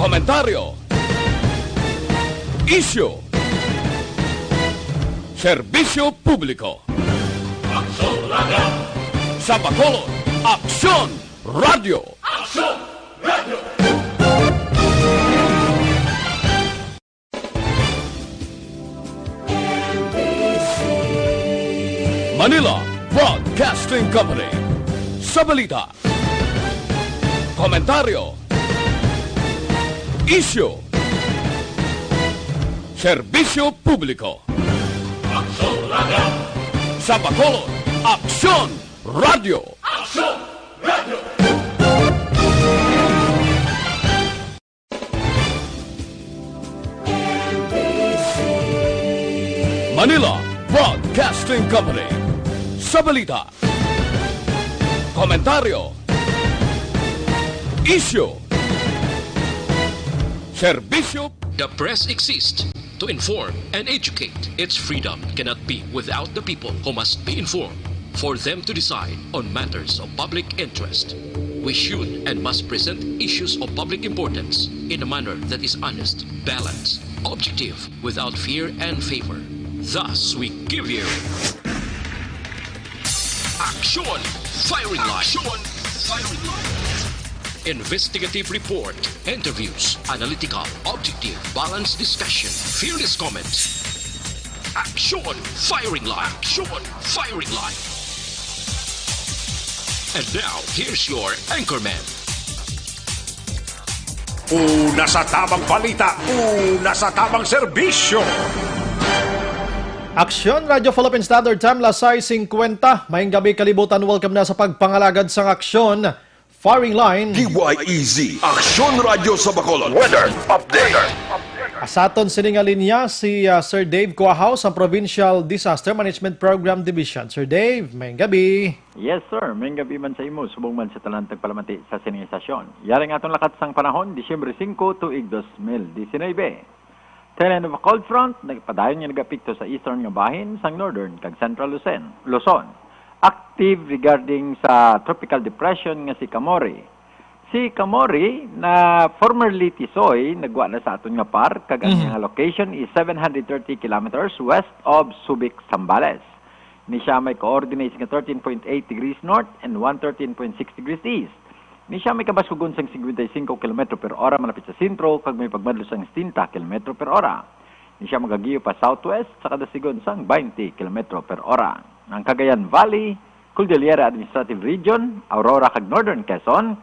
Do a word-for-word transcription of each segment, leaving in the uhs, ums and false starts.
Komentaryo. Isyu. Serbisyo publiko. Aksyon Radio. Sa Bacolod, Aksyon Radio. Aksyon Radio. Manila Broadcasting Company. Sa balita, komentaryo, isyu, serbisyo publiko. Aksyon Radio. Sa Bacolod, Aksyon Radio. Aksyon Radio. Manila Broadcasting Company. Sa balita, komentaryo, isyu, serbisyo. The press exists to inform and educate. Its freedom cannot be without the people who must be informed for them to decide on matters of public interest. We should and must present issues of public importance in a manner that is honest, balanced, objective, without fear and favor. Thus, we give you Action Firing Line. Action Firing Line. Investigative report, interviews, analytical, objective, balanced discussion, fearless comments. Action Firing Line. Action Firing Line. And now, here's your anchorman. Una sa tamang balita, una sa tamang serbisyo. Aksyon, Radyo Philippine Standard Time, las sais singkwenta. Maayong gabi, kalibutan. Welcome na sa pagpangalagad sang Aksyon Firing Line. D Y E Z, Aksyon Radyo sa Bacolod. Weather update. Sa aton sini nga linya si, ah, Sir Dave Cuahaw sa Provincial Disaster Management Program Division. Sir Dave, maayong gabi. Yes, sir. Maayong gabi man sa imo, subong man sa tanan tagpalamati sa sining istasyon. Yari nga atong lakat sang panahon, Disyembre singko, tuig dos mil disinuybe. Tail end of a cold front, nagpadayon nga nagapekto sa eastern nga bahin sang northern kag central Luzon. Luzon. Active regarding sa tropical depression nga si Kamori. Si Kamori na formerly Tisoy, nagwa na sa aton nga par, kag ang Mhm. iyang location is seven hundred thirty kilometers west of Subic, Zambales. Ni siya may coordinates nga thirteen point eight degrees north and one thirteen point six degrees east. Ni siya may kabaskugon sang singkwenta y singko kilometro per ora malapit sa sentro kag may pagmadlus sang setenta kilometro per ora. Ni siya magagiyo pa southwest sa kadasigon sang twenty kilometro per ora. Ang Cagayan Valley, Cordillera Administrative Region, Aurora kag Northern Quezon,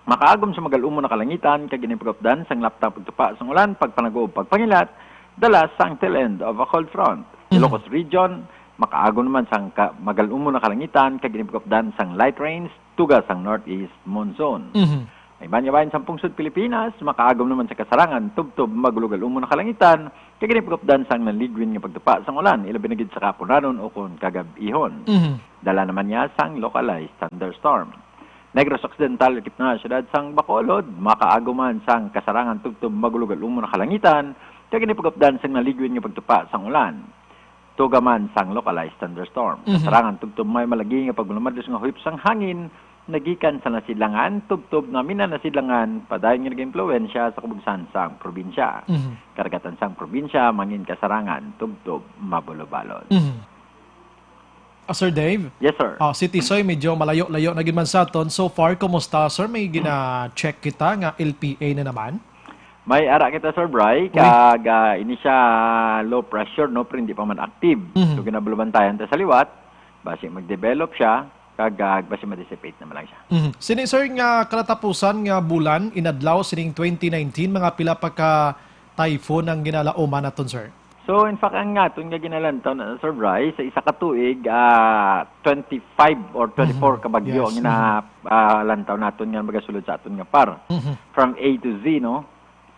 makaagom sa magal-umon na kalangitan kag ginipag-updan sang laptang pagtupa sang ulan, pagpanago ug pagpangilat, dala sang tail end of a cold front. Mhm. Ilocos Region, makaagom naman sang ka-, magal-umon na kalangitan kag ginipag-updan sang light rains, tuga sang northeast monsoon. Mhm. Ang iban nga bahin sang pungsod Pilipinas, makaagom naman sa kasarangan, tubtob magulogal-umon na kalangitan, kag ginipag-updan sang naligwin nga pagtupa sang ulan, ilabi na gid sa kahaponanon ukon kagab-ihon. Mhm. Dala naman niya sang localized thunderstorm. Negros Occidental, lakip na siyudad sang Bacolod, makaagom man sang kasarangan tubtob magulogal-umon na kalangitan, kag ginipag-updan sang naligwin nga pagtupa sang ulan. Tuga man sang localized thunderstorm. Mhm. Kasarangan tubtob may malagi nga paglumadlos nga huyop sang hangin nagikan sa nasidlangan, tubtob nga minanasidlangan, padayon nga nag-impluwensya sa kabugsan sang probinsya. Mhm. Karagatan sang probinsya, mangin kasarangan, tubtob mabulobalon. Mhm. Ah, Sir Dave? Yes, sir. Ah, si Tisoy, medyo malayo-layo na gid man sa aton. So far, kumusta, sir? May gina-check kita nga L P A na naman? May ara kita, Sir Bry, Uy. kag, ah, ini siya low pressure, no, pero hindi pa man active. Mhm. So, ginabalubantayan ta sa liwat, basi mag-develop siya, kag, ah, basi ma-dissipate naman lang siya. Mhm. Sini, sir, nga kalatapusan nga bulan, inadlaw sining twenty nineteen, mga pila pa ka typhoon ang ginalauman naton, sir? So, in fact, ang aton nga ginalantaw na, Sir Bry, sa isa ka tuig, ah, twenty-five or twenty-four Mhm. ka bagyo Yes. ang gina-, Mhm. ah, lantaw naton nga magasulod sa aton nga par. Mhm. From A to Z, no?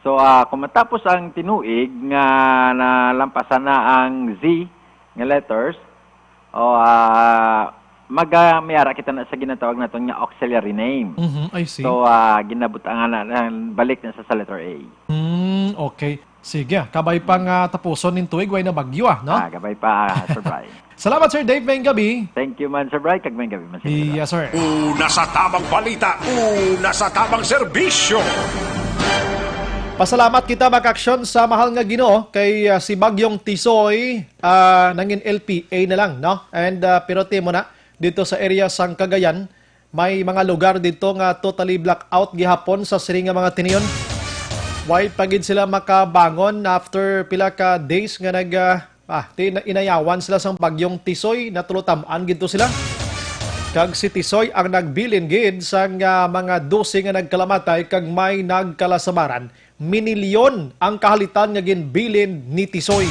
So, ah, kung matapos ang tinuig nga nalampasan na ang Z nga letters, o, ah, maga-, may ara kita na sa ginatawag naton nga auxiliary name. Mhm, I see. So, ah, ginabutangan na, na balik na sa, sa letter A. Hmm, okay. Sige, ah, kabay pa nga tapuson ning tuig, way na bagyo, ah, no? Ah, kabay pa, Sir Bry. Salamat, Sir Dave. Maayong gabi. Thank you man, Sir Bry. Kag maayong gabi man sa inyo. Yes, sir. Una sa tamang balita, una sa tamang serbisyo. Pasalamat kita, mga kaaksyon, sa mahal nga Ginoo kay, ah, si Bagyong Tisoy, ah, nangin L P A na lang, no? And, ah, pero timo na dito sa area sang Cagayan, may mga lugar dito nga totally blackout gihapon sa sini nga mga tinion. Why pa gid sila makabangon after pila ka days nga nag, ah, ah, ti-, na-, inayawan sila sang Bagyong Tisoy, natulotam-an gid to sila. Kag si Tisoy ang nagbilin gid sang, ah, mga dose nga nagkalamatay kag may nagkalasamaran. Minilyon ang kahalitan nga ginbilin ni Tisoy.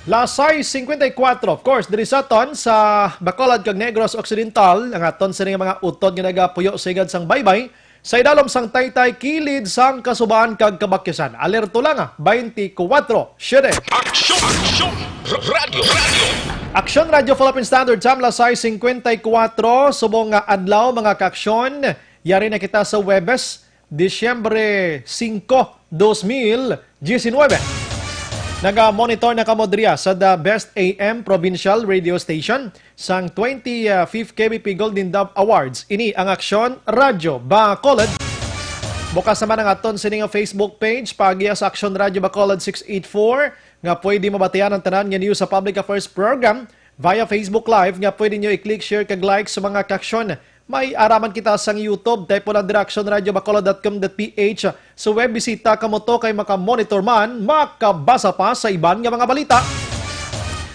Lasay singkwenta y kuwatro, of course, diri sa aton sa Bacolod kag Negros Occidental, ang aton sini nga mga utod nga nagapuyo sigad sang baybay, sa idalom sang taytay, kilid sang kasubahan kag kabakyasan. Alerto lang, ah, twenty-four seven. Aksyon! Aksyon! Radyo! Radyo! Aksyon Radyo Philippine Standard Time, lasay singkwenta y kuwatro, subong nga adlaw, mga kaaksyon. Yari na kita sa Huwebes, Disyembre singko, dos mil diecinuebe. Naga-monitor na kamo diriya sa The Best A M Provincial Radio Station sang twenty-fifth K B P Golden Dove Awards. Ini ang Aksyon Radyo Bacolod. Bukas naman ang aton sini nga Facebook page, paagiya sa Aksyon Radyo Bacolod six eight four, nga pwede mabatian ang tanan nga news sa Public Affairs Program via Facebook Live nga pwede nyo i-click, share, kag like sa mga kaaksyon. May araman kita sang YouTube, type mo lang dira aksyon radyo bacolod dot com dot P H. Sa web, bisita kamo to kay makamonitor man, makabasa pa sa iban nga mga balita.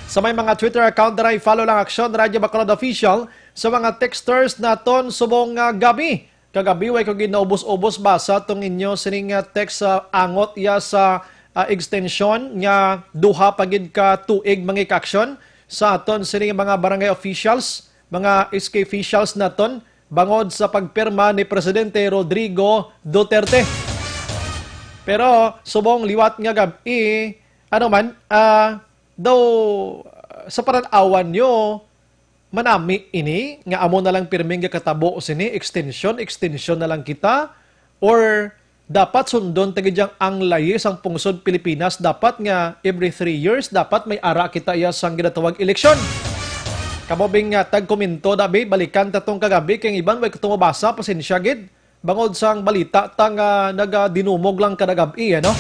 Sa may mga Twitter account dira, i-follow lang Aksyon Radyo Bacolod Official. Sa mga texters naton subong nga gabi, kagabi way ko gid naubos-ubos basa tong inyo sining, ah, text sa angot iya sa, ah, extension nga duha pa gid ka tuig, mga kaaksyon, sa aton sining mga barangay officials, mga S K officials naton bangod sa pagpirma ni Presidente Rodrigo Duterte. Pero subong liwat nga gab-i, ano man, ah, daw, ah, sa panan-awan nyo, manami ini nga amo na lang pirming gakatabo sini, extension, extension na lang kita, or dapat sundon ta gid ang layi sang pungsod Pilipinas, dapat nga every three years dapat may ara kita iya sang ginatawag eleksyon. Kamo bing, ah, tagkomento, dabi, balikan ta tong kagabi kay ang iban way ko tumabasa, pasensya gid. Bangod sang balita ta nga nagadinumog lang kada gab-i, ano?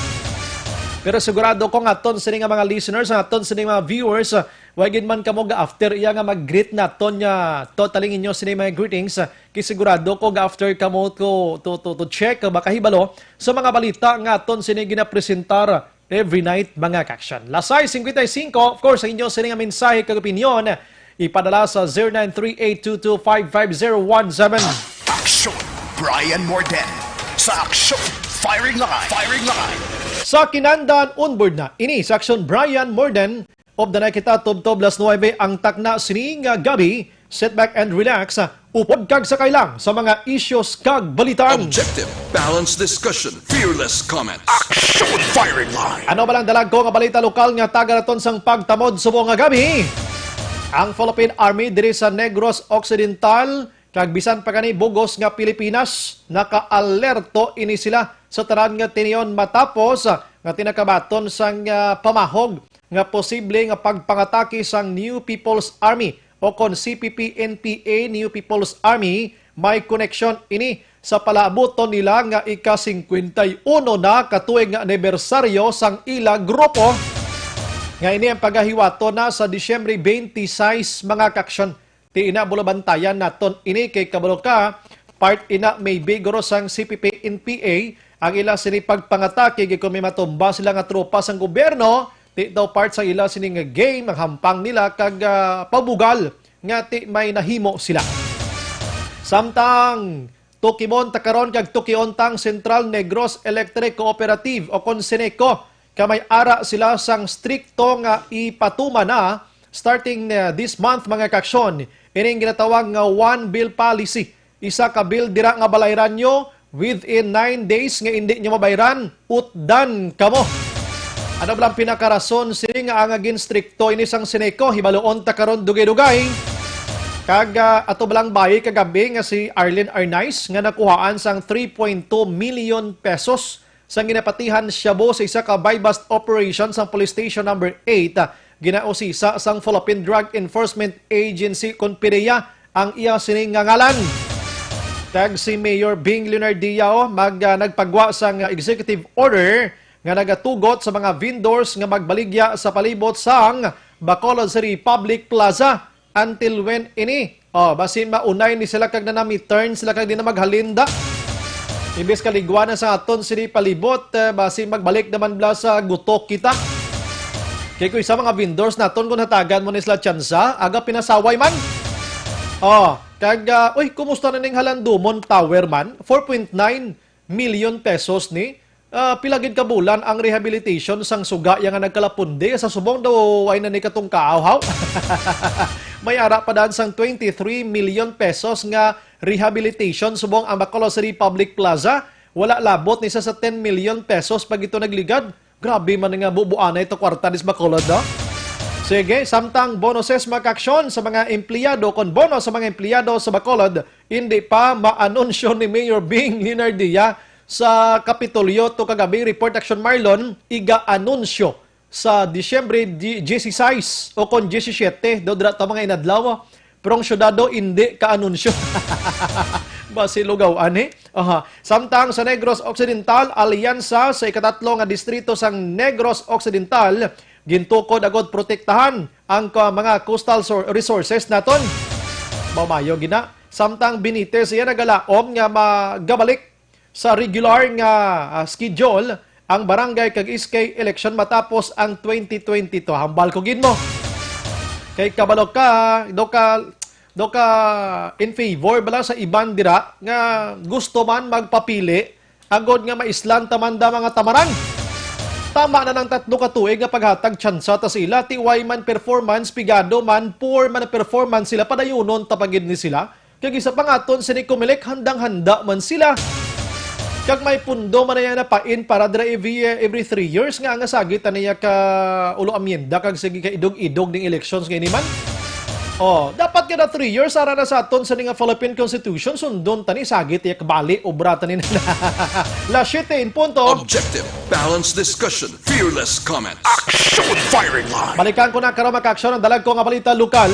Pero sigurado ko nga aton sini nga mga listeners, aton sini mga viewers, ah, way gid man kamo ga-after iya nga mag-greet naton nga totally inyo sini mga greetings. Kay sigurado ko ga-after kamo to, to, to, to check, makahibalo sa mga balita nga aton sini ginapresentar every night, mga kaaksyon. Lasay singkwenta y singko, of course, ang inyo sini nga mensahe kag opinyon, ipadala sa zero nine three eight two two five five zero one seven. Aksyon, Brian Morden. Sa Aksyon, Firing Line. Firing Line. Sa kinandan, onboard na ini sa Aksyon, Brian Morden. Of the night kita, tubtob las nuwebe ang takna sini nga gabi. Sit back and relax. Upod kag sakay lang sa mga issues kag balitaan. Objective, balanced discussion, fearless comments. Action Firing Line! Ano ba lang dalag ko nga balita lokal nga taga naton sang pagtamod subong nga gabi? Ang Philippine Army diri sa Negros Occidental kag bisan pa gani bugos nga Pilipinas, naka-alerto ini sila sa tanan nga tinion matapos nga tinakabaton sang, ah, pamahog nga posible nga pagpangatake sang New People's Army o kon C P P N P A, New People's Army, may koneksyon ini sa palaabuton nila nga ika-singkwenta y uno na ka tuig nga anibersaryo sang ila grupo, nga ini ang pagahiwaton na sa Disyembre twenty-six, mga kaaksyon. Ti ina, bulabantayan naton ini kay kabalo ka, part ina maybe guro sang C P P N P A ang ila sini pagpangatake, kay kung may matumba sila nga tropa sang gobyerno, ti daw part sa ila sini nga game ang hampang nila kag, ah, pabugal nga ti may nahimo sila. Samtang tukimon ta karon kag tukion tang Central Negros Electric Cooperative o kon Seneco, kay may ara sila sang strikto nga ipatuman na starting, uh, this month, mga kaaksyon, ining ginatawag nga one bill policy. Isa ka bill dira nga balayran nyo within nine days nga indi nyo mabayran, utdan kamo. Ano ba lang pinakarason sini nga ang ginstrikto ini sang Seneco? Hibaluon ta karon dugay-dugay. Kag, ah, ato ba lang bayi kagabi nga si Arlene Arnaiz nga nakuhaan sang three point two million pesos sang ginapatihan shabu sa isa ka buy-bust operation sang Police Station Number Eight, ah, ginausisa sang Philippine Drug Enforcement Agency kon PDEA ang iya sini nga ngalan. Kag si Mayor Bing Leonardia, oh, mag, ah, nagpagwa sang executive order nga nagatugot sa mga vendors nga magbaligya sa palibot sang Bacolod City Public Plaza. Until when ini? Oh, basin maunay ni sila kag nanami-turn sila kag di na maghalinda. Imbis kaligwanan sa aton sini palibot, eh, basin magbalik naman bla sa gutok kita. Kay kung isa mga vendors naton, kung hatagan mo ni sila tsansa, aga pinasaway man. Oh, kag, ah, uy, kumusta na ning Halandumon Tower man? Four point nine million pesos ni. Ah, pila gid ka bulan ang rehabilitation sang suga iya nga nagkalapundi? Sa subong daw ay na ni katong kaawhaw. May ara pa daan sang twenty-three million pesos nga rehabilitation subong ang Bacolod City Public Plaza. Wala labot ni sa, sa ten million pesos pag ito nagligad. Grabe man nga bubuanay ito kwarta dis Bacolod, no? Sige, samtang bonuses makaaksyon sa mga empleyado kon bono sa mga empleyado sa Bacolod, hindi pa maanunsyo ni Mayor Bing Leonardia sa Kapitolyo to kagabi. Report Action Marlon, iga-anunsyo sa Disyembre di-, dieciséis o kon diyesisiete, do dira ta mga inadlaw. Pero ang syudado hindi ka-anunsyo. Basi lugaw, ani? Aha. Samtang sa Negros Occidental, alyansa sa ikatatlo nga distrito sang Negros Occidental, gintukod agod protektahan ang ka-, mga coastal sor-, resources naton. Mamayo gina. Samtang Benitez iya nagalaom nga magabalik sa regular nga, ah, schedule ang barangay kag S K election matapos ang twenty twenty-two. Hambal ko gid mo. Kay kabalo ka, do ka, do ka in favor bala sa iban dira nga gusto man magpapili, agod nga maislan ta man da mga tamaran. Tama na nang tatlo ka tuig nga paghatag tsansa ta sila, ti way man performance, pigado man, poor man ang performance sila, padayunon ta pa gid ni sila. Kag isa pa nga aton sini Comelec, handang-handa man sila. Kag may pundo man na yan na pain para dira every, every three years nga ang sagit na niya ka ulo amyenda kag sige ka idog-idog ning elections nga ini man. Oh, dapat kada three years ara na sa aton sa nga Philippine Constitution sundon tani sagit iya kabali obra tani na. Las siete en punto. Objective, balanced discussion, fearless comments. Action firing line. Balikan ko na karon, makaaksyon ang dalagko nga balita lokal.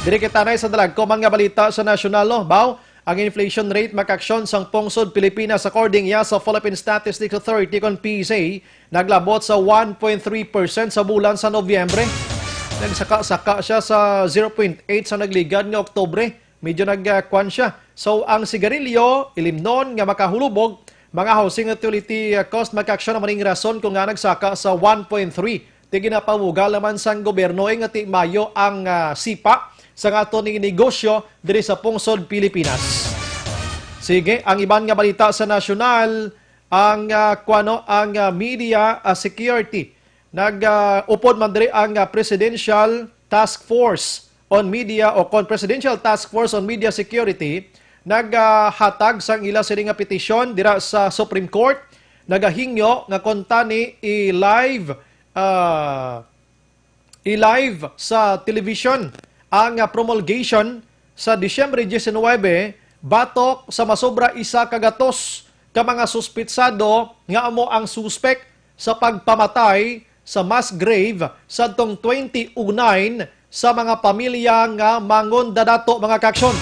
Diri kita na sa dalagko man nga balita sa nasyonal, no? Baw, ang inflation rate makaaksyon sang pungsod Pilipinas according ya sa Philippine Statistics Authority kon P S A naglabot sa one point three percent sa bulan sa Nobyembre. Nagsaka-saka siya sa zero point eight sa nagligad nga Oktubre. Medyo nagkuan siya. So, ang sigarilyo, ilimnon nga makahulubog, mga housing utility, uh, cost makaaksyon naman ning rason kung nga nagsaka sa one point three. Ti ginapamugal naman sang gobyerno, eh, nga ti mayo ang, ah, sipa sa nga ato ning negosyo diri sa pungsod Pilipinas. Sige, ang iban nga balita sa nasyonal, ang, ah, kuwano, ang, ah, media, ah, security. Nag, ah, upod man diri ang, ah, Presidential Task Force on Media o kon Presidential Task Force on Media Security naghatag sang ila sini nga petisyon dira sa Supreme Court, nagahingyo nga kon tani i-live, ah, i-live sa television ang, ah, promulgation sa Disyembre diecinuebe batok sa masobra isa ka gatos ka mga suspitsado nga amo ang suspek sa pagpamatay sa mass grave sadtong twenty oh nine sa mga pamilya nga mangundadato, mga kaaksyon.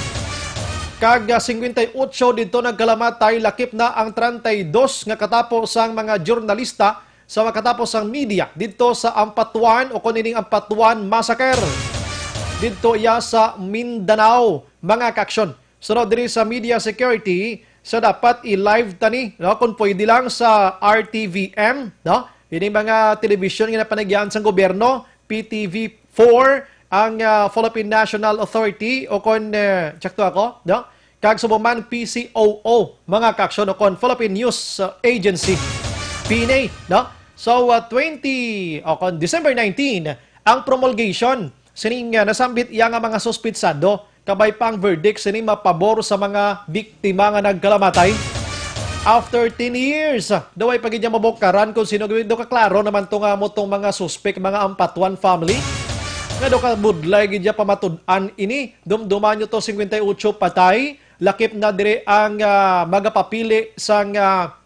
Kag, ah, singkwenta y otso didto nagkalamatay, lakip na ang treinta y dos nga katapo sang mga journalista sa makatapos sang media didto sa Ampatuan o kon ining Ampatuan Massacre didto iya sa Mindanao, mga kaaksyon. Sunod diri sa media security, sa dapat i-live tani, no? Kung pwede lang sa R T V M, no? Ini mga telebisyon nga napanagyan sang gobyerno, P T V four, ang, ah, Philippine National Authority, o kon, eh, tsakto ako, no? Kag subong man P C O O, mga kaaksyon, o kon Philippine News, uh, Agency, P N A, no? So, uh, twenty, o kon December nineteen, ang promulgation sining, uh, nasambit iya nga mga suspitsado, kabay pa ang verdict sini mapabor sa mga biktima nga nagkalamatay. After ten years, uh, daw ay pa gid niya mabukaran kung sino gid. Do kaklaro naman to nga mo tong mga suspek, mga Ampatuan family. Nga do kabudlay gid niya pamatud-an ini. Dumduman nyo to, singkwenta y otso patay. Lakip na diri ang, ah, magapapili sang, ah,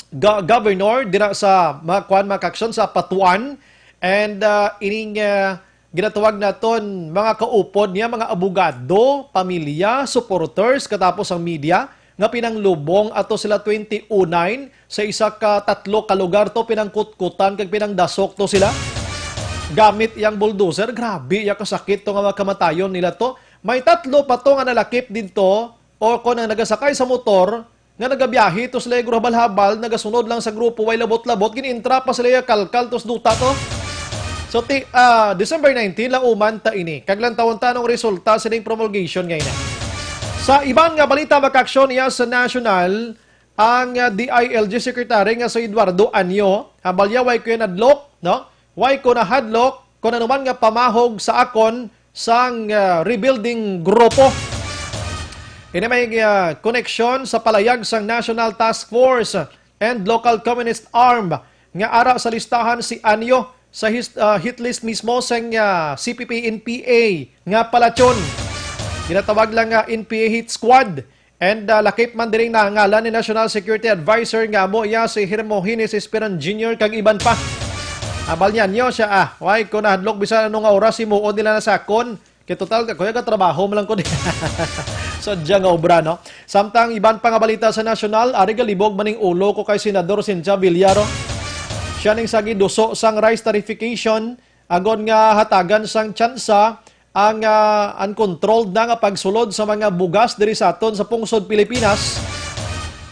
ga-, governor dira sa mga kuan, mga kaaksyon sa Ampatuan. And, ah, ining, ah, ginatawag naton mga kaupod niya, mga abogado, pamilya, supporters, katapos ang media, nga pinanglubong ato sila twenty oh nine sa isa ka tatlo ka lugar to, pinangkutkutan kag pinangdasok to sila gamit iyang bulldozer. Grabe iya kasakit to nga mga kamatayon nila to. May tatlo pa to nga nalakip didto, o kon ang nagasakay sa motor nga nagabiyahe to sila, guro, habal-habal, nagasunod lang sa grupo, way labot-labot, gin-intra pa sila iya kalkal tos duta to. So, ti, ah, December nineteen, lauman ta ini. Kag lantawon ta anong resulta sining promulgation nga ini. Sa iban nga balita, makaaksyon iya sa national ang, ah, D I L G secretary nga si Eduardo Anyo. Hambal niya, way ko nahadlok, no? Way ko nahadlok kon ano man nga pamahog sa akon sang, ah, rebuilding grupo. Ini may, ah, koneksyon sa palayag sang National Task Force and Local Communist Arm nga ara sa listahan si Anyo sa his-, ah, hit list mismo sang, ah, C P P N P A nga palasyon. Ginatawag lang nga N P A Hit Squad. And, ah, lakip man diri na ngalan ni National Security Advisor nga amo iya si Hermogenes Esperon Junior kag iban pa. Hambal niya, "Anyo siya, ah, way ko nahadlok bisan ano nga oras himuon nila na sa akon. Kay total, ako, gatrabaho man lang ko di." Sadya nga obra, no? Samtang iban pa nga balita sa nasyonal, ari, galibog man ning ulo ko kay Senador Cynthia Villar, oh. Siya ning sagi duso sang rice tarification, agod nga hatagan sang tsansa ang, ah, uncontrolled na nga pagsulod sa mga bugas diri sa aton sa pungsod Pilipinas.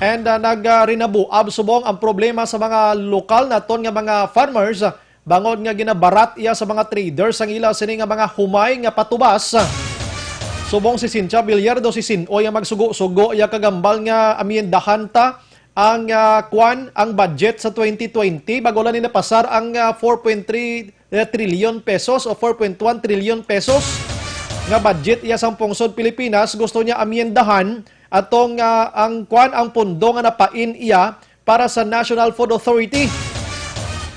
And, ah, nag, ah, rinabuab subong ang problema sa mga lokal naton nga mga farmers, ah, bangod nga ginabarat iya sa mga traders ang ila sini nga mga humay nga patubas. Subong si Cynthia Villar, daw si Sinoy ang magsugo-sugo iya kag hambal nga amyendahan ta ang, ah, kwan, ang budget sa twenty twenty, bago lang ni napasar ang, ah, four point three, eh, trillion pesos o four point one trillion pesos nga budget iya sang pungsod Pilipinas. Gusto niya amyendahan atong, ah, ang kwan, ang pondo nga napain iya para sa National Food Authority.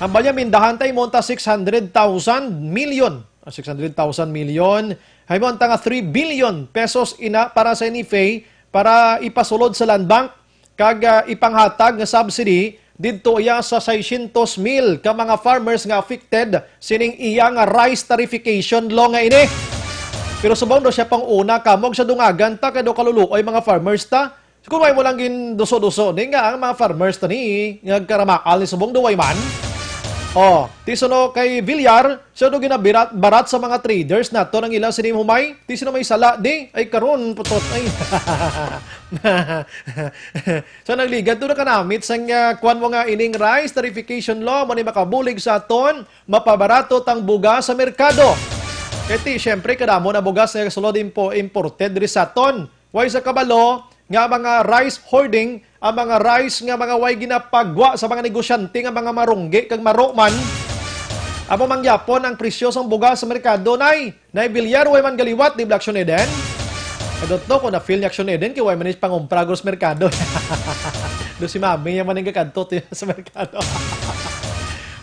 Hambal niya, amyendahan ta, imo ta six hundred thousand million, ah, six hundred thousand million, ay mo ta nga three billion pesos ina para sa N F A para ipasulod sa Land Bank. Kag, ah, ipanghatag nga subsidy didto iya sa seiscientos mil ka mga farmers nga affected sining iya nga rice tarification law nga ini. Pero subong daw siya pang una, kamo siya dungagan ta kay daw kaluluoy mga farmers ta. Kung may mo lang ginduso-duso ni nga ang mga farmers ta ni nga karamaal ni subong daw way man. Oh, ti suno kay Villar, siya do ginabirat barat sa mga traders nato nang ila sini humay. Ti sino may sala di? Ay, karon, putot. Ay. So, nagligad to na kanamit sang, ah, kwan mo nga ining rice tarification law, mo ni makabulig sa aton, mapabarato tang bugas sa merkado. Kay ti, syempre, kadamo na bugas nga sulod impo-, imported diri sa aton. Way sa kabalo nga mga rice hoarding, ang mga rice nga mga way ginapagwa sa mga negosyante nga mga marunggi kag maruman. Amo mangyapon ang presyo sang bugas sa merkado, nay. Nay Villar, way man galiwat, di ba, Action Eden? I don't know kung na-feel ni Action Eden kay way man ni pangumpra gud sa merkado. Do si Mami, yan man ang kakadto sa merkado.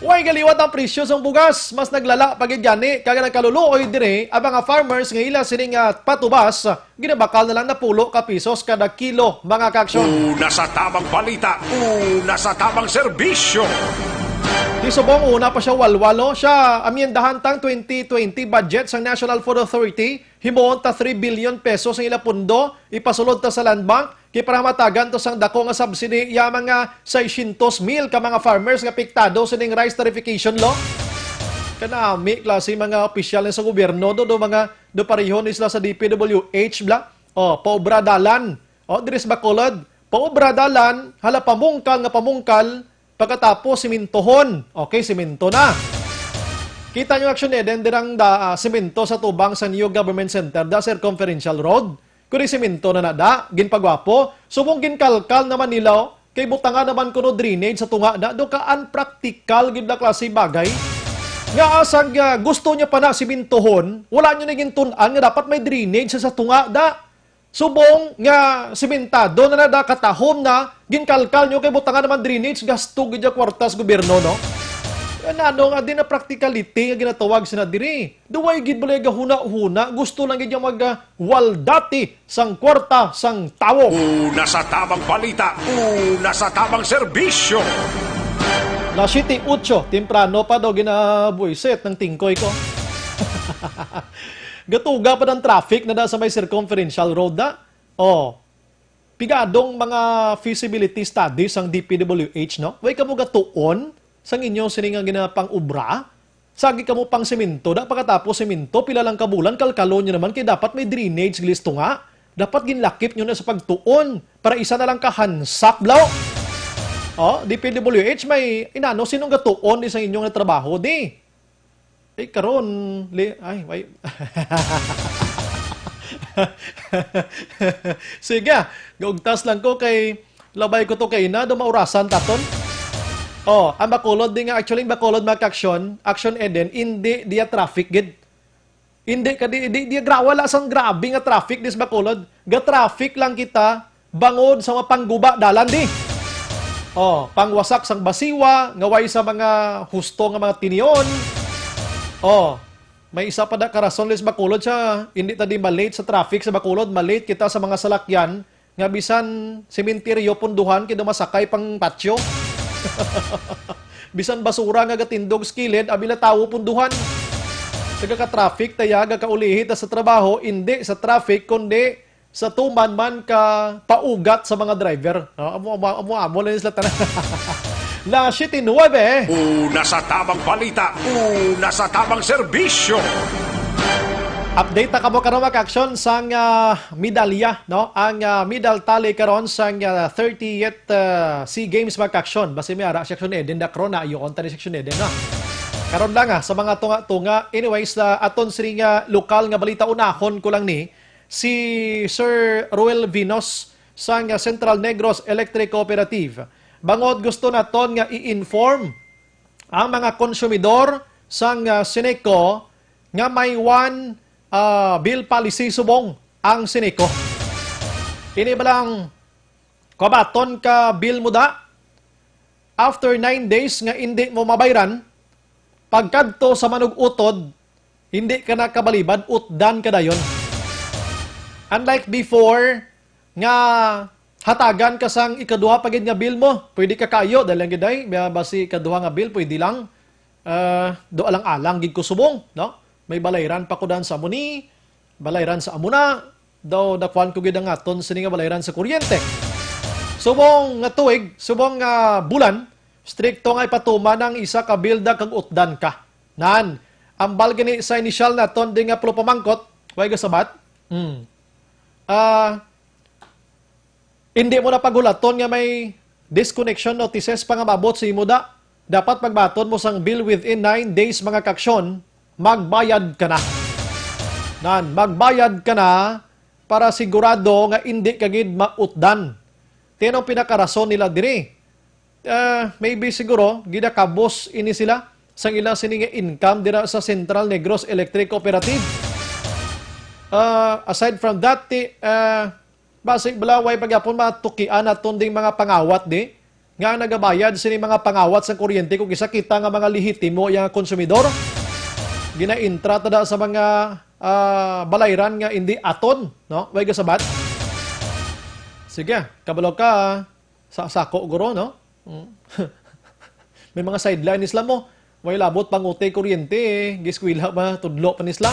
Way galiwat ang presyo sang bugas. Mas naglala pa gid gani, kag nagkaluluoy diri ang mga farmers nga ila sini nga patubas, ginabakal na lang na pulo ka pisos kada kilo, mga kaaksyon. Una sa tamang balita, una sa tamang serbisyo. Di subong una pa siya walwalo, siya amyendahan tang twenty twenty budget sang National Food Authority, himuon ta three billion pesos ang ila pundo, ipasulod ta sa Land Bank, kay para matagan to sang dako nga subsidy ya mga seiscientos mil ka mga farmers nga apektado sining rice tarification law. Kanami klase mga opisyal sa gobyerno do, do mga do pareho ni sila sa D P W H bla. Oh, paobra dalan. Oh, diri sa Bacolod, paobra dalan, hala pamungkal nga pamungkal, pagkatapos simintohon. Okay, siminto na. Kita nyo, Action Eden, dirang da, ah, siminto sa tubang sa New Government Center, da Circumferential Road. Kuri siminto na na da, ginpagwapo. Subong ginkalkal naman nila, oh, kay butangan naman kuno drainage sa tunga na, do ka unpractical gid na klase bagay. Nga asang, ah, gusto niya pa na simintohon, wala niyo na gintun-an nga dapat may drainage sa, sa tunga da. Subong nga simentado na na da, katahom na, ginkalkal niyo kay butangan naman drainage, gasto gid ya kwarta sa gobyerno, no? Ano nga din na practicality nga ginatawag sina diri? Duway gid balay gahuna-huna, gusto lang gid yung mag, ah, waldati sang kwarta sang tawo. Una sa tamang balita, una sa tamang serbisyo. Las siyete otso, temprano pa daw ginabuisit ng tingkoy ko. Gatuga pa ang traffic na da sa may circumferential road na. Oh, pigadong mga feasibility studies ang D P W H, no? Way kamo gatuon sang inyo sini nga ginapang-obra? Sagi kamo pang semento, da pagkatapos semento, pila lang ka bulan, kalkalon nyo naman kay dapat may drainage listo nga. Dapat ginlakip nyo na sa pagtuon para isa na lang ka hansak, blaw. Oh, D P W H, may inano, sinong gatuon di sa inyong trabaho, di? Eh, karon, li, ay, wait. Sige, ah, gaugtas lang ko kay labay ko to kay na, do maurasan taton. Oh, ang Bacolod di nga, actually, ang Bacolod, mga ka-aksyon, Action Eden, hindi diya traffic gid. Hindi ka di, di, di gra-, wala sang grabe nga traffic dis Bacolod. Ga traffic lang kita bangod sa mga pangguba dalan di. Oh, pangwasak sang basiwa, nga way sa mga husto nga mga tinion. Oh, may isa pa da ka rason, Liz Bacolod, siya, hindi ta di malate sa traffic sa Bacolod, malate kita sa mga salakyan nga bisan sementeryo punduhan kay do masakay pang patio. Bisan basura nga gatindog sa kilid, abi la tawo punduhan. Sa ka-traffic, taya, gakaulihi ta sa trabaho, hindi sa traffic, kundi sa tuman man ka paugat sa mga driver. No? Amo, amo, amo, amo lang sila tanan. La siete nueve. Una sa tamang balita, una sa tamang serbisyo. Update na kamo karon, mga ka-aksyon, sang, ah, medalya, no? Ang, ah, medal tally karon sang, ah, thirtieth, ah, SEA Games, mga ka-aksyon. Basi may ara si Action Eden, dakron na, ayoon ta ni si Action Eden, no? Karon lang, ah, sa mga tunga-tunga. Anyways, ah, aton sini nga lokal nga balita, unahon ko lang ni, si Sir Ruel Vinos sang, ah, Central Negros Electric Cooperative. Bangod gusto naton nga i-inform ang mga konsumidor sang, ah, Sineco nga may one, ah, bill policy subong ang Sineco. Ini ba lang kabaton ka bill mo da? After nine days nga indi mo mabayran, pagkadto sa manug-utod, hindi ka na kabalibad, utdan ka dayon. Unlike before, nga hatagan ka sang ikaduha pa gid nga bill mo, pwede ka kaayo, dahil lang gid ay, ba-, basi ikaduha nga bill, pwede lang. Ah, do alang-alang gid ko subong, no? May balayran pa ko dan sa amo ni, balayran sa amo na, daw dakuan ko gid ang aton sini nga balayran sa kuryente. Subong nga tuig, subong nga bulan, strikto nga ipatuman ang isa ka bill da kag utdan ka. Nan, ambal gani sa inisyal naton di nga pulo pamangkot, way gasabat? Hmm. Ah, hindi mo na paghulaton nga may disconnection notices pa nga maabot sa imo da. Dapat magbaton mo sang bill within nine days, mga ka-aksyon, magbayad ka na. Nan, magbayad ka na para sigurado nga indi ka gid mautdan. Ti ano pinakarason nila diri? Ah, maybe siguro, ginakabos ini sila sang ila sini nga income dira sa Central Negros Electric Cooperative. Ah, aside from that, ti, ah, basi bala, way pagyapon matukian naton ding mga pangawat di nga nagabayad sini mga pangawat sa kuryente, kung isa kita nga mga lehitimo yang konsumidor. Ginaintra ta da sa mga, ah, balayran nga indi aton, no? Way gasabat? Sige, kabalo ka, ah. Sa sako, guro, no? Mm. May mga sideline ni sila mo. May labot panguti kuryente, eh. Giskwela ba? Tudlo pa ni sila.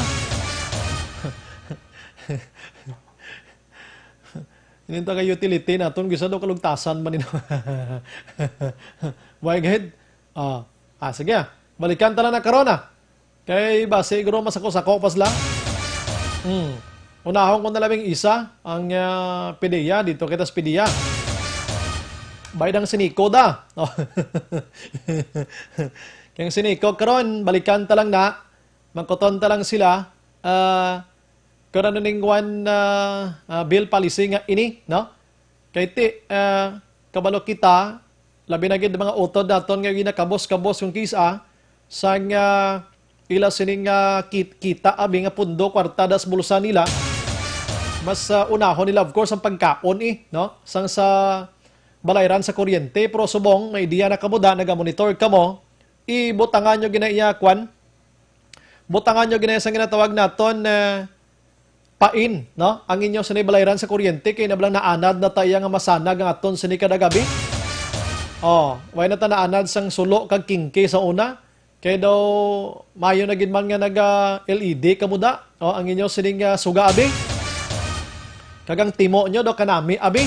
Ining taga utility naton, gisa daw kalugtasan man nila. Why, gid? Ah, ah, sige, ah. Balikan ta lang na karon, ah. Kay basi, guro, masako-sako pa sila. Hmm. Unahon ko na labing isa, ang, ah, PDEA, dito kita sa PDEA. Bayad ang Sineco da. Oh. Kay ang Sineco karon, balikan ta lang na, mangkuton ta lang sila, ah, kung ano ning one, ah, ah, bill policy nga ini, no? Kay ti, ah, kabalo kita, labi na gid mga utod naton nga ginakabos-kabos kung kis-a, sang, ah, ila sining, ah, kit-, kita, abi nga pundo, kwarta das bulsa nila. Mas, ah, unahon nila, of course, ang pagkaon, eh, no? Sang sa balayran sa kuryente, pero subong, may idea na kamo da, nagamonitor kamo, ibutangan nyo gina iya, kwan? Butangan nyo gina iya sang ginatawag naton, ah, pain, no? Ang inyo sini balayran sa kuryente kay nablang naanad na ta iya nga masanag ang aton sini kada gabi. Oh, way na ta naanad sang sulo kag kingke sa una. Kay daw, mayo na gid man nga naga-L E D kamo da. O, ang inyo sining, ah, suga, abi. Kag ang timo nyo daw kanami, abi.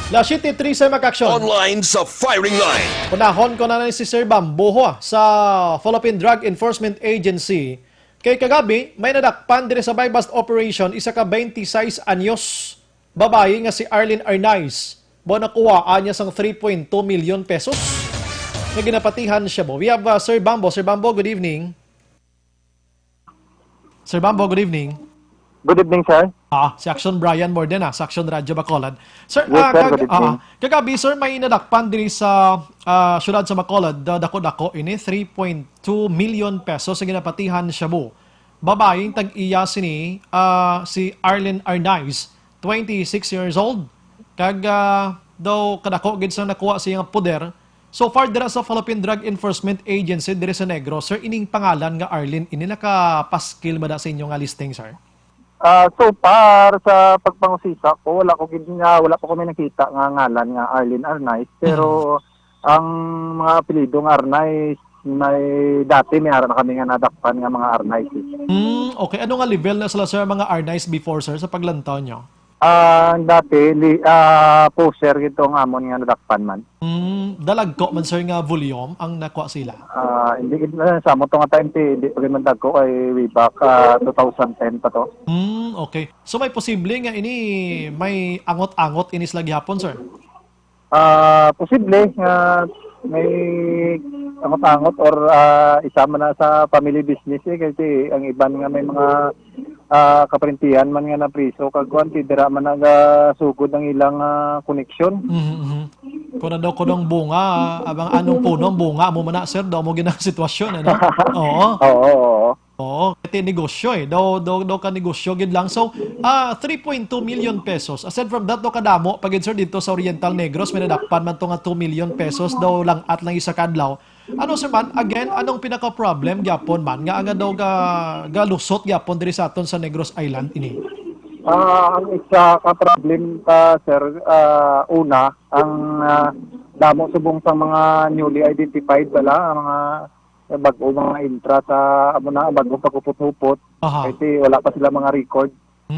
La City three sa Mac Action. Online sa firing line. Unahon ko na ni si Sir Bambo, ho, sa Philippine Drug Enforcement Agency. Kay kagabi, may nadakpan diri sa buy-bust operation, isa ka twenty-six anyos babayi nga si Arlene Arnaiz. Mao nakuhaan niya sang three point two million pesos nga ginapatihan shabu. We have, uh, Sir Bambo. Sir Bambo, good evening. Sir Bambo, good evening. Good evening, sir. Ah, si Action Brian Mordena, sa Action Radyo Bacolod. Sir, Yes, ah, sir. Kag-, Good evening. Ah, kagabi, sir, may nadakpan diri sa, ah, siyudad sa Bacolod, da-, dako-dako ini, three point two million pesos ang ginapatihan shabu. Babaeng tag-iya sini, ah, si Arlene Arnaiz, twenty-six years old. Kag, ah, daw kadako gid sang nakuha sa iyang poder. So far, dira sa Philippine Drug Enforcement Agency diri sa Negros, sir, ining pangalan nga Arlene, ini nakapaskil ba da sa inyo nga listing, sir? Ah, so far, sa pagpangusisa ko, wala ko gid nga, wala pa ko may nakita nga ngalan nga Arlene Arnaiz, pero Mm. ang mga apelyido nga Arnaiz, may, dati may ara na kami nga nadakpan nga mga Arnaiz, eh. Mm, okay. Ano nga level na sila, sir, mga Arnaiz before, sir, sa paglantaw nyo? Ah, ang dati, li-, ah, poser gid to ang amon nga nadakpan man. Mm, dalagko man, sir, nga volume ang nakuha sila? Ah, hindi gid na sa amo to nga time, ti, hindi pa gid man dagko kay way back, ah, two thousand ten pa to. Mm, okay. So, may posible nga ini, may angot-angot ini sila gihapon, sir? Ah, posible nga may angot-angot or, ah, isa man na sa family business, eh, kasi ang iban nga may mga, ah, kaparintihan man nga napriso kag kuwan, ti dira man nagasugod ang ilang, ah, koneksyon. Mhm, mhm. Kung ano, kung ang bunga, ah, abang anong puno ang bunga, amo man na, sir, daw mo gina sitwasyon, ano? Oo. Oo, oo. Oo, kay negosyo, eh. Daw, daw, daw ka negosyo gid lang. So, ah, three point two million pesos. Aside from that, daw kadamo pa gid, sir, dito sa Oriental Negros, may nadakpan man to nga two million pesos daw lang at lang isa ka adlaw. Ano, sir, man? Again, anong pinaka-problem gyapon man nga, nga daw ga-, galusot gyapon diri sa aton sa Negros Island ini? Ah, ang isa ka problem pa, sir, ah, una, ang, ah, damo subong sa mga newly identified bala, ang mga bag-o mga intra sa, amo na, bag-o pagkupot-hupot. Aha. Kasi wala pa sila mga record.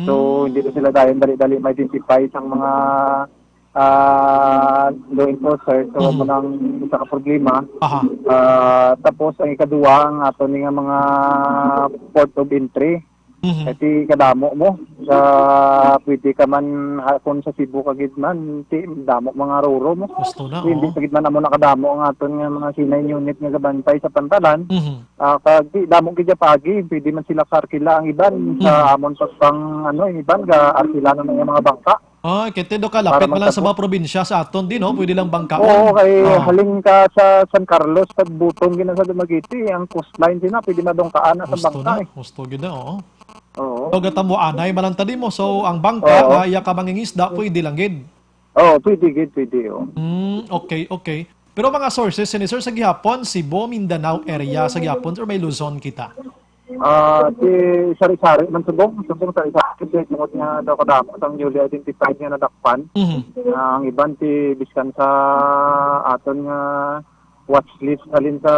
So, Hmm. hindi pa sila dayon dali-dali ma-identify sang mga, ah, law enforcer. So, Hmm. amo nang isa ka problema. Aha. Ah, tapos, ang ikaduha, ang ato ni nga mga port of entry. Mhm. Kasi kadamo mo, sa, pwede ka man, ha, kung sa Cebu ka gid man, ti, damo mga roro mo. Gusto na, Hindi oo. pa gid man amo nakadamo ang aton nga mga C nine unit nga gabantay sa pantalan. Mhm. Ah, kag di, damo gid siya pagi, pwede man sila karkila ang iban sa Mhm. amon pag pang, ano, ang iban ga arkila na nga mga bangka. Ah, kay ti daw ka Para lapit man lang sa magtabo. mga probinsya sa aton din, no? Pwede lang bangkaon. Oo, kay Ah. halin ka sa San Carlos, pag butong gina sa Dumaguete, ang coastline sina, pwede madungkaan na sa Gusto bangka, na, eh. gusto gid na, oo. Oo. Daw gatamuanay man lang tadi mo. So, ang bangka Oo. nga iya ka mangingisda, pwede lang gid. Oo, pwede gid, pwede, oo. Mm, okay, okay. Pero mga sources, sini, sir, sa gihapon, Cebu, Mindanao area sa gihapon, or may Luzon kita? Ah, ti sari-sari man subong, subong sari-sari, ti tungod nga daw kadamo sang newly identified nga nadakpan. Mhm. Ah, ang iban ti biskan sa aton nga watch list halin sa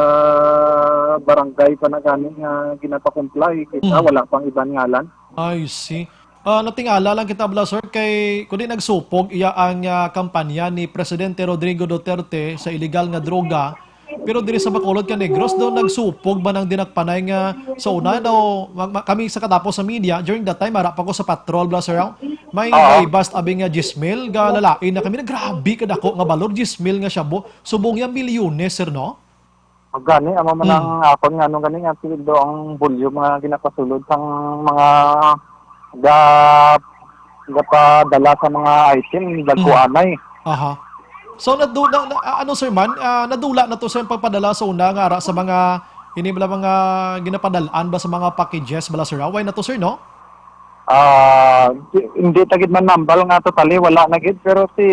barangay pa na gani nga ginapakomply, kita Mhm. wala pang iban ngalan. I see. Ah, natingala lang kita, bala, sir, kay kundi nagsupog iya ang, ah, kampanya ni Presidente Rodrigo Duterte sa illegal nga droga. Pero diri sa Bacolod kag Negros daw nagsupog ba nang dinakpanay nga sa una daw, ma-, ma-, kami sa katapos sa media, during that time, ara pa ko sa patrol, bala, sir, ah. May Oo. buy-bust abi nga diyes mil, ga lalain na kami, na grabe kadako nga balor, diyes mil nga shabu. Subong iya milyones, sir, no? Gani, amo man ang Mm. akon nga, ano, gani nga, ti daw ang volume nga ginapasulod sang mga ga-, gapadala sa mga item, dagko Mm. anay. Aha. So, nadu-, na, na, ah, ano, sir, man? Ah, nadula na to, sir, ang pagpadala sa una nga ara sa mga, ini bala mga ginapadalaan ba sa mga packages bala, sir? Away na to, sir, no? Ah, di, hindi ta gid man nambal nga totally, wala na gid, pero ti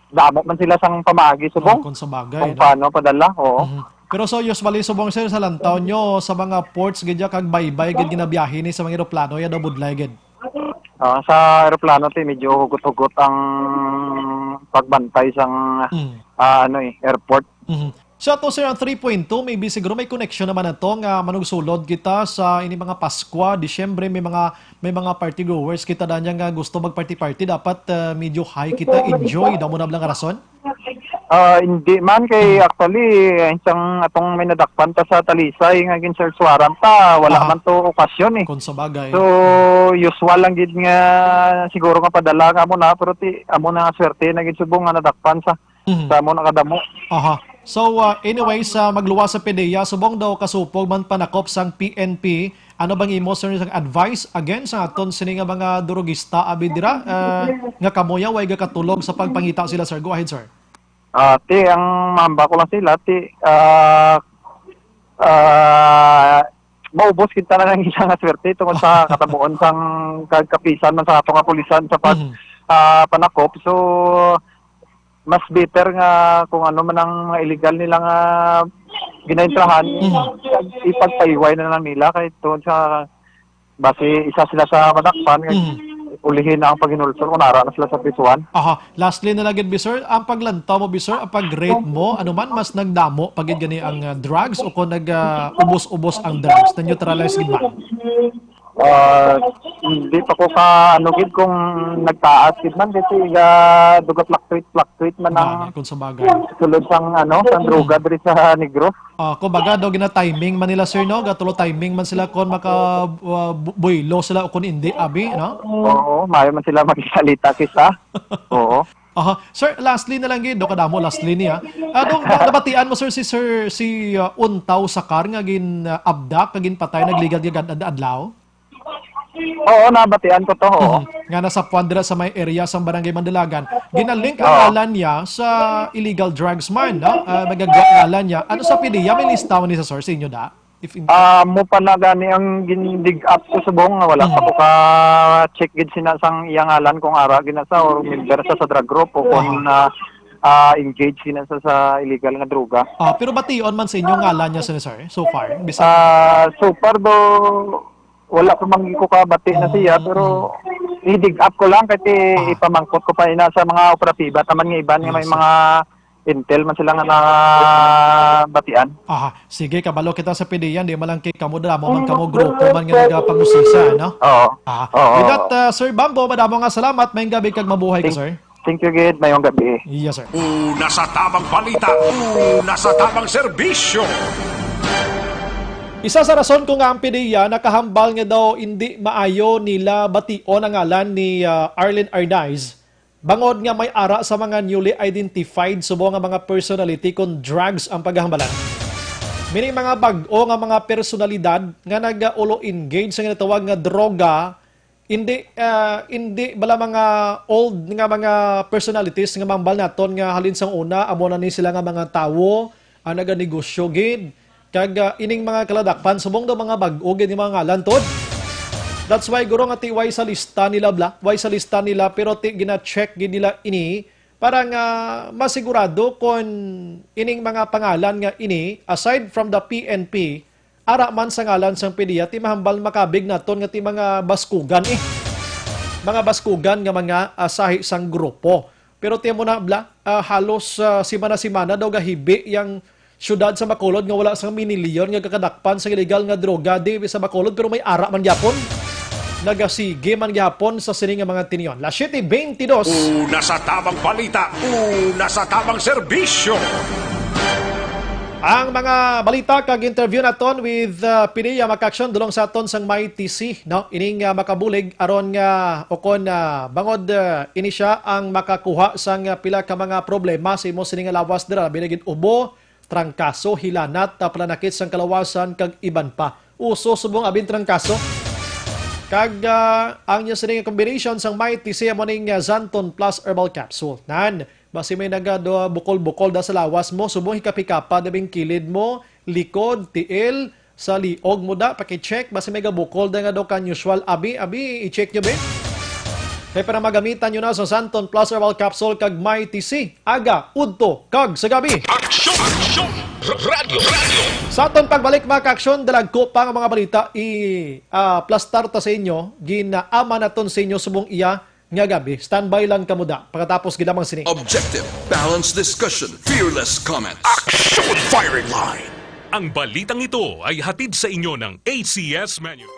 damo man sila sang pamaagi subong. Oh, kung sa bagay, Kung no? paano padala, oo. Mhm. Pero so, usually, subong, sir, sa lantaw nyo, sa mga ports, gid ya, kag baybay, gid ginabiyahe ni sa mga eroplano, ya daw budlay, gid. Ah, sa eroplano, ti, medyo hugot-hugot ang pagbantay sang, Mm. ah, ano, eh, airport. Mhm. So ato, sir, ang three point two, maybe siguro may connection naman na to nga manugsulod kita sa ini mga Paskwa, Disyembre, may mga, may mga party goers kita danya nga gusto mag-party-party. Dapat, ah, medyo high kita, enjoy. Daw mo na lang rason? Ah, hindi man kay, actually, isang atong may nadakpan ta sa Talisay nga gin-search warrant ta, wala Aha. man to okasyon eh. Kung sa bagay. So, usual lang gid nga siguro nga padala nga amo na, pero ti amo na nga swerte na gid subong nga nadakpan sa Mhm. sa amo na kadamo. Aha. So, uh, anyways, uh, magluwas sa PDEA, subong daw kasupog man panakop sang P N P. Ano bang imo, sir, sang advice again sa aton sini nga mga durugista abi dira, uh, nga kamo ya way gakatulog sa pagpangita sila, sir? Go ahead, sir. Ah, ti, ang mahamba ko lang sila, ti, ah, ah, maubos kita na lang ila nga swerte tungod sa katabuon sang kag kapisan man sa ato nga pulisan sa pag, Mhm. ah, panakop. So, mas better nga kung ano man ang mga illegal nila nga ginaintrahan, Mhm. ipagpaiway na lang nila kay tungod sa basi isa sila sa madakpan, nga Mhm. ulihin na ang paghinulsol kung nara na sila sa prisuhan. Aha. Lastly na lang gid, bi, sir, ang paglantaw mo, bi, sir, ang pag-rate mo, ano man, mas nagdamo pa gid gani ang, ah, drugs o kung nag, ah, ubos-ubos ang drugs, na-neutralize gid man? Ah, hindi pa ko ka, ano, gid kung nagtaas gid man, kasi ga, duga fluctuate, fluctuate man ang Bagay, kung sa bagay. sulod sang, ano, sang Mhm. droga diri sa Negros. Ah, kumbaga, daw gina-timing man nila, sir, no? Gatulo timing man sila kung maka, ah, bu-, buylo sila o kung hindi, abi, no? Oo, maayo man sila magsalita kisa. Oo. Aha. Sir, lastly na lang gid, do kadamo, lastly niya. Ah, do, na-, nabatian mo, sir, si Sir, si, ah, Untaw Sakar nga gin, ah, abdak, nga ginpatay, nagligad nga gad-, adlaw? Oo, nabatian ko to, oo. Mhm. Nga nasapuan dira sa may area sang Barangay Mandalagan. Ginalink ang Oo. ngalan niya sa illegal drugs man, no? Ah, magagwa ngalan niya. Ano sa PDEA? May lista man ni sa, sir, sa inyo da? If in Ah, mo pa na gani ang gin-dig up ko subong nga wala pa Mhm. ko ka-check gid sina sang iya ngalan kung ara gid na sa or member sa, sa drug group o kung, Aha. ah, ah, engaged gid na sa, sa illegal nga droga. Ah, pero bation man sa inyo ngalan niya, sir, sir, so far? Bisag Ah, so far do, wala pa man ko kabati na siya, Mm, pero mm. i-dig up ko lang kay Ah. ipamangkot ko pa ina sa mga operatiba taman nga iban nga Yes, may sir. mga intel man sila nga nabatian. Aha. Sige, kabalo kita sa PDEA, di man lang kay kamo, damo man kamo grupo man nga nagapangusisa, no? Oo. Aha. Oo, With that, oo. uh, Sir Bambo, madamo nga salamat. Maayong gabi kag mabuhay ka, Thank, sir. thank you, gid. Mayong gabi. Yes, sir. Una sa tamang balita, una sa tamang serbisyo. Isa sa rason ko nga ang PDEA nakahambal nga daw hindi maayo nila bation ang ngalan ni, ah, Arlene Arnaiz, bangod nga may ara sa mga newly identified subong nga mga personality kon drugs ang paghambalan. Mini mga bag-o nga mga personalidad nga nag-ulo engage sa ginatawag nga droga, hindi, ah, hindi bala mga old nga mga personalities nga mambal naton nga halin sang una, amo na ni sila nga mga tawo ang naganegosyo gid. Kag, ah, ining mga kaladakpan, subong daw mga bag-o gid nga mga ngalan, Tod. That's why, guro, nga ti way sa lista nila, bla, way sa lista nila, pero ti gina-check gid nila ini para nga masigurado kon ining mga pangalan nga ini, aside from the P N P, ara man sa ngalan sang PDEA, ti mahambal makabig naton nga ti mga baskugan, eh. Mga baskugan nga mga, ah, sahi sang grupo. Pero ti mo na, bla, ah, halos, ah, simana-simana daw gahibi yang syudad sa Bacolod nga wala sang minilyon nga kakadakpan sa illegal nga droga di sa Bacolod, pero may ara man gyapon. Nagasige man gyapon sa sini nga mga tinion. Las siete veintidós. Una sa tamang balita, una sa tamang serbisyo. Ang mga balita kag interview naton with, uh, PDEA makaaksyon dulong sa aton sang Mighty C, no? Ining, uh, makabulig aron nga, o kon, uh, bangod, uh, ini siya ang makakuha sang, uh, pila ka mga problema sa imo sini nga lawas dira, labi na gid ubo, trangkaso, hilanat, uh, pananakit sang kalawasan kag iban pa. Uso subong abin trangkaso. Kag, ah, ang inyo sini nga combination sang Mighty C amo ning, ah, Xanthone Plus Herbal Capsule. Nan, basi may naga-, do-, bukol-bukol da sa lawas mo, subong hikap-hikapa da bing kilid mo, likod, tiil, sa liog mo da, paki-check, basi may gabukol da nga daw ka unusual. Abi, abi, i-check nyo, be. Kay para magamitan nyo na sa Xanthone Plus Herbal Capsule kag Mighty C, aga, udto, kag sa gabi. Aksyon! Aksyon! R-, radyo! Radyo! Sa aton pagbalik, mga ka-aksyon, dalagko pa nga mga balita, i-, ah, plastar ta sa inyo, ginaama naton sa inyo subong iya nga gabi. Standby lang kamo da. Pagkatapos gid lamang sini. Objective, balanced discussion, fearless comment. Action Firing Line! Ang balitang ito ay hatid sa inyo ng A C S Manu.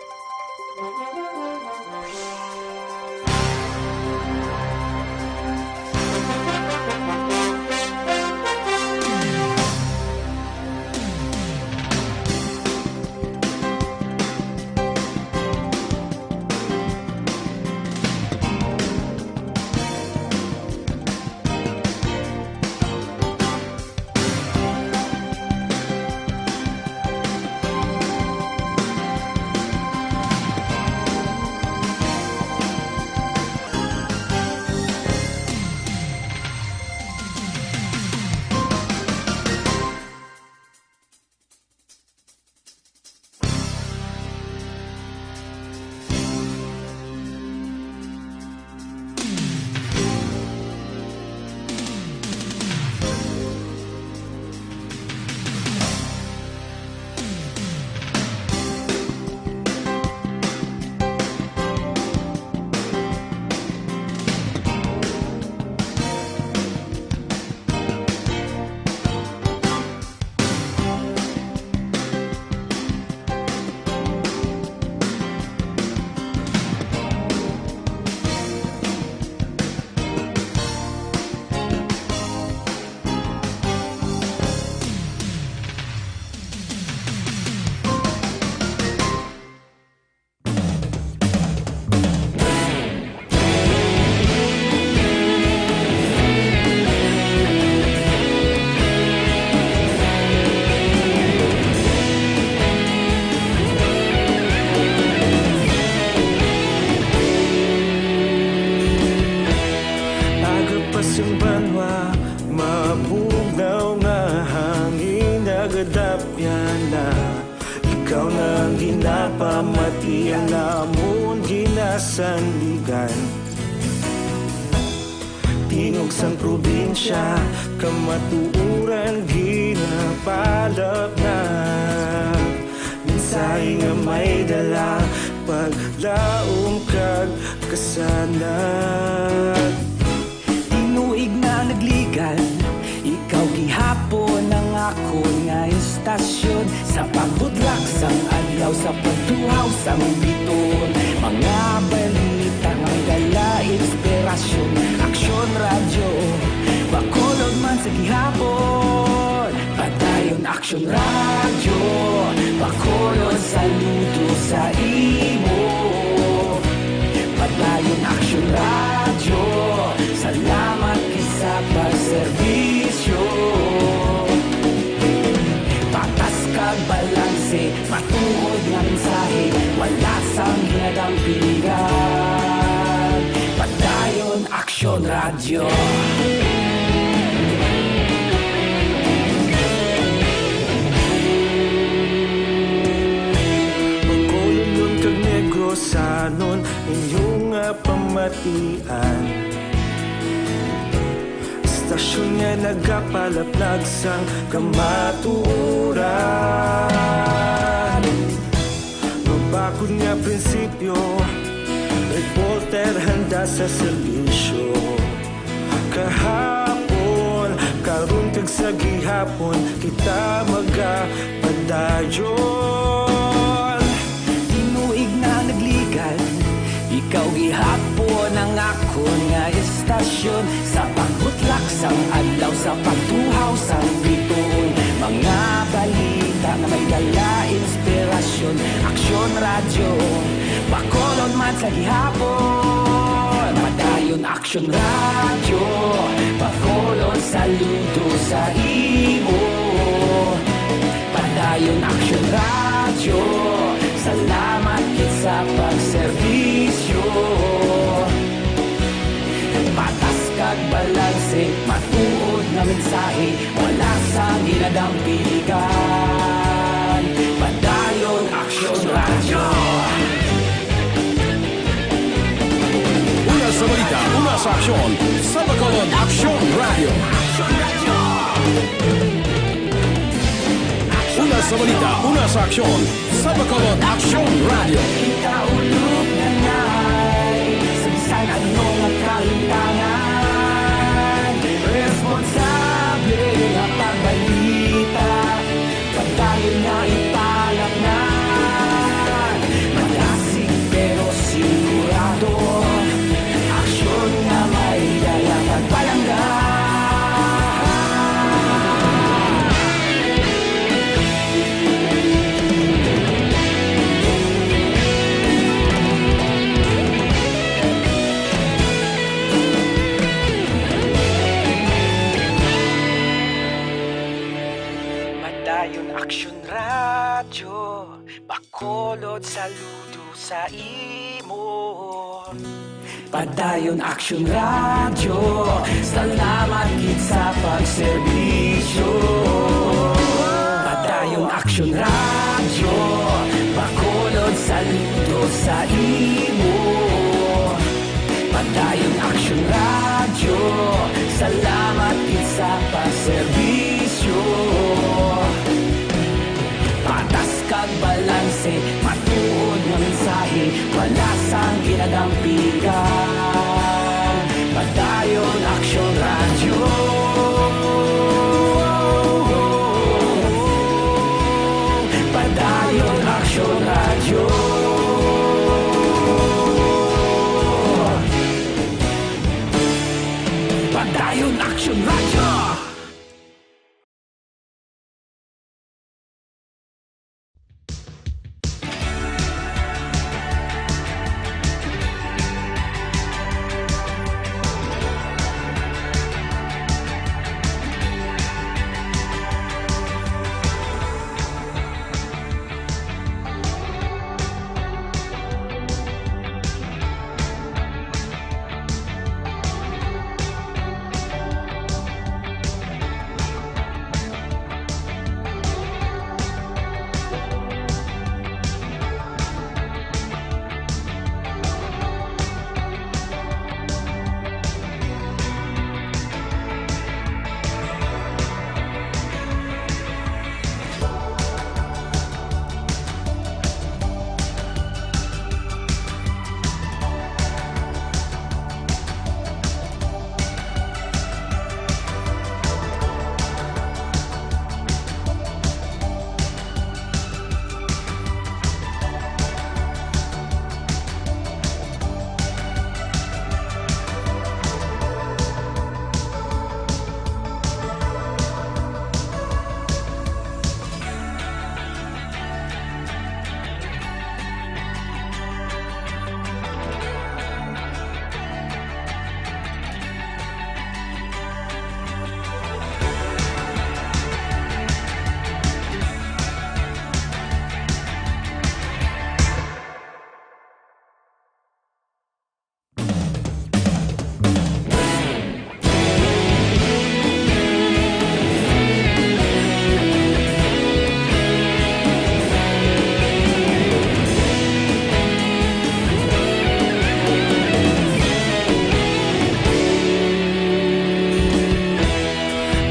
Aga pa sing banwa, mabugnaw nga hangin, nagadapyan na. Ikaw na ang ginapamati, ang amon ginasandigan. Tingog sang probinsya, kamatuoran ginapalapnag. Mensahe nga may dala, paglaom kag kasanag. Tinuig na nagligan, ikaw gihapon ang akon nga istasyon. Sa pagbutlak sang adlaw, sa pagtuhaw sang biton, mga balita nga may dala inspirasyon. Aksyon Radyo, Bacolod man sa gihapon. Padayon Aksyon Radyo, Bacolod, saludo sa imo. Padayon Aksyon Radyo, salamat gid sa pagserbisyo. Patas kag balanse, matuod nga mensahe, wala sang ginadampigan. Padayon Aksyon Radyo. Bacolodnon kag Negrosanon, inyo nga pamatian. Istasyon nga nagapalaplag sang kamatuoran. Mabakod nga prinsipyo, reporter handa sa serbisyo. Kahapon, karon, kag sa gihapon, kita magapadayon. Tinuig na nagligan, ikaw gihapon ang akon nga istasyon. Sa pagbutlak sang adlaw, sa pagtuhaw sang bituon, mga balita nga may dala inspirasyon. Aksyon Radyo, Bacolod man sa gihapon. Padayon Aksyon Radyo, Bacolod, saludo sa imo. Padayon Aksyon Radyo, salamat gid sa pagserbisyo. Patas kag balanse, matuod nga mensahe, wala sang ginadampigan. Padayon Aksyon Radyo. Una sa balita, una sa aksyon, sa Bacolod Aksyon Radyo. Una sa balita, una sa aksyon, sa Bacolod Aksyon Radyo. Kita ulog na ngay, sa bisan ano nga Padayon Aksyon Radyo, Bacolod, saludo sa imo. Padayon Aksyon Radyo, salamat gid sa pagserbisyo. Padayon Aksyon Radyo, Bacolod, saludo sa imo. Padayon Aksyon Radyo, salamat gid sa pagserbisyo. Patas kag balanse, matuod nga mensahe, wala sang ginadampigan. Padayon Aksyon Radyo. Padayon Aksyon Radyo. Padayon Aksyon Radyo.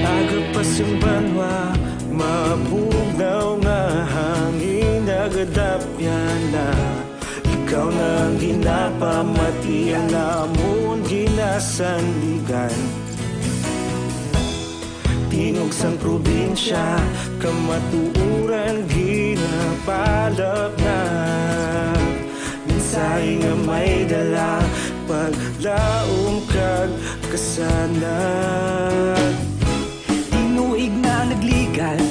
Aga pa sing banwa, mabugnaw nga hangin nagadapyan na. Ikaw na ang ginapamati, ang amon ginasandigan. Tingog sang probinsya, kamatuoran ginapalapnag. Mensahe nga may dala, paglaom kag kasanag. Tinuig na nagligan,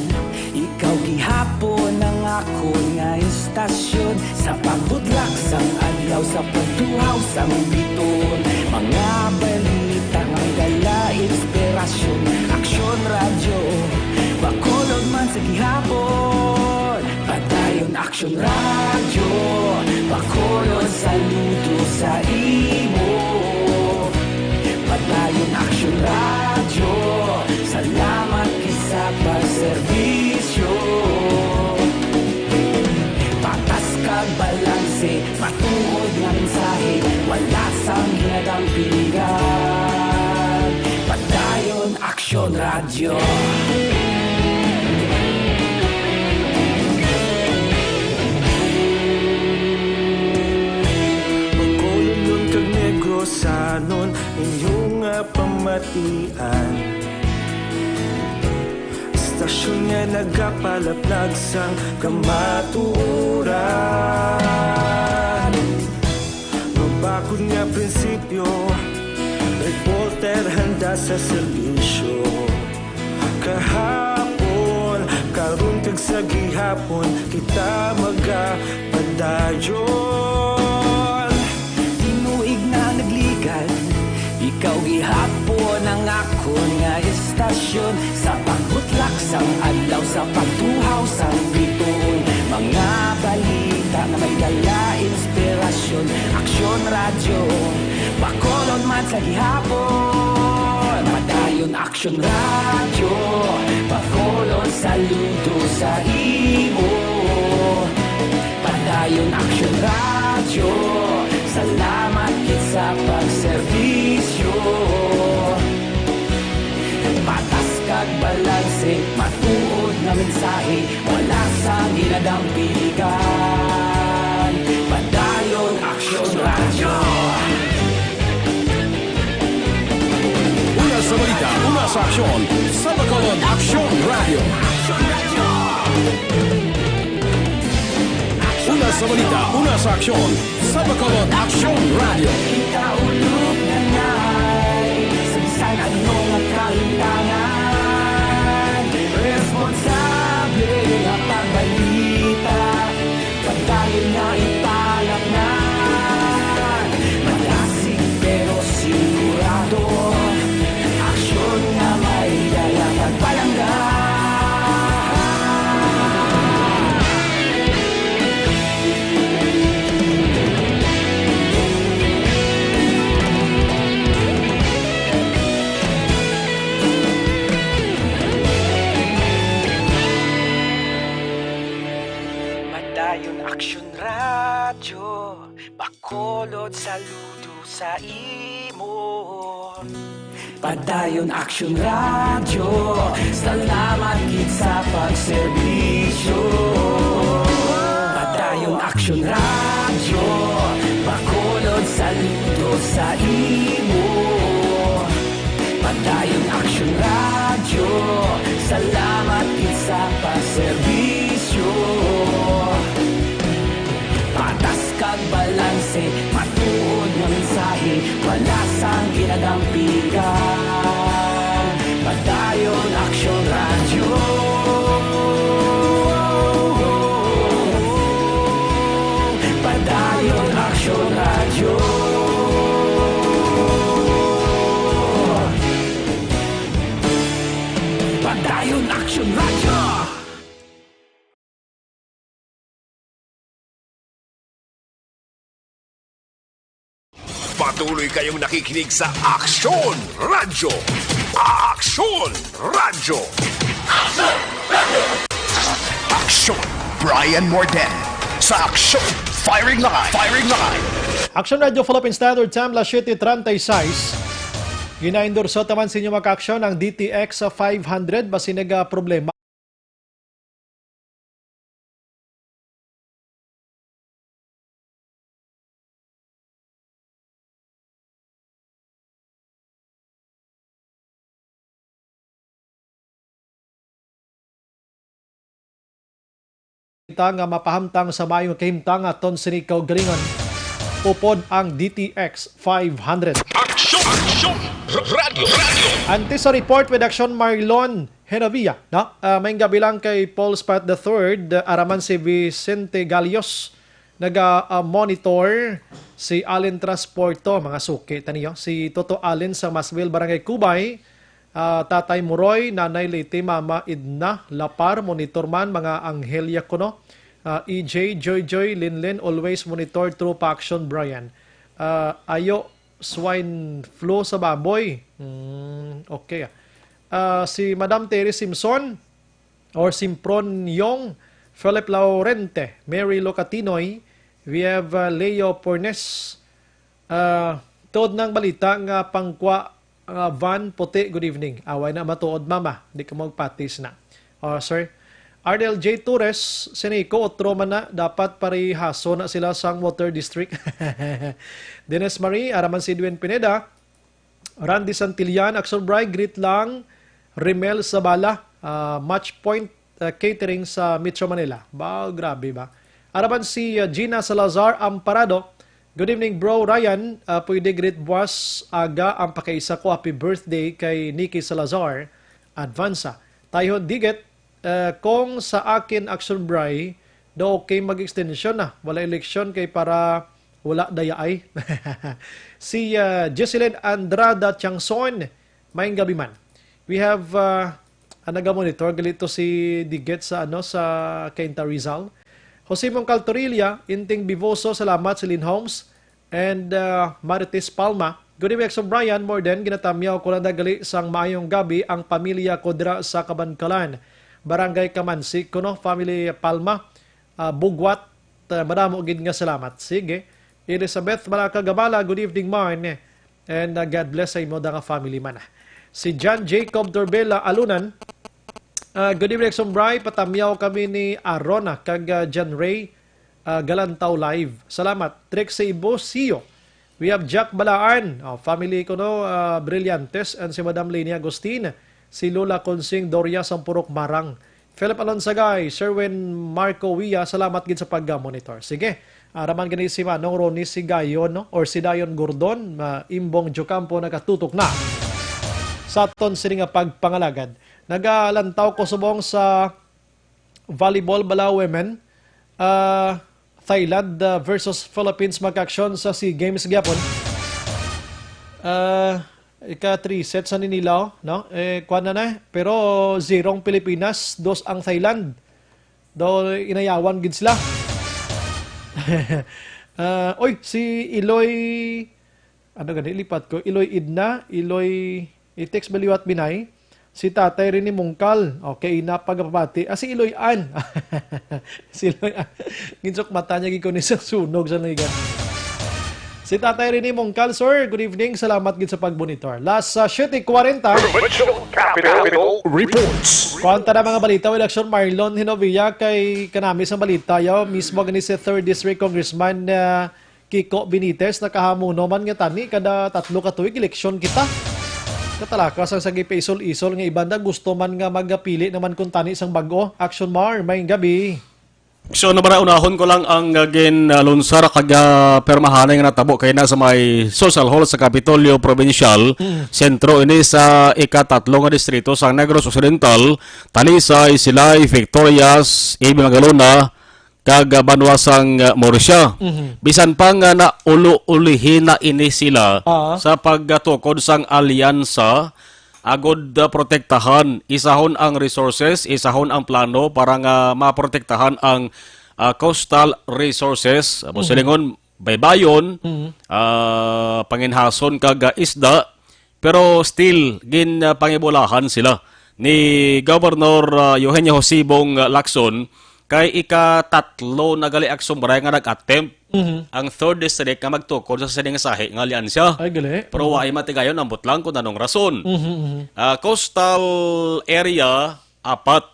ikaw gihapon ang akon nga istasyon. Sa pagbutlak sang adlaw, sa pagtuhaw sang biton, mga balita nga dala inspirasyon. Aksyon Radyo, Bacolod man sa gihapon. Padayon Aksyon Radyo, Bacolod, saludo sa imo. Padayon Aksyon Radyo, salamat gid sa pagserbisyo. Patas kag balanse, matuod nga mensahe, wala sang ginadampigan. Padayon Aksyon Radyo. Bacolodnon kag Negrosanon, inyo nga pamatian. Istasyon nga nagapalapnag sang kamatuoran. Mabakod nga prinsipyo, reporter handa sa serbisyo. Kahapon, karon kag sa gihapon, kita magapadayon. Tinuig na nagligan, ikaw gihapon ang akon nga istasyon. Sa pagbutlak sang adlaw, sa pagtuo Sa gihapon, Padayon Action Radio, Bacolod saludo sa imo. Padayon Action Radio, salamat gid sa pagserbisyo. Patas kag balanse, matuod nga mensahe, wala sang ginadampigan. Padayon Action Radio. Una sa balita, una sa aksyon, sa Bacolod Action Radio. Una sa balita, una sa aksyon, sa Bacolod Action Radio. Kita ulog na ngay, sa bisan ano nga kalimtangan, responsable nga pagbalita, padayon nga ipanaknan. Malasig pero sigurado, aksyon nga may dala kag palangga. Padayon Action Radio, Bacolod saludo sa imo. Padayon Action Radio, salamat gid sa pagserbisyo. Padayon Action Radio, Bacolod saludo sa imo. Padayon Action Radio, salamat gid sa pagserbisyo. Patas kag balanse, matuod nga mensahe, wala sang ginadampigan. Padayon Action Radio. Padayon Action Radio. Padayon Action Radio. Patuloy kayong nakikinig sa Aksyon Radyo. Aksyon Radyo. Aksyon, Brian Morden. Sa Aksyon, firing line, firing line. Aksyon Radyo Philippine Standard Time, las siete treinta y seis. Ginaendorso taman sa inyo, mga kaaksyon, ang D T X five hundred. Basi nagaproblema kita nga mapahamtang sa maayong kahimtang aton sini kaugalingon upod ang D T X five hundred. Aksyon! Aksyon! Radyo! Radyo! Antes sa report with Aksyon Marlon Henovia, no? Ah, may gabi lang kay Paul Spot the third, ah, araman si Vicente Galios, naga, ah, monitor si Allen Transporto, mga suki, taniyo. Si Toto Allen sa Masville, Barangay Cubay, ah, Tatay Muroy, Nanay Liti, Mama Edna Lapar, monitor man, mga Angelia kuno, ah, E J, Joy Joy, Linlin, always monitor through Paction Brian. Ah, ayo swine flu sa baboy. Hmm, okay, ah. Ah, si Madam Terry Simpson or Simpron Yong, Philip Laurente, Mary Locatinoy, we have, ah, Leo Pornes. Ah, tuod nang balita nga pangkwa nga van puti, good evening. Away na matuod, mama. Di ka magpatis na. Oh, sir. Arnel J Torres, sini ko, otro man na, dapat parihaso na sila sang water district. Dennis Marie, araman si Edwin Pineda, Randy Santillan, Action Bri, greet lang, Rimel Zabala, ah, Match Point, ah, Catering sa Metro Manila. Ba, grabe ba? Araman si, ah, Gina Salazar Amparado, good evening, bro Ryan. Ah, pwede greet buwas aga ang pakaisa ko. Happy birthday kay Nikki Salazar. Advance, ah. Tayhon Digit, ah, kung sa akin, Action Bri, daw okay mag-extension na. Wala eleksyon kay para wala daya ay. Si, ah, Jocelyn Andrada Tiangson, maayong gabi man. We have, ah, ang nagamonitor, gali to si Digit sa, ano, sa Cainta, Rizal. Jose Moncal Torilla, Inting Bivoso, salamat, si Lynn Holmes, and, ah, Marites Palma. Good evening, Exo Brian. More than ginatamyaw ko lang dagali sang maayong gabi ang pamilya ko dira sa Kabankalan, Barangay Kamansi, kuno family Palma, ah, Bugwat. Ah, madamo gid nga salamat. Sige. Elizabeth Malaka Gabala, good evening, Marn. And, ah, God bless sa imo da nga family man. Si John Jacob Torbella Alunan, ah, good evening, Exo Bri. Patamyaw kami ni Arona kag, ah, John Ray, ah, Galantaw Live. Salamat. Trixie Bosio. We have Jack Balaan, oh, family ko, no, ah, Brillantes, and si Madam Leni Agustin, si Lola Consing Doria Sampurok Marang, Philip Alonsagay, Sherwin Marco Wia, salamat gid sa pag-monitor. Sige, araman gani si Manong Ronnie Sigayon, no, or si Dayon Gordon, ah, Imbong Jocampo nakatutok na sa aton sini nga pagpangalagad. Nagalantaw ko subong sa volleyball bala, women. Ah, Thailand, ah, versus Philippines magka-action sa SEA Games gyapon. Ah, ika three sets sa nila, oh, no? Eh, kuwan na na, eh. Pero zero ang Pilipinas, dos ang Thailand. Daw inayawan gid sila. Ah, oy, si Iloy, ano gani, lipat ko. Iloy Idna, Iloy, i-text ba liwat, Binay? Si Tatay Rene Mungkal. Okay, ina pagapabati. Ah, si Iloy An. Si Iloy An. Ginsukmatan niya gid ko ni sa sunog sa ligan. Si Tatay Rene Mungkal, sir, good evening. Salamat gid sa pagmonitor. Last sa siyete kwarenta. Provincial Capital Reports. Kuwanta na mga balita, well, Action Marlon Hinovia, kay kanami sa balita, yaw, mismo gani si third District Congressman, ah, Kiko Benitez, nakahamuno man nga tani kada tatlo ka tuig eleksyon kita. Katalakas ang sa gipaisol-isol nga iban da gusto man nga magapili naman kun tani sang bag-o. Action Mar, may gabi. So, nabara, unahon ko lang ang, uh, gin, uh, lunsar kag, uh, permahanay nga natabo kay na sa may Social Hall sa Kapitolyo Provincial, Mm. Sentro ini sa ikatatlo nga distrito sa Negros Occidental, Talisay, Silay, Victorias, Ibi Magalona, kag, ah, banwa sang, ah, Murcia. Mhm. Bisan pa nga naulo-ulihi na ini sila Ah. sa pagtukod sang alyansa, agod, ah, protektahan isahon ang resources, isahon ang plano para nga maprotektahan ang, ah, coastal resources. Amo Mhm. silingon, baybayon, Mhm. ah, panginhason kag, ah, isda, pero still, gin, ah, pangibulahan sila ni Governor, ah, Eugenio Josibong, ah, Lacson, kay ikatatlo na gali, Action Bri, nga nag-attempt Mhm. ang third district nga magtukod sa sining sahi nga alyansa. Ay, gali. Pero Mhm. wa ay matigayon, ambot lang kung anong rason. Mhm, mhm. Ah, coastal area, apat.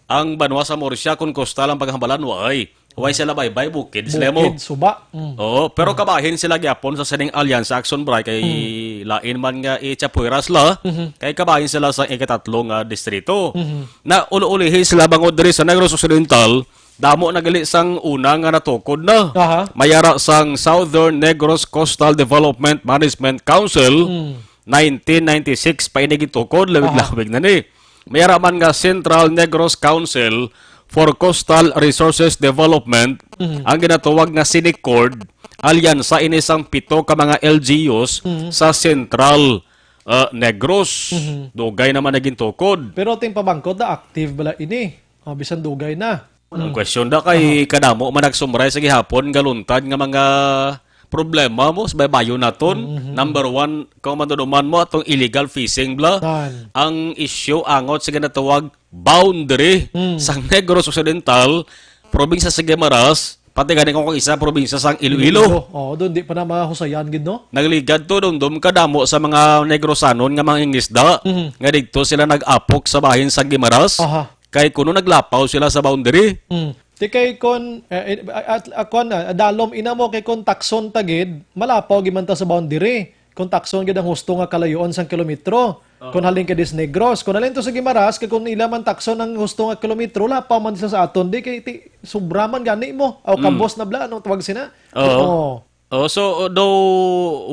Ang banwa sa Murcia, kung coastal ang paghambalan, wa ay. Wa ay sila baybay, bukid sila mo. Bukid, suba. Mm. Oo, pero Mm. kabahin sila gyapon sa sining alyansa, Action Bri, kay Mm. lain man nga i-chapueras la, Mhm. kay kabahin sila sa ikatatlo nga distrito. Mhm. Na ulo-ulihi sila bangod diri sa Negros Occidental, damo na gali sang una nga natukod na. Aha. Mayara sang Southern Negros Coastal Development Management Council, Mm. nineteen ninety-six pa ini gitukod, lawig-lawig Aha. na ni. Mayara man nga Central Negros Council for Coastal Resources Development, Mhm. ang ginatawag nga CENECORD, alyansa ini sang pito ka mga L G Us Mhm. sa Central, uh, Negros. Mhm. Dugay naman na gintukod. Pero ating pamangkot na active bala ini. Oh, bisan dugay na. Ang Mm. question da kay Aha. kadamo man nagsumray sa gihapon nga luntad nga mga problema mo sa baybayon naton. Mhm. Number one, kung maduduman mo atong illegal fishing bla. Tan. Ang issue angot sa ginatawag boundary Mm. sa Negros Occidental, probinsya sa Guimaras, pati gani kung isa probinsya sang Iloilo. Iloilo. Oo, doon di pa na mahusayan gid, no? Nagligad to, dumdum kadamo sa mga Negrosanon nga mga ingisda Mhm. nga didto sila nag-apok sa bahin sa Guimaras. Aha. Kay kuno naglapaw sila sa boundary. Mm. Ti kay kon, eh, eh, at, at, kuwan na, dalom ina mo kay kon takson ta gid, malapaw gid man ta sa boundary. Kon takson gid ang husto nga kalayuon sang kilometro. Oo. Kon halin kay Disnegros, kon halin to sa Guimaras, kay kon ila man takson ang husto nga kilometro, lapaw man sa, sa aton. Di kay ti, sobra man gani mo. Aw, Mm. kabos na bla, anong tawag sina? Oo. Oo. Oh, so, uh, though,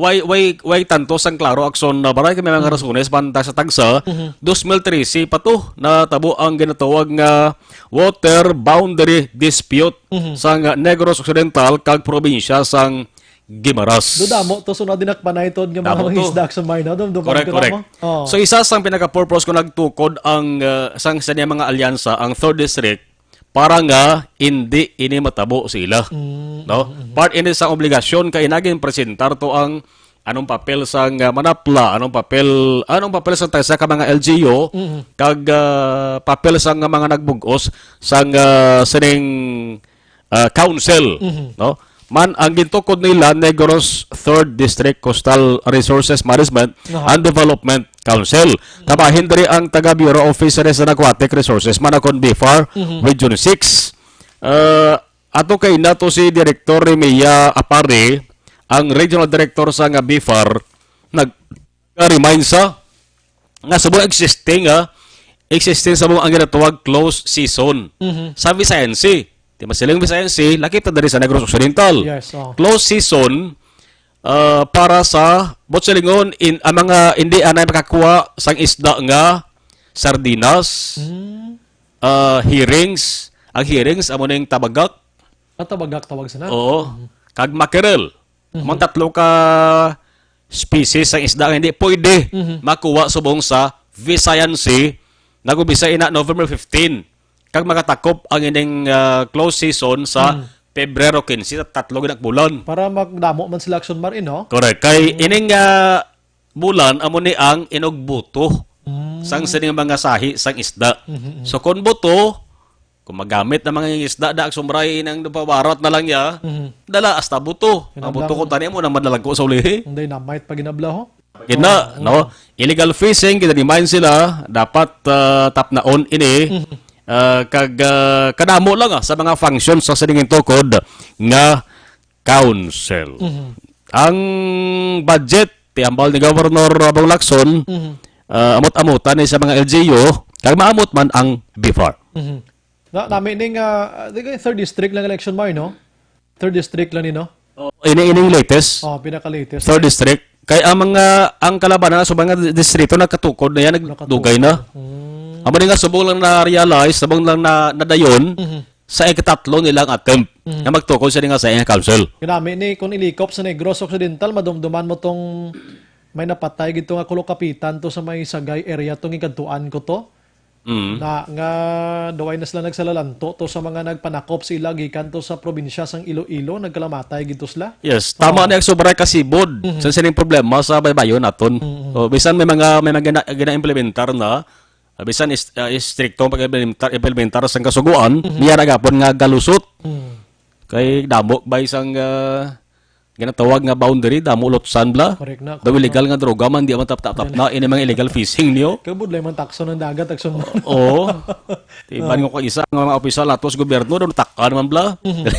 way, way, way tanto sang klaro, Action, uh, Bri, kay may mga Mhm. rasones man tagsa-tagsa, Mhm. dos mil trese pa to, natabo ang ginatawag nga water boundary dispute Mhm. sang Negros Occidental kag probinsya sang Guimaras. Do damo to, so nadinakpanay to nga mga Damo to. mangisda, Action Bri, no? Dum-, dum-, Correct, dum-, correct. damo. Oh. So, isa sang pinaka-purpose kung nagtukod ang, uh, sang, sa niya mga alyansa, ang third district, para nga hindi ini matabo sa ila. Mm, No? mm, mm. Part ini sa obligasyon kay naging presentar to ang Anong papel sang, ah, manapla? Anong papel, anong papel sang tagsa ka mga L G U? Mhm. Kag, ah, papel sang mga nagbug-os sang, ah, sining, ah, council, Mhm. no? Man ang gintukod nila, Negros Third District Coastal Resources Management Aha. and Development Council. Tabahin diri ang taga Bureau of Fisheries and Aquatic Resources, man akon BFAR, Mhm. Region six. Ah, ato kay nato si Director Remia Apare, ang Regional Director sa nga BFAR, nag-remind sa nga subong existing, ah, existing sa mga ang ginatawag closed season Mhm. sa Visayan Sea. Di ba siling Visayan Sea, lakip ta diri sa Negros Occidental. Yes, oh. Closed season, ah, para sa, buot silingon, in, ang mga hindi anay makakuha sang isda nga sardinas, Mm. ah, herrings. Ang herrings, amo ning tabagak. Ah, tabagak tawag sina? Oo. Mhm. Kag mackerel. Mhm. Mong tatlo ka species sang isda nga hindi pwede Mhm. makuha subong sa Visayan Sea, nag-umpisa ina November fifteen, kag magatakop ang ining, ah, close season sa Mhm. Pebrero quince, sa tatlo gid na bulan. Para magdamo man sila, Action Mar, eh, no? Correct. Kay Mhm. ining, ah, bulan, amo ni ang inugbuto Mm. sang sining mga sahi sang isda. Mhm, mhm. So, kung buto, kung magamit na mga isda, da, Action Mar, nang pawarat na lang niya, Mhm. dala hasta buto. Ang Kinablang buto ko tani mo nang madalagko sa ulihi. Ang dynamite pa ginabla, ho? Gina, Oo, no? oo. Illegal fishing, kita remind sila, dapat, ah, tapnaon ini. Mhm. Ah, kag, ah, kadamo lang, ah, sa mga functions sa sining tukod nga council. Mhm. Ang budget, ti hambal ni Governor Bong Lacson, Mhm. ah, amot-amotan ni sa mga L G U, kag maamot man ang BFAR. Mhm. Na, nami ni nga, ah, di ko, third district lang election mo, no? Third district lang ni, no? Oh, ini, ining latest. Oh, pinaka-latest. Third district. Kay ang mga, ang kalabanan sa mga distrito nagkatukod na yan, Nakatukod. nagdugay na. Mm. Amo ni nga subong lang na-realize, subong lang na, nadayon, Mhm. sa ikatatlo nilang attempt Mhm. nga magtukod sa nga sa iyang council. Kanami ni, kung ilikop sa Negros Occidental, madumduman mo tong may napatay gito nga kulo kapitan to sa may Sagay area tong ikadtuan ko to. Mm. Na nga, duway na sila nagsalalanto to sa mga nagpanakop sa ila gikan to sa probinsya sang Iloilo, nagkalamatay gito sila. Yes, tama Oh. ni ang sobra kasibod Mhm. sa sining problema sa baybayon naton. Mhm. So, bisan may mga, may mga gina-, gina-implementar na, ah, bisan is-, ah, istrikto ang pag-implementar, implementar sang kasugoan, Mhm. niya na gapon nga galusot. Mhm. Kay damo bay sang, ah, ginatawag nga boundary, damo lutsan bla. Correct na, Daw correct illegal na. nga droga man, di man tap-tap-tap Yan. na, ini mga illegal fishing niyo. Kabudlay man takson ang dagat, takson man. Oo. Tiban Ah. ko kag isa nga mga opisyal ato sa gobyerno, daw natakan man bla. Mhm.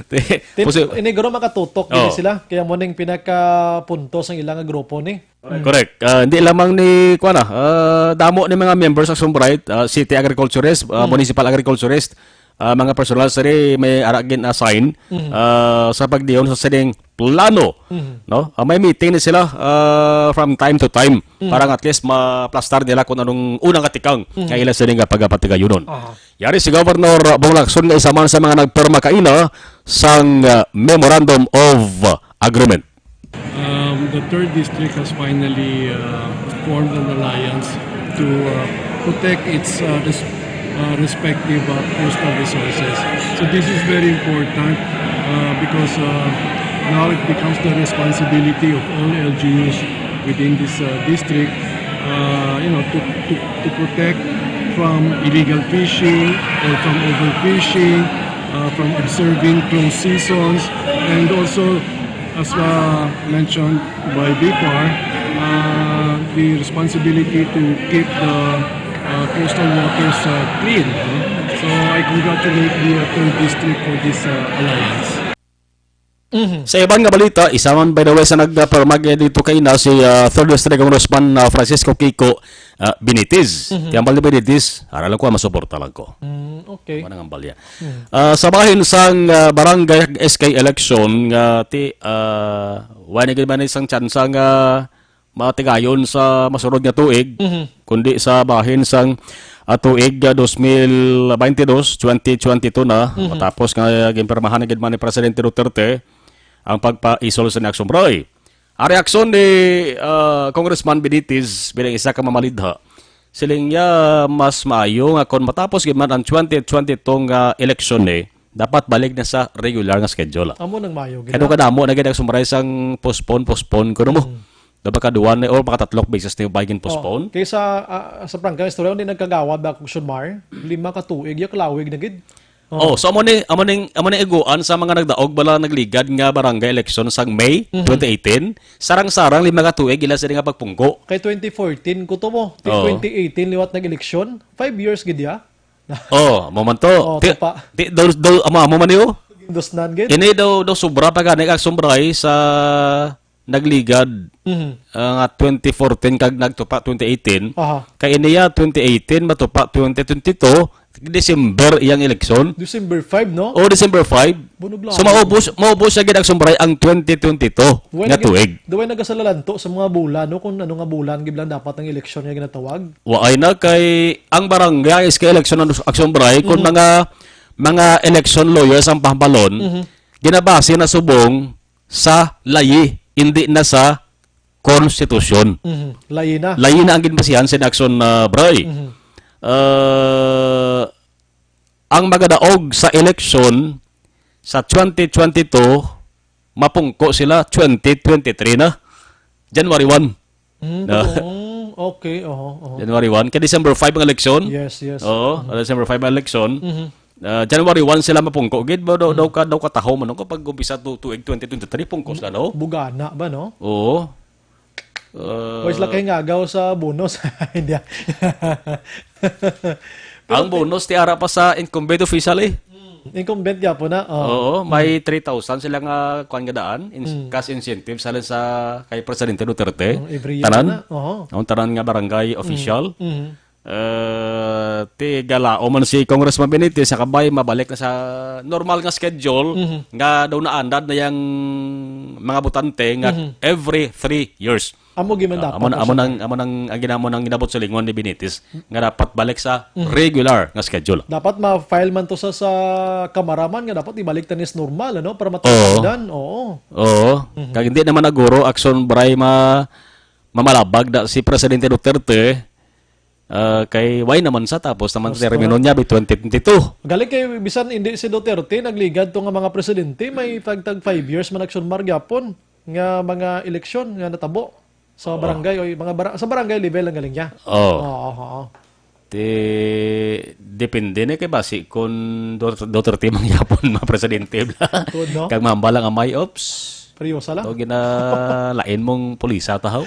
Te-, Tin-, pusi- ini guro makatutok gini Oh. sila. Kaya mo ning pinakapunto sang ilang grupo ni. Correct. Ah, hindi lamang ni, kuwan na, ah, damo ni mga members sa Sumbright, ah, city agriculturist, ah, Mm. municipal agriculturist, ah, mga personal sila may ara gin-assign, Mm. ah, sa pagdiyon sa sining plano, Mm. no? Ah, may meeting ni sila, ah, from time to time Mm. para nga at least maplastar nila kung anong unang katikang Mm. nga ila sila nga pagapatigayonon. Aha. Yari si Governor Bong Lacson nga isa man sa mga nagpirma kaina sang, ah, Memorandum of Agreement. Um, the third district has finally, uh, formed an alliance to, uh, protect its, uh, res-, uh, respective, uh, coastal resources. So this is very important, uh, because, uh, now it becomes the responsibility of all L G Us within this, uh, district, uh, you know, to, to, to protect from illegal fishing or from overfishing, uh, from observing closed seasons, and also, as, uh, mentioned by BFAR, uh, the responsibility to keep the, uh, coastal waters, uh, clean, no? So I congratulate the, uh, third district for this, uh, alliance. Mhm. Sa iban nga balita, isa man, by the way, sa nagpirma dito kay na si, ah, Third District Congressman, ah, Francisco Kiko, ah, Benitez. Mhm. Ti hambal ni Benitez, ara lang ko, masuporta lang ko. Mm, okay. Ano nga hambal niya? Mhm. Ah, sa bahin sang, ah, barangay S K election nga ti, ah, wala ni gid man isang tsansa nga matigayon sa masunod nga tuig, Mhm. kundi sa bahin sang, ah, tuig, ah, dos mil baynte dos, twenty twenty-two na, Mhm. matapos nga ginpirmahan na gid man ni Presidente Duterte ang pagpaisol sa Action Bray. Ang reaksyon ni, ah, Congressman Benitez bilang isa ka mamalidha, siling niya mas maayo nga kon matapos gid man ang twenty twenty-two nga eleksyon ni, Dapat balik na sa regular nga schedule, ah. Amo nang maayo gid, Kaya ah. Kadamo na gid ang sumray sang postpone, postpone, kuno mo. Mm. Dapat kaduwa na or makatatlo ka beses na yung bagay postpone. Oh, kaysa, ah, sa prangka istorya, hindi nagkagawad ba kung Sumar? Lima ka tuig, yak lawig na gid. Oh, so amo ni, amo ning, amo ning iguan sa mga nagdaog bala nagligad nga barangay election sang May Mhm. twenty eighteen. Sarang-sarang lima ka tuig ila sila nga pagpungko. Kay twenty fourteen ko to mo. Ti Oo. twenty eighteen liwat nag-eleksyon. Five years gid ya. Oh, amo man to. Oh, Ti, tupa. ti, daw, daw, amo, amo man yo. Gindusnan gid. Ini daw, daw sobra pa gani kag sombray sa nagligad, Mhm. ah, nga twenty fourteen kag nagtupa twenty eighteen. Aha. Kay iniya twenty eighteen matupa twenty twenty-two, December iyang eleksyon. December five, no? O, December five. Bunog lang. So, maubos, maubos siya gid ang sumbray ang twenty twenty-two Duway nga nag-, tuig. Duway nagasalalanto sa mga bulan, no? Kung ano nga bulan gid lang dapat ang eleksyon nga ginatawag. Waay na kay ang barangay is kay eleksyon ang, ang sumbray kung Mhm. mga, mga election lawyers ang pahambalon, Mhm. ginabase na subong sa layi, hindi na sa konstitusyon. Mhm. Layi na. Layi na ang ginbasihan sa action, ah, Bray. Mhm. Ah, ang magadaog sa eleksyon sa twenty twenty-two, mapungko sila twenty twenty-three na. January one. Mm, No. oo. Okay, oho, oho. January one. Kay December five ang eleksyon. Yes, yes. Oo, Mhm. December five ang eleksyon. Mhm. Ah, January one sila mapungko. Gid ba daw, Mhm. daw ka, daw kataho man ako pag umpisa to, tuig twenty twenty-three, pungko sila, no? Bugana ba, no? Oo. Uh, Wais lang kay ngagaw sa bonus. Hindi, ah. Pero ang ti- bonus, ti ara pa sa incumbent official, eh. Hmm. Incumbent gyapon na, oh. Oo, may Hmm. three thousand sila nga kuwan nga daan, in-, Hmm. cash incentive sa, sa kay Presidente Duterte. Oh, every year Tanan? na. Oo. Ang tanan nga barangay Hmm. official. Hmm. Eh, ti galaom man si Congressman Benitez sa kabay, mabalik na sa normal nga schedule Mhm. nga daw naandad na yang mga botante nga Mhm. every three years. Amo gyud man Ah, dapat amo na, na amo siya. nang, amo nang, ang ginamo nang ginabot sa lingon ni Benitez nga dapat balik sa Mhm. regular nga schedule. Dapat ma-file man to sa, sa kamaraman nga dapat ibalik ta ni sa normal, ano, para Oo. matulodan. Oo. Oo. Mhm. Kag hindi naman naguro action bray ma-, mamalabag na si Presidente Duterte. Ah, kay why naman sa tapos naman Basta termino niya bi twenty twenty-two. Galing kay bisan hindi si Duterte nagligad to nga mga presidente, may tagtag five years man nagsunmar gyapon nga mga eleksyon nga natabo sa Oo. barangay o mga bara-, sa barangay level ang galing niya. Oo. Oo, oo, oo. Ti, depende na kay basi kung Dur-, Duterte man gyapon mga presidente bla. Tuod, no? Kag mambal ang amay, ops. Seryosa lang. O, ginalain mong pulisa, tahaw.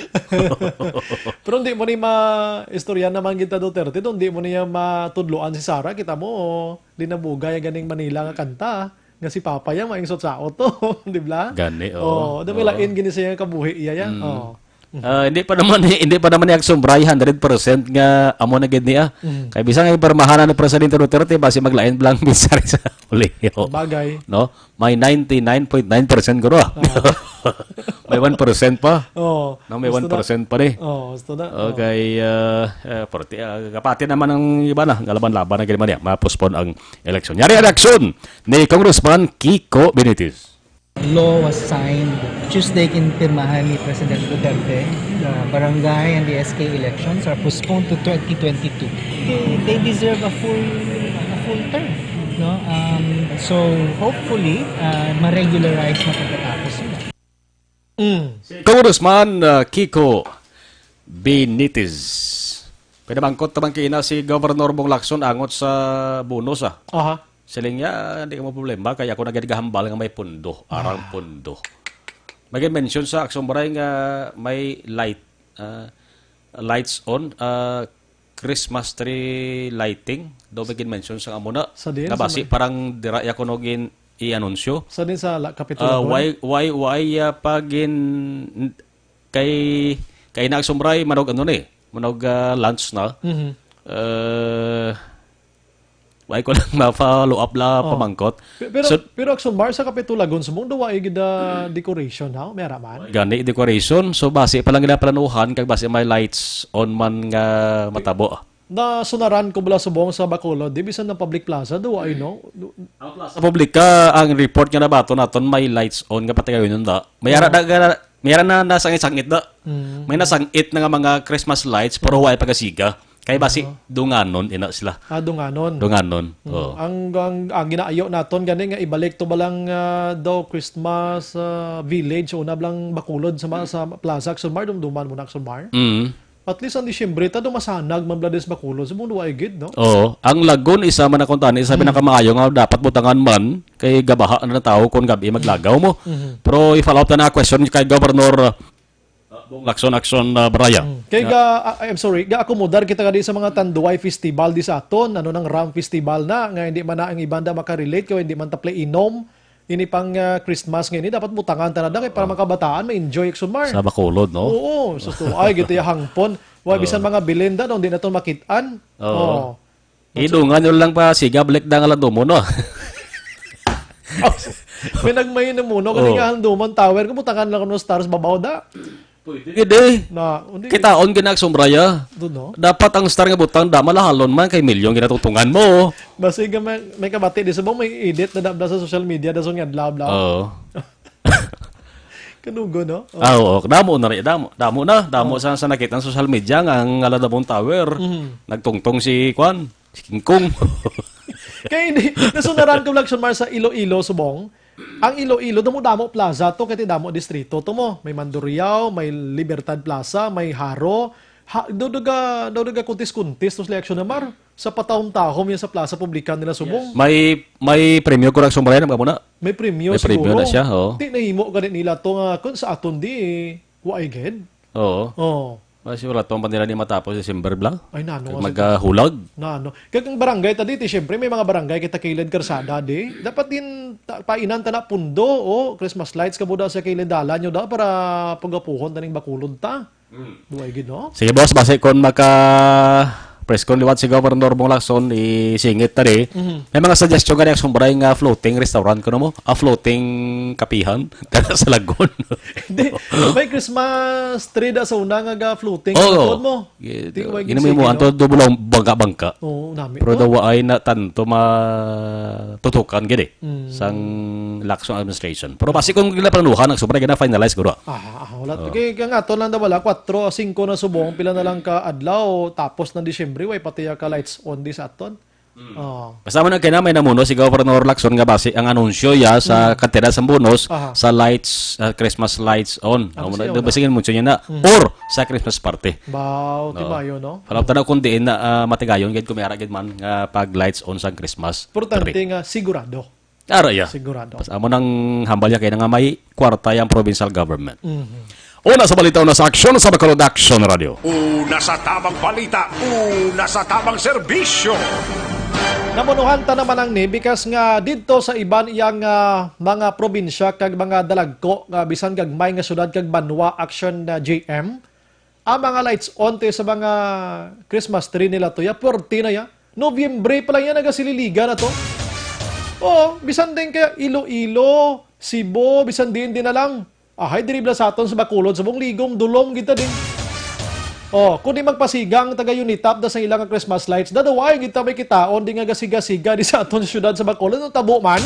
Pero hindi mo ni ma-, istorya naman kita Duterte, doon, hindi mo niya matudloan si Sara. Kita mo, oh, di nabugay ang ganing Manila nga kanta, ah. Nga si Papa ya, maing sot-saot to, di ba? Gani, oo. Oh, dami Oo. lain gini siya nga kabuhi iya, ya. Mm. Oh. Ah, hindi pa naman, hindi pa naman ni Aksyon Bray hundred percent nga amo na gid niya. Mm. Kay bisan nga ipormahan ni Presidente Duterte, basi maglain lang bisan sa kolehiyo. Bagay. No? May ninety-nine point nine percent guro. Ah. May one percent pa. Oo. No, may Gusto na. one percent pa ni. Oo, gusto na. Oo. Okay, ah, eh, parte, ah, kapati naman ang iba na, ngalaban-laban na gid man niya, ma-postpone ang eleksyon. Yari ang aksyon ni Congressman Kiko Benitez. Law was signed Tuesday, kinpirmahan ni President Duterte. The barangay and the S K elections are postponed to twenty twenty-two. They, they deserve a full, a full term, no? Um, so, hopefully, uh, ma-regularize na pagkatapos yun. Mm. Si Congressman, uh, Kiko Benitez. Pinamangkot naman kina si Governor Bong Lacson angot sa bonus, ah. Aha. Siling niya, "Hindi ka mo problema, kaya ako na gid gahambal nga may pundo, arang Ah. pundo." May mention sa Aksyon Bray nga may light, ah, lights on, ah, Christmas tree lighting. Daw may gin-mention sa amo na. Sa din, Nga sa basi may parang dira ya kuno gin i-anunsyo. Sa din sa la-, Kapitulo Ah, one? why, why, why, ah, pa gin-, kay, kay na Aksyon Bray, manog ano ni? Manog, ah, lunch na. Mhm. Ah, why ko lang ma-follow up la Oh. pamangkot. Pe-, pero, So, pero Aksyon Bray, sa Kapitulagon, sumong daw ay gid, ah, decoration, ha? May ara man? Gani, decoration. So, basi pa lang ginaplanuhan, kag basi may lights on man nga matabo. Nasunaran ko bala subong sa Bacolod, di bisan ang public plaza, daw ay, no? Ang plaza publika, ang report nga nabato naton, may lights on nga pati kayo nun da. May ara Oo. da, may ara na nasangit-sangit da. Mm. May nasangit na nga mga Christmas lights, pero wala pagasiga. Kay basi, dunganon, ina sila. Ah, dunganon. Dunganon. Mm, oo. Ang, ang, ang ginaayo naton gani nga ibalik to ba lang, ah, daw Christmas, ah, village, una blang Bacolod sa ma-, sa Plaza, Axon Mar, dumduman mo na, Axon Mar. Mm. At least ang Disyembre, ta dumasanag man bla des Bacolod. Sa mundo ay gid, no? Oo. Ang lagon, isa man akong tani, isa Mm. pinakamaayo nga dapat butangan man, kay gabaha na tao kung gabi maglagaw mo. Mhm. Pero i-follow up ta na question kay Governor, uh, Bong Lacson, Action, uh, Baraya. Mm. Kay Nga ga, ah, I'm sorry, ga-akomodar kita gadi sa mga Tanduay Festival di sa aton, ano nang Ram Festival na, nga hindi man na ang ibanda makarelate, kay hindi man ta play inom. Ini pang, ah, Christmas nga ini, dapat butangan ta na da, kay para Oo. mga kabataan, may enjoy, Axon Mar. Sa Bacolod, no? Oo, sa to. Ay, gito yung hangpon. Wa, Oo. bisan mga bilin da, no, hindi na to makit-an. Oo. Oo. Idungan nyo lang pa, siga, balik da nga lang dumo, no? May nagmayo na mo, no? Kani Oo. nga, Halduman Tower, kung butangan lang kuno stars, babaw da. Pwede gid eh. Na, hindi Kitaon gid na ang sombra ya. Doon, no? Dapat ang star nga butang, da, malahalon man, kay milyon ginatungtungan mo. Basi nga may, may kabati, di sa ba may edit na dabla sa social media, da sa nga adlaw-adlaw. Oo. Kanugo, no? Oo. Ah, oo. Damo na rin. Damo, damo na. Damo Oo. sa, sa nakita sa social media nga ang Aladabon Tower, Mhm. nagtungtong si, kwan, si King Kong. Kaya hindi, nasunaran ko lang, Sir Mar, sa Iloilo, subong. Ang Iloilo, damo-damo plaza to, kaya damo distrito to mo. May Mandurriao, may Libertad Plaza, may Jaro. Ha, do, do ga, do, do ga kuntis-kuntis to sila, Action Mar. Sa patahom-tahom yan sa plaza publika nila, subong. Yes. May, may premyo ko lang, Sir Mar, yan, mga muna. May premyo May premyo siguro. na siya, oo. Di nahimo gani nila to nga kung sa aton di, wa ay gid. Oo. Oo. Mas wala to ang panira ni matapos December bla. Ay, nano nga Maghulag. Nano. Kag ang barangay ta dito, siyempre, may mga barangay kita kilid karsada di. Dapat din ta, painan ta na pundo o Christmas lights ka buda sa kilid dalan nyo da para pagapuhon taning Bacolod ta. Mm. Duay gid, no? Sige, boss, basi kung maka press con liwat si Governor Bong Lacson, isingit ta di. Mhm. May mga suggestion gani ang sumbray nga floating restaurant kuno mo? A floating kapihan? Tara sa Lagun. Hindi. May Christmas tree da sa una nga ga-floating Oo. sa likod mo. Gi-, Di, wa gini mo, gid, anto no? Dubulo ang bangka-bangka. Oo, nami. Pero Oh. daw ay na tanto matutukan gid eh. Mm. Sang Lacson administration. Pero basi kung gila planuhan, ang sobra gina-finalize guro. Ah, ah, wala. Oo. Kay, kaya nga, to lang daw wala. Kwatro, singko na subong, pila na lang ka adlaw, tapos na Disyembre, way pati ka lights on di sa aton. Mm. Oo. Basta mo na kaya may namuno si Governor Lacson nga basi ang anunsyo ya sa Mm. kantidad sa bonus Aha. sa lights, ah, Christmas lights on. Ah, Amo na, basi, basi oh, nga anunsyo niya na. Mm. Or sa Christmas party. Baw, No. timayo, no? Wala tanaw kung diin na, ah, matigayon gid kung may ara gid man nga pag lights on sa Christmas Importante tree. nga sigurado. Ara, ya. Sigurado. Pas amo nang hambal niya kay na nga may kwarta yang provincial government. Mhm. Una sa balita, una sa aksyon sa Bacolod Action Radio. Una sa tabang balita, una sa tabang serbisyo. Namunuhan ta naman ang ni, bikas nga didto sa iban iyang, ah, mga probinsya kag mga dalagko nga bisan gagmay nga syudad kag banwa, Action, ah, J M. Ang mga lights on to sa mga Christmas tree nila to, ya, puwerte na ya. Nobyembre pa lang yan, nagasililigan na to. Oo, bisan din kaya Iloilo, Cebu, bisan din din na lang. Ahay, diri bala sa aton sa Bacolod, sa buong ligom, dulom kita din. Oh, kung di magpasiga ang taga Unitap da sa ilang Christmas lights, dadaway kita may kitaon di nga gasiga-siga di sa aton syudad sa Bacolod, ang tabo man.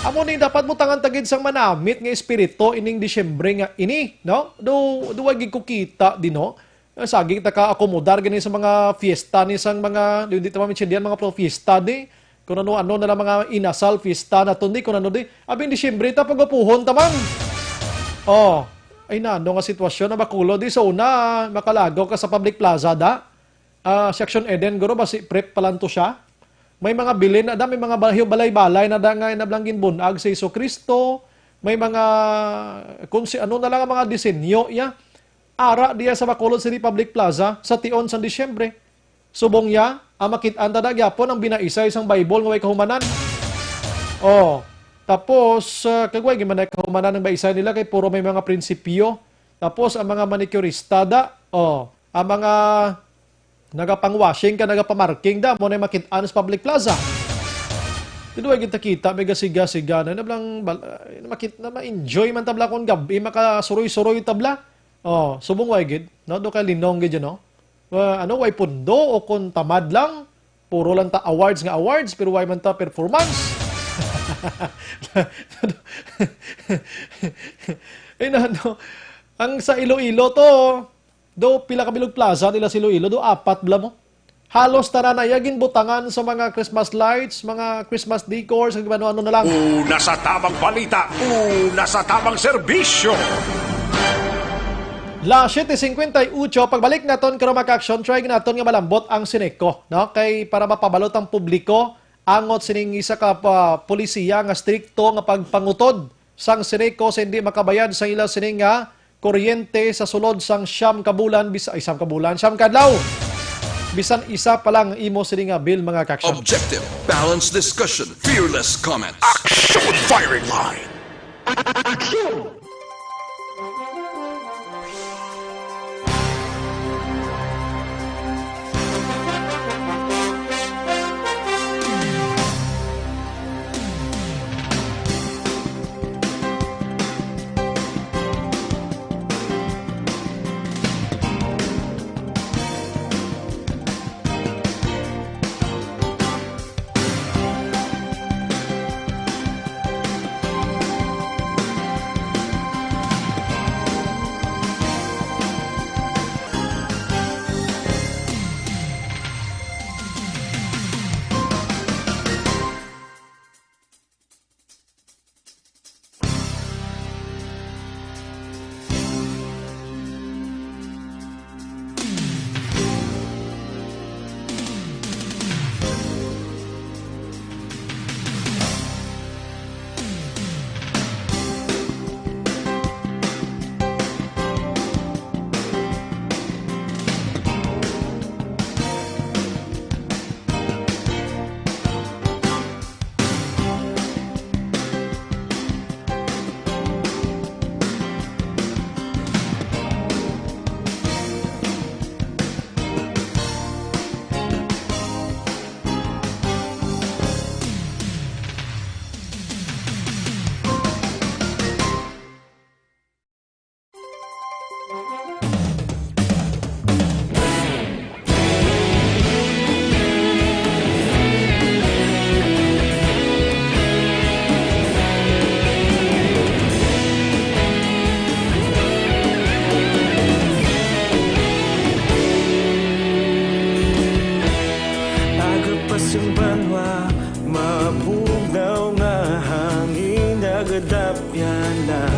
Amo ni dapat butangan tagid sang manamit nga espiritu ining Disyembre nga ini, no? Do, do wa gid ko kita di, no? Saging ta ka akomodar gani sa mga fiesta ni sang mga, di, di ta maintindihan mga pro fiesta di. Kung ano-ano na lang mga inasal, fiesta na to di, kung ano di. Abing Disyembre ta pagapuhon ta man. Oh, ay nano nga sitwasyon na Bacolod di sa una, makalagaw ka sa public plaza da. Ah, Section Eden, guro, basi prep pa lang to siya. May mga bilin na da, may mga balay-balay na da nga nablanggin bunag si Jesu Cristo. May mga, kung si ano na lang ang mga disenyo, ya. Ara diya sa Bacolod City Public Plaza sa tion sang Disyembre. Subong ya, ang makit-an ta na gyapon ang binaisay sang Bible nga way kahumanan. Oh, tapos, ah, kag way gyud man na kahumanan ang baisay nila kay puro may mga prinsipyo. Tapos ang mga manicurista da, oh, ang mga nagapang-washing ka, nagapamarking da, mo na makit-an sa public plaza. Di duwa kita kita, may gasiga-siga na, na lang, bal-, ay, makit-, na ma-enjoy man tabla kung gabi, makasuroy-suroy tabla. Oh, subong way gid, no? Do kay linong gid yun, no? Wa-, ano, way pundo o kung tamad lang, puro lang ta awards nga awards, pero way man ta performance. Ay, na, no? Ang sa Iloilo to, Do pila ka bilog plaza nila sa Iloilo? Do apat bala mo. Halos tanan na iya ginbutangan sa mga Christmas lights, mga Christmas decors, kag ano-ano na lang. Una sa tamang balita, una sa tamang serbisyo. Las siete cincuenta y ocho, pagbalik naton karon, mga ka-aksyon, try naton nga malambot ang Sineco, no? Kay para mapabalot ang publiko, angot sining isa ka pa-, polisiya nga strikto nga pagpangutod sang Sineco sa hindi makabayad sang ila sining nga kuryente sa sulod sang siyam ka bulan, bis-, ay, siyam ka bulan, siyam ka adlaw. Bisan isa pa lang ang imo sini nga bill, mga ka-aksyon. Objective, balanced discussion, fearless comments. Action Firing Line. Action! Aga pa sing banwa, mabugnaw nga hangin nagadapyan na.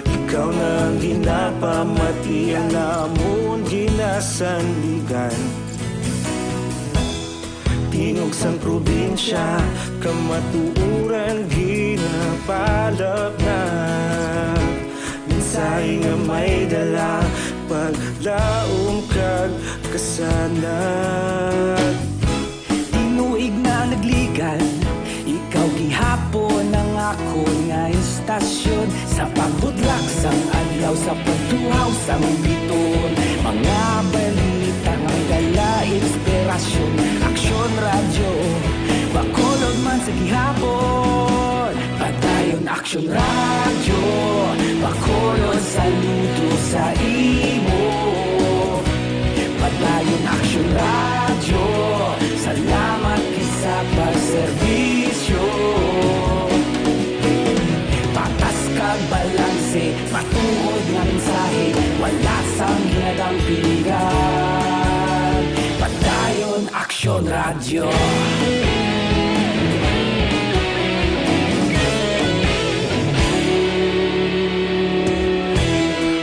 Ikaw na ang ginapamati, ang amon ginasandigan. Tingog sang probinsya, kamatuoran ginapalapnag. Mensahe nga may dala, paglaom kag kasanag. Tinuig na nagligan, ikaw gihapon ang akon nga istasyon. Sa pagbutlak sang adlaw, sa pagtuhaw sang biton, mga balita nga may dala inspirasyon. Aksyon Radyo, Bacolod man sa gihapon. Padayon Aksyon Radyo, Bacolod, saludo sa imo. Padayon Aksyon Radyo, salamat gid sa pagserbisyo. Patas kag balanse, matuod nga mensahe, wala sang ginadampingan. Padayon Aksyon Radyo.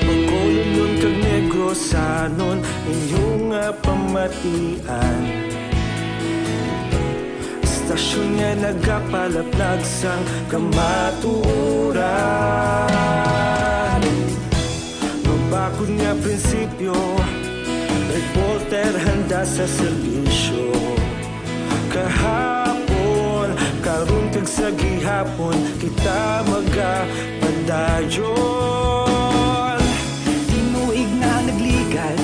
Bacolodnon kag Negrosanon, inyo nga pamatian. Istasyon nga nagapalaplag sang kamatuoran. Mabakod nga prinsipyo, reporter handa sa serbisyo. Kahapon, karon kag sa gihapon, kita magapadayon. Tinuig na nagligan,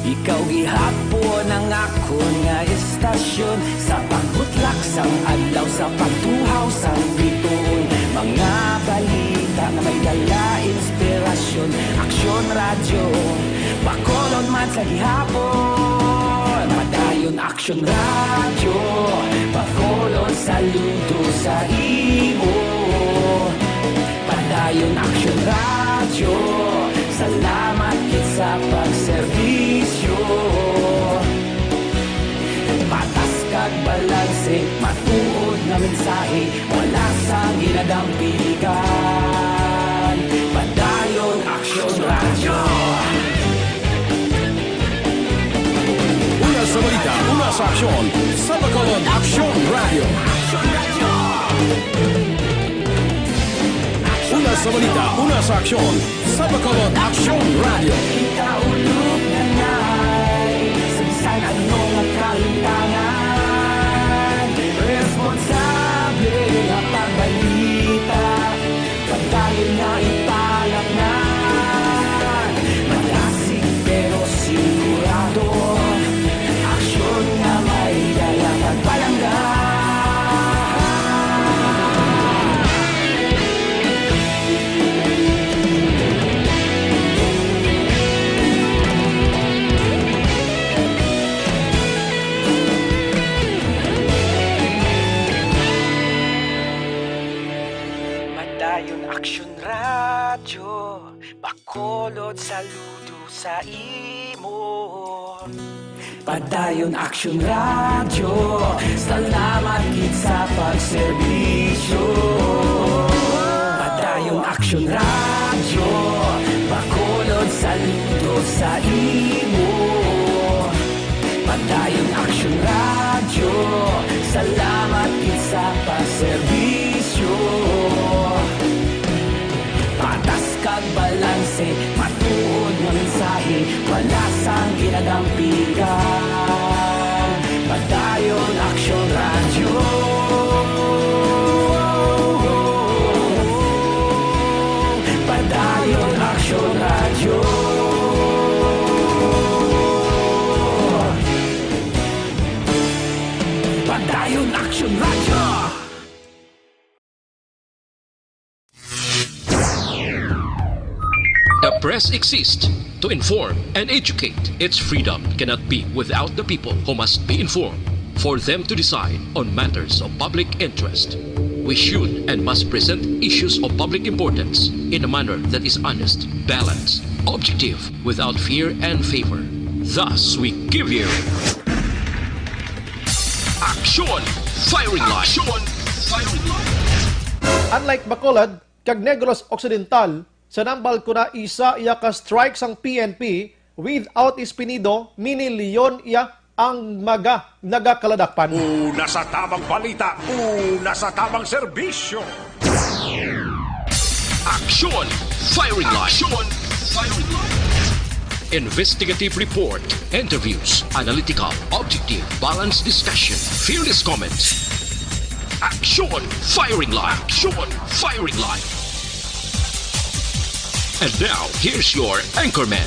ikaw gihapon ang akon nga istasyon. Sa pagbutlak sang adlaw, sa pagtuhaw sang bituon, mga balita nga may dala inspirasyon. Aksyon Radyo, Bacolod man sa gihapon. Padayon Aksyon Radyo, Bacolod, saludo sa imo. Padayon Aksyon Radyo, salamat gid sa pagserbi. Balanse, matuod nga mensahe, wala sang ginadampigan. Padayon Aksyon Radyo. Una sa balita, una sa aksyon, sa Bacolod Aksyon Radyo. Una sa balita, una sa aksyon, sa Bacolod Aksyon Radyo. Ikaulo na ngay, sa bisan ano nga kalintangan, responsable nga pagbalita, pagdali nga ipalaknan, malasig pero sigurado, aksyon nga may dala pagpalangga. Padayon Aksyon Radyo, Bacolod, saludo sa imo. Padayon Aksyon Radyo, salamat gid sa pagserbisyo. Padayon Aksyon Radyo, Bacolod, saludo sa imo. Padayon Aksyon Radyo, salamat gid sa pagserbisyo. Patas kag balanse, matuod nga mensahe, wala sang ginadampigan. Padayon Aksyon Radyo. Padayon Aksyon Radyo. Padayon Aksyon Radyo. The press exists to inform and educate. Its freedom cannot be without the people who must be informed for them to decide on matters of public interest. We should and must present issues of public importance in a manner that is honest, balanced, objective, without fear and favor. Thus, we give you Aksyon Firing Line. Aksyon Firing Line. Unlike Bacolod kag Negros Occidental, sa Nambal Kuna isa iya ka strike sang P N P, without Espinido, mini Leon iya ang mga nagakaladakpan. Una sa tamang balita, una sa tamang serbisyo. Aksyon Firing Line. Aksyon Firing Line. Investigative report, interviews, analytical, objective, balanced discussion, fearless comments. Aksyon Firing Line. Aksyon Firing Line. And now, here's your anchorman.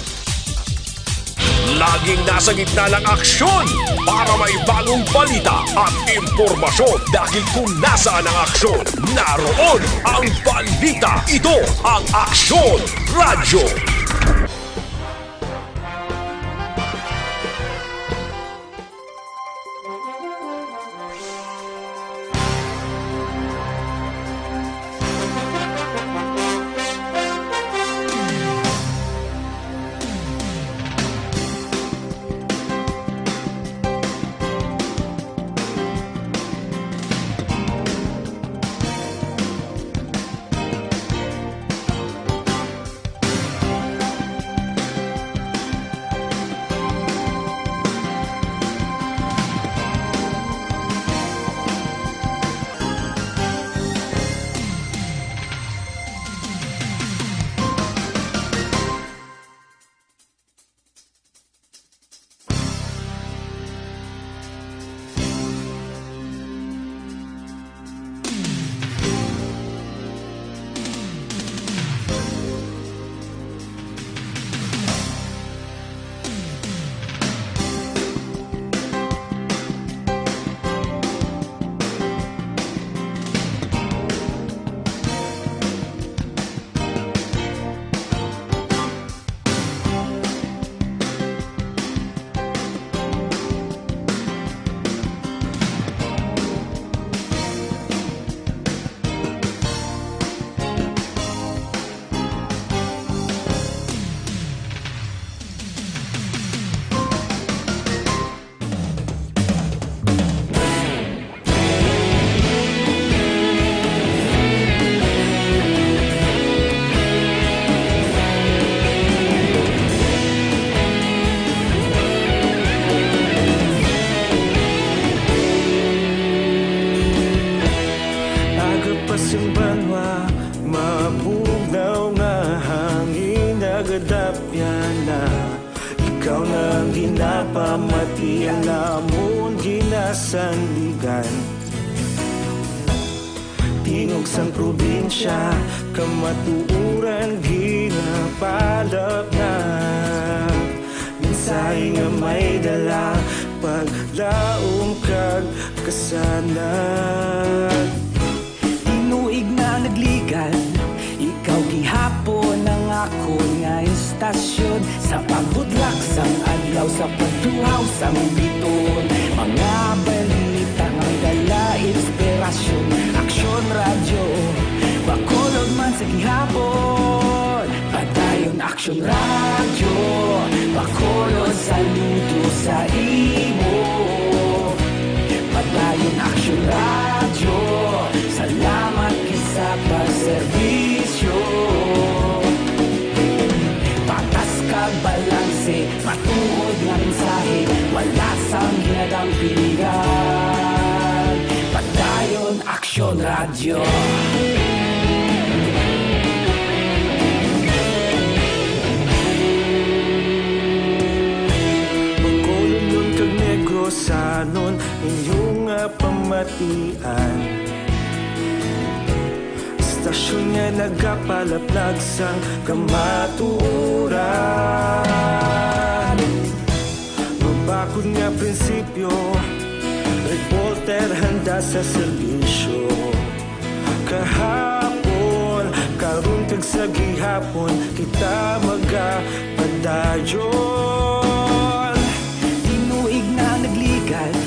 Laging nasa gitna ng aksyon para may bagong balita at impormasyon, dahil kung nasaan ang aksyon, naroon ang balita. Ito ang Aksyon Radyo. Pamati ang namon ginasandigan. Tingog sang probinsya, kamatuoran ginapalapnag. Mensahe nga may dala, paglaom kag kasanag. Tinuig na nagligad, ikaw gihapon ang akon nga istasyon. Sa pagbutlak sang adlaw, sa pagtuhaw sang bituon, mga balita nga may dala inspirasyon. Aksyon Radyo, Bacolod man sa gihapon. Padayon Aksyon Radyo, Bacolod, saludo sa imo. Padayon Aksyon Radyo, salamat gid sa pagserbisyo. Patas kag balanse, matuod nga mensahe, wala sang ginadampingan. Padayon Aksyon Radyo. Bacolodnon kag Negrosanon, inyo nga pamatian. Istasyon nga nagapalaplag sang kamatuoran. Mabakod nga prinsipyo, reporter handa sa serbisyo. Kahapon, karon kag sa gihapon, kita magapadayon. Tinuig na nagligad,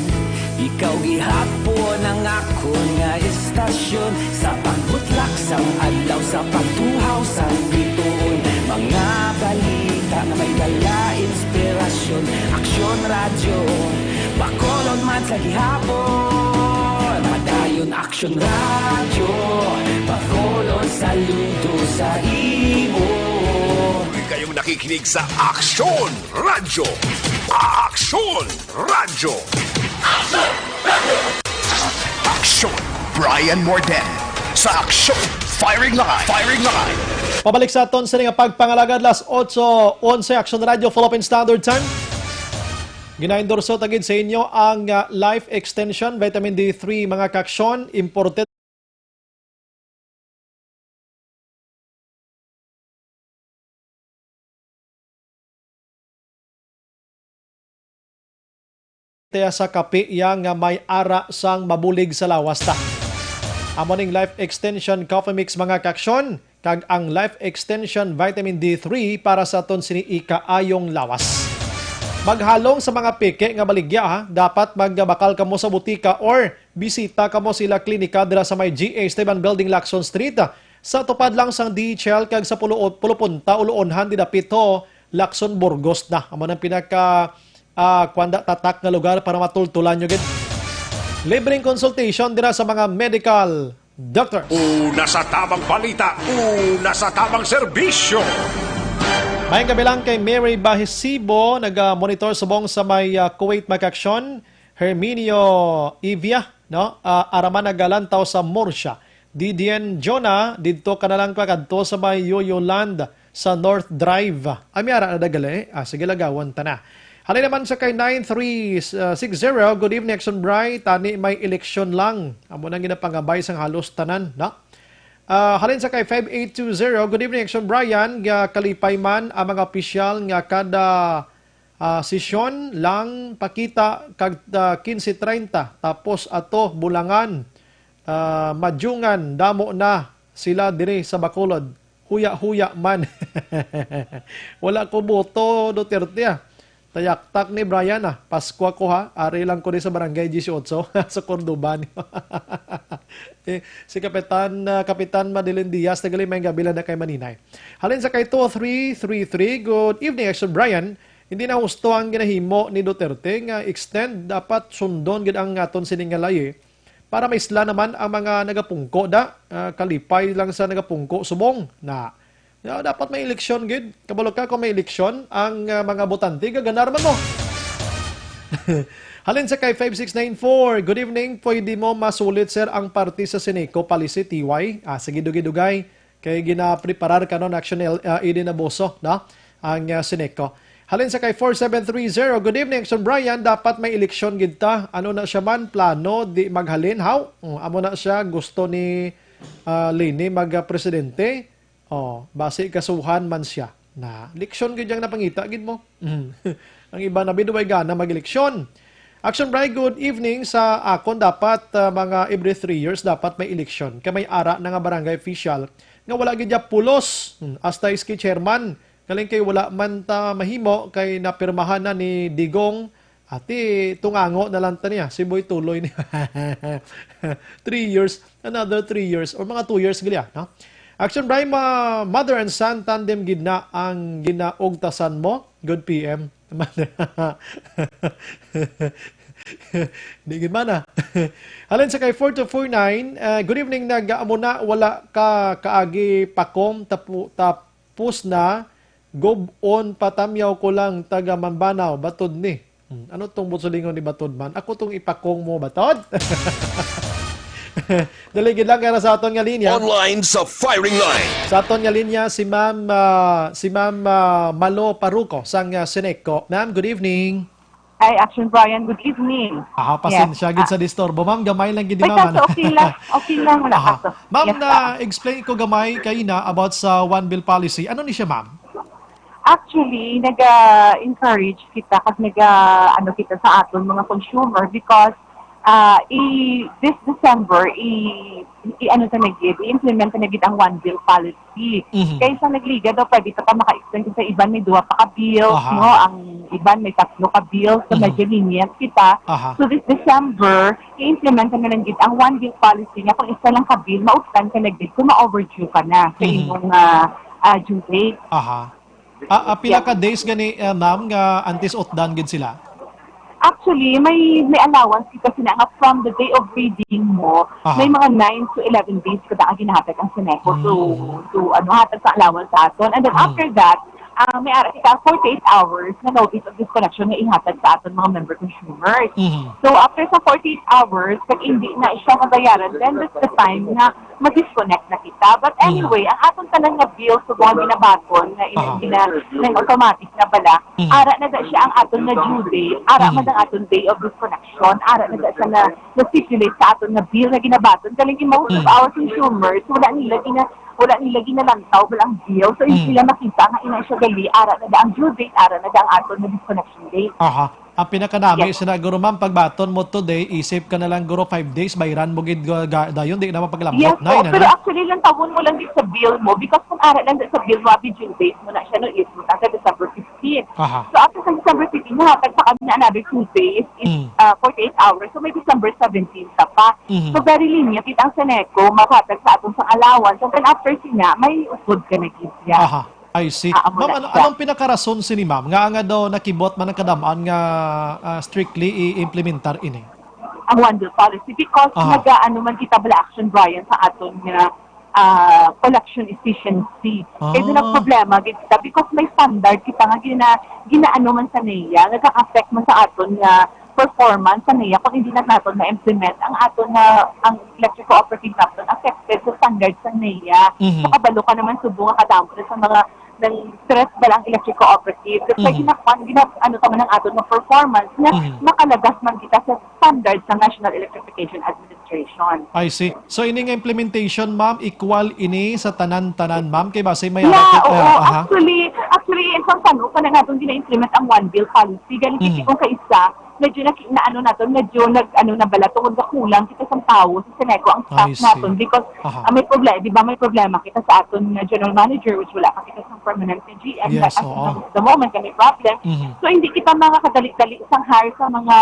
ikaw gihapon ang akon nga istasyon. Sa pagbutlak sang adlaw, sa pagtuhaw sang bituon, mga balita nga may dala inspirasyon. Aksyon Radyo, Bacolod man sa gihapon. Padayon Aksyon Radyo, Bacolod, saludo sa imo. Patuloy kayong nakikinig sa Aksyon Radyo. Aksyon Radyo. Aksyon, Brian Morden. Sa Aksyon, Firing Line. Firing Line. Pabalik sa aton sini nga pagpangalagad, las otso onse, Aksyon Radyo, Philippine Standard Time. Ginaendorso ta gid sa inyo ang, ah, Life Extension Vitamin D three, mga kaaksyon, imported sa kape iya nga may ara sang mabulig sa lawas ta. Amo ning Life Extension Coffee Mix, mga kaaksyon, kag ang Life Extension Vitamin D three para sa aton sini ikaayong lawas. Maghalong sa mga peke nga baligya, ha? Dapat magbakal kamo sa butika or bisita kamo sila klinika dira sa may G A Esteban Building, Lacson Street, sa tupad lang sang D H L kag sa pulo, pulo punta uloonhan didapit ho, Lacson, Burgos na. Amo nang pinaka, ah, kwanda, tatak nga lugar para matultulan nyo gid. Libreng consultation dira sa mga medical doctors. Una sa tamang balita, una sa tamang serbisyo. May kabilang kay Mary Bahisibo, nag-monitor subong sa may, ah, Kuwait, mga kaaksyon. Herminio Evia, no? Ah, Araman nagalantaw sa Murcia. Didian Jonah, didto ka na lang pa kadto sa may Yoyo Land sa North Drive. Ami ara na dagali. Ah, sige, lagawon ta na. Halin naman sa kay nine three six zero, "Good evening, Action Bright. Tani may eleksyon lang." Amo nang ginapangabay sang halos tanan, no? Ah, halin sa kay five eight two zero, "Good evening, Action Brian. Nga kalipay man ang mga opisyal nga kada ah, sesyon lang pakita kag, ah, quince treinta, tapos ato bulangan, ah, madyungan damo na sila diri sa Bacolod. Huya-huya man." Wala ko boto, Duterte, ah. Tayaktak ni Brian, ah. Pasko ako, ha. Ari lang ko ni sa Barangay Dieciocho, sa Cordova. Eh, si Kapitan, ah, Kapitan Madeline Diaz, taga Limayng Gabi lang na kay Maninay. Halin sa kay two three three three, "Good evening, Action Brian. Hindi na husto ang ginahimo ni Duterte nga extend. Dapat sundon gid ang aton sini nga layi para maisla naman ang mga nagapungko da. Ah, kalipay lang sa nagapungko subong na. Ya, dapat may eleksyon gid. Kabalo ka, kung may eleksyon, ang, ah, mga botante gaganar man mo." Halin sa kay five six nine four, "Good evening. Pwede mo masulit, sir, ang parte sa Sineco policy, T Y?" Ah, sige, dugay-dugay. Kay ginapreparar karon, Action L-, ah, Eden Abuso, no? Ang, ah, Sineco. Halin sa kay four seven three zero, "Good evening, Action Brian. Dapat may eleksyon gid ta. Ano na siya man, plano, di maghalin? Haw? Mm, amo na siya, gusto ni, ah, Leni mag, ah, presidente. Oh, basi kasuhan man siya." Na, eleksyon gid yang napangita gid mo. Mm. Ang iba na bidway gana mag-eleksyon. Action Brian, good evening. Sa akon, dapat, ah, mga every three years, dapat may eleksyon. Kay may ara na nga barangay official nga wala gid ya pulos. Mm, hasta S K chairman. Kaling kay wala man ta mahimo kay napirmahan na ni Digong, ati tungango na lang ta niya, si Boy Tuloy ni three years, another three years, or mga two years gali, ah, no? Action Brian, ma-, mother and son tandem gid na ang ginaugtasan mo. Good P M. Di gid man, ah. Halin sa kay four two four nine, ah, "Good evening, nag-, amo na, wala ka kaagi pakom, tapu-, tapos na, gub-on, patamyaw ko lang, taga Manbanao, batod ni." Hmm, ano tong butsulingon ni batod man? Ako tong ipakong mo, batod? Dali gid lang, kay sa aton nga linya. Online sa firing line. Sa aton nga linya, si Ma'am, ah, si Ma'am, ah, Malo Paruco sang, ah, Seneco. Ma'am, good evening. Hi, Action Brian. Good evening. Aha, pasensya gid sa disturbo. Ma'am, gamay lang gid ni Ma'am, ano? Kaso okay lang. Okay lang, wala kaso. Ma'am, na-explain ko gamay kaina about sa One Bill Policy. Ano ni siya, Ma'am? Actually, naga-encourage kita kag naga, ano, kita sa aton mga consumer because, ah, i-, this December, i-, i-, ano ta na gid, i-implement ta na gid ang One Bill Policy. Mhm. Kay sa nagligad daw, pwede pa ta maka-extend kay sa iban may duha pa ka bills, aha, no? Ang iban may tatlo ka bills, so mhm, medyo lenient kita. Aha. So this December, i-implement na lang gid ang One Bill Policy nga kung isa lang ka bill, mautdan ka na gid kung ma-overdue ka na sa, mhm, imong, ah, ah, due date. Aha. Ah, ah, pila ka days gani, ah, ma'am, nga antes utdan gid sila? Actually, may, may allowance kita sina nga from the day of reading mo, aha, may mga nine to eleven days ka na ginahatag ang Seneco to, mm, to, ano, hatag sa allowance sa aton. And then, mm, after that, ah, may ara kita forty-eight hours na notice of disconnection nga ihatag sa aton mga member consumers. Mhm. So, after sa forty-eight hours, pag hindi na siya mabayaran, then that's the time na ma-disconnect na kita. But, mhm, anyway, ang aton tanan nga bill, subong nga ginabaton, nga in-, aha, gina-, nang automatic na bala, mhm, ara na da siya ang aton nga due date, ara, mhm, man ang aton day of disconnection, ara na da siya na, na-stipulate sa aton nga bill nga ginabaton. Galing, most of, mhm, our consumers, wala nila gina-, wala nila ginalantaw bala ang bill. So, hindi, mhm, nila makita nga ina siya gali, ara na da ang due date, ara na da ang aton nga disconnection date. Aha. Ang pinakanami, yes, sina guro, ma'am, pagbaton mo today, isip ka na lang guro five days, bayran mo gid ga-, ga-, dayon, di na mapaglambot. Yes, na, oo, ina, pero na? Actually, lantawon mo lang gid sa bill mo, because kung ara lang sa bill mo, abi due date mo na siya, no, is mo sa December fifteen. Aha. So, after sa December fifteen, nahatag sa kanya another two days, is, mm, ah, forty-eight hours, so may December seventeen ka pa. Mhm. So, very lenient it ang Seneco, maghatag sa aton sang allowance, and then after sina, may upod ka na gid siya. Aha. I see. Ah, amo. Ma'am, na ano, siya. Anong pinakarason sini, ma'am, nga, nga daw nakibot man ang kadam-an nga, ah, strictly i-implementar ini? Ang One Bill Policy, because, aha, nagaano man kita bala, Action Brian, sa aton nga, ah, collection efficiency. Kaya doon ang, ah, problema gid kita because may standard kita nga gina-, ginaano man sa NEA, nag-affect man sa aton nga performance sa NEA kung hindi na naton ma-implement ang aton nga, ang electric cooperative naton affected sa standards sa NEA. Mhm. So, kabalo ka naman, subong nga kadamo na sa mga nang stress ba lang electric cooperative. Kasi, mhm, ginakuan, gina-, ano ka man ang aton nga performance nga, mhm, makalagas man kita sa standards sa National Electrification Administration. I see. So, ini nga implementation, ma'am, equal ini sa tanan-tanan, ma'am? Kay basi may, yeah, ara-, oo, ah, aha. Actually, actually, isang sano pa na naton gina-implement ang One Bill Policy. Gani, mhm, kung kaisa, medyo naki-, na ano naton, medyo nag-, ano na bala, tungod nga kulang kita sang tawo sa Seneco, ang staff, I see, naton, because, aha, ah, may problema, di ba, may problema kita sa aton nga general manager, which wala pa kita sa permanent nga G M, yes, as, oo, of the moment, kami problem. Mhm. So, hindi kita makakadali-dali sang hire sa mga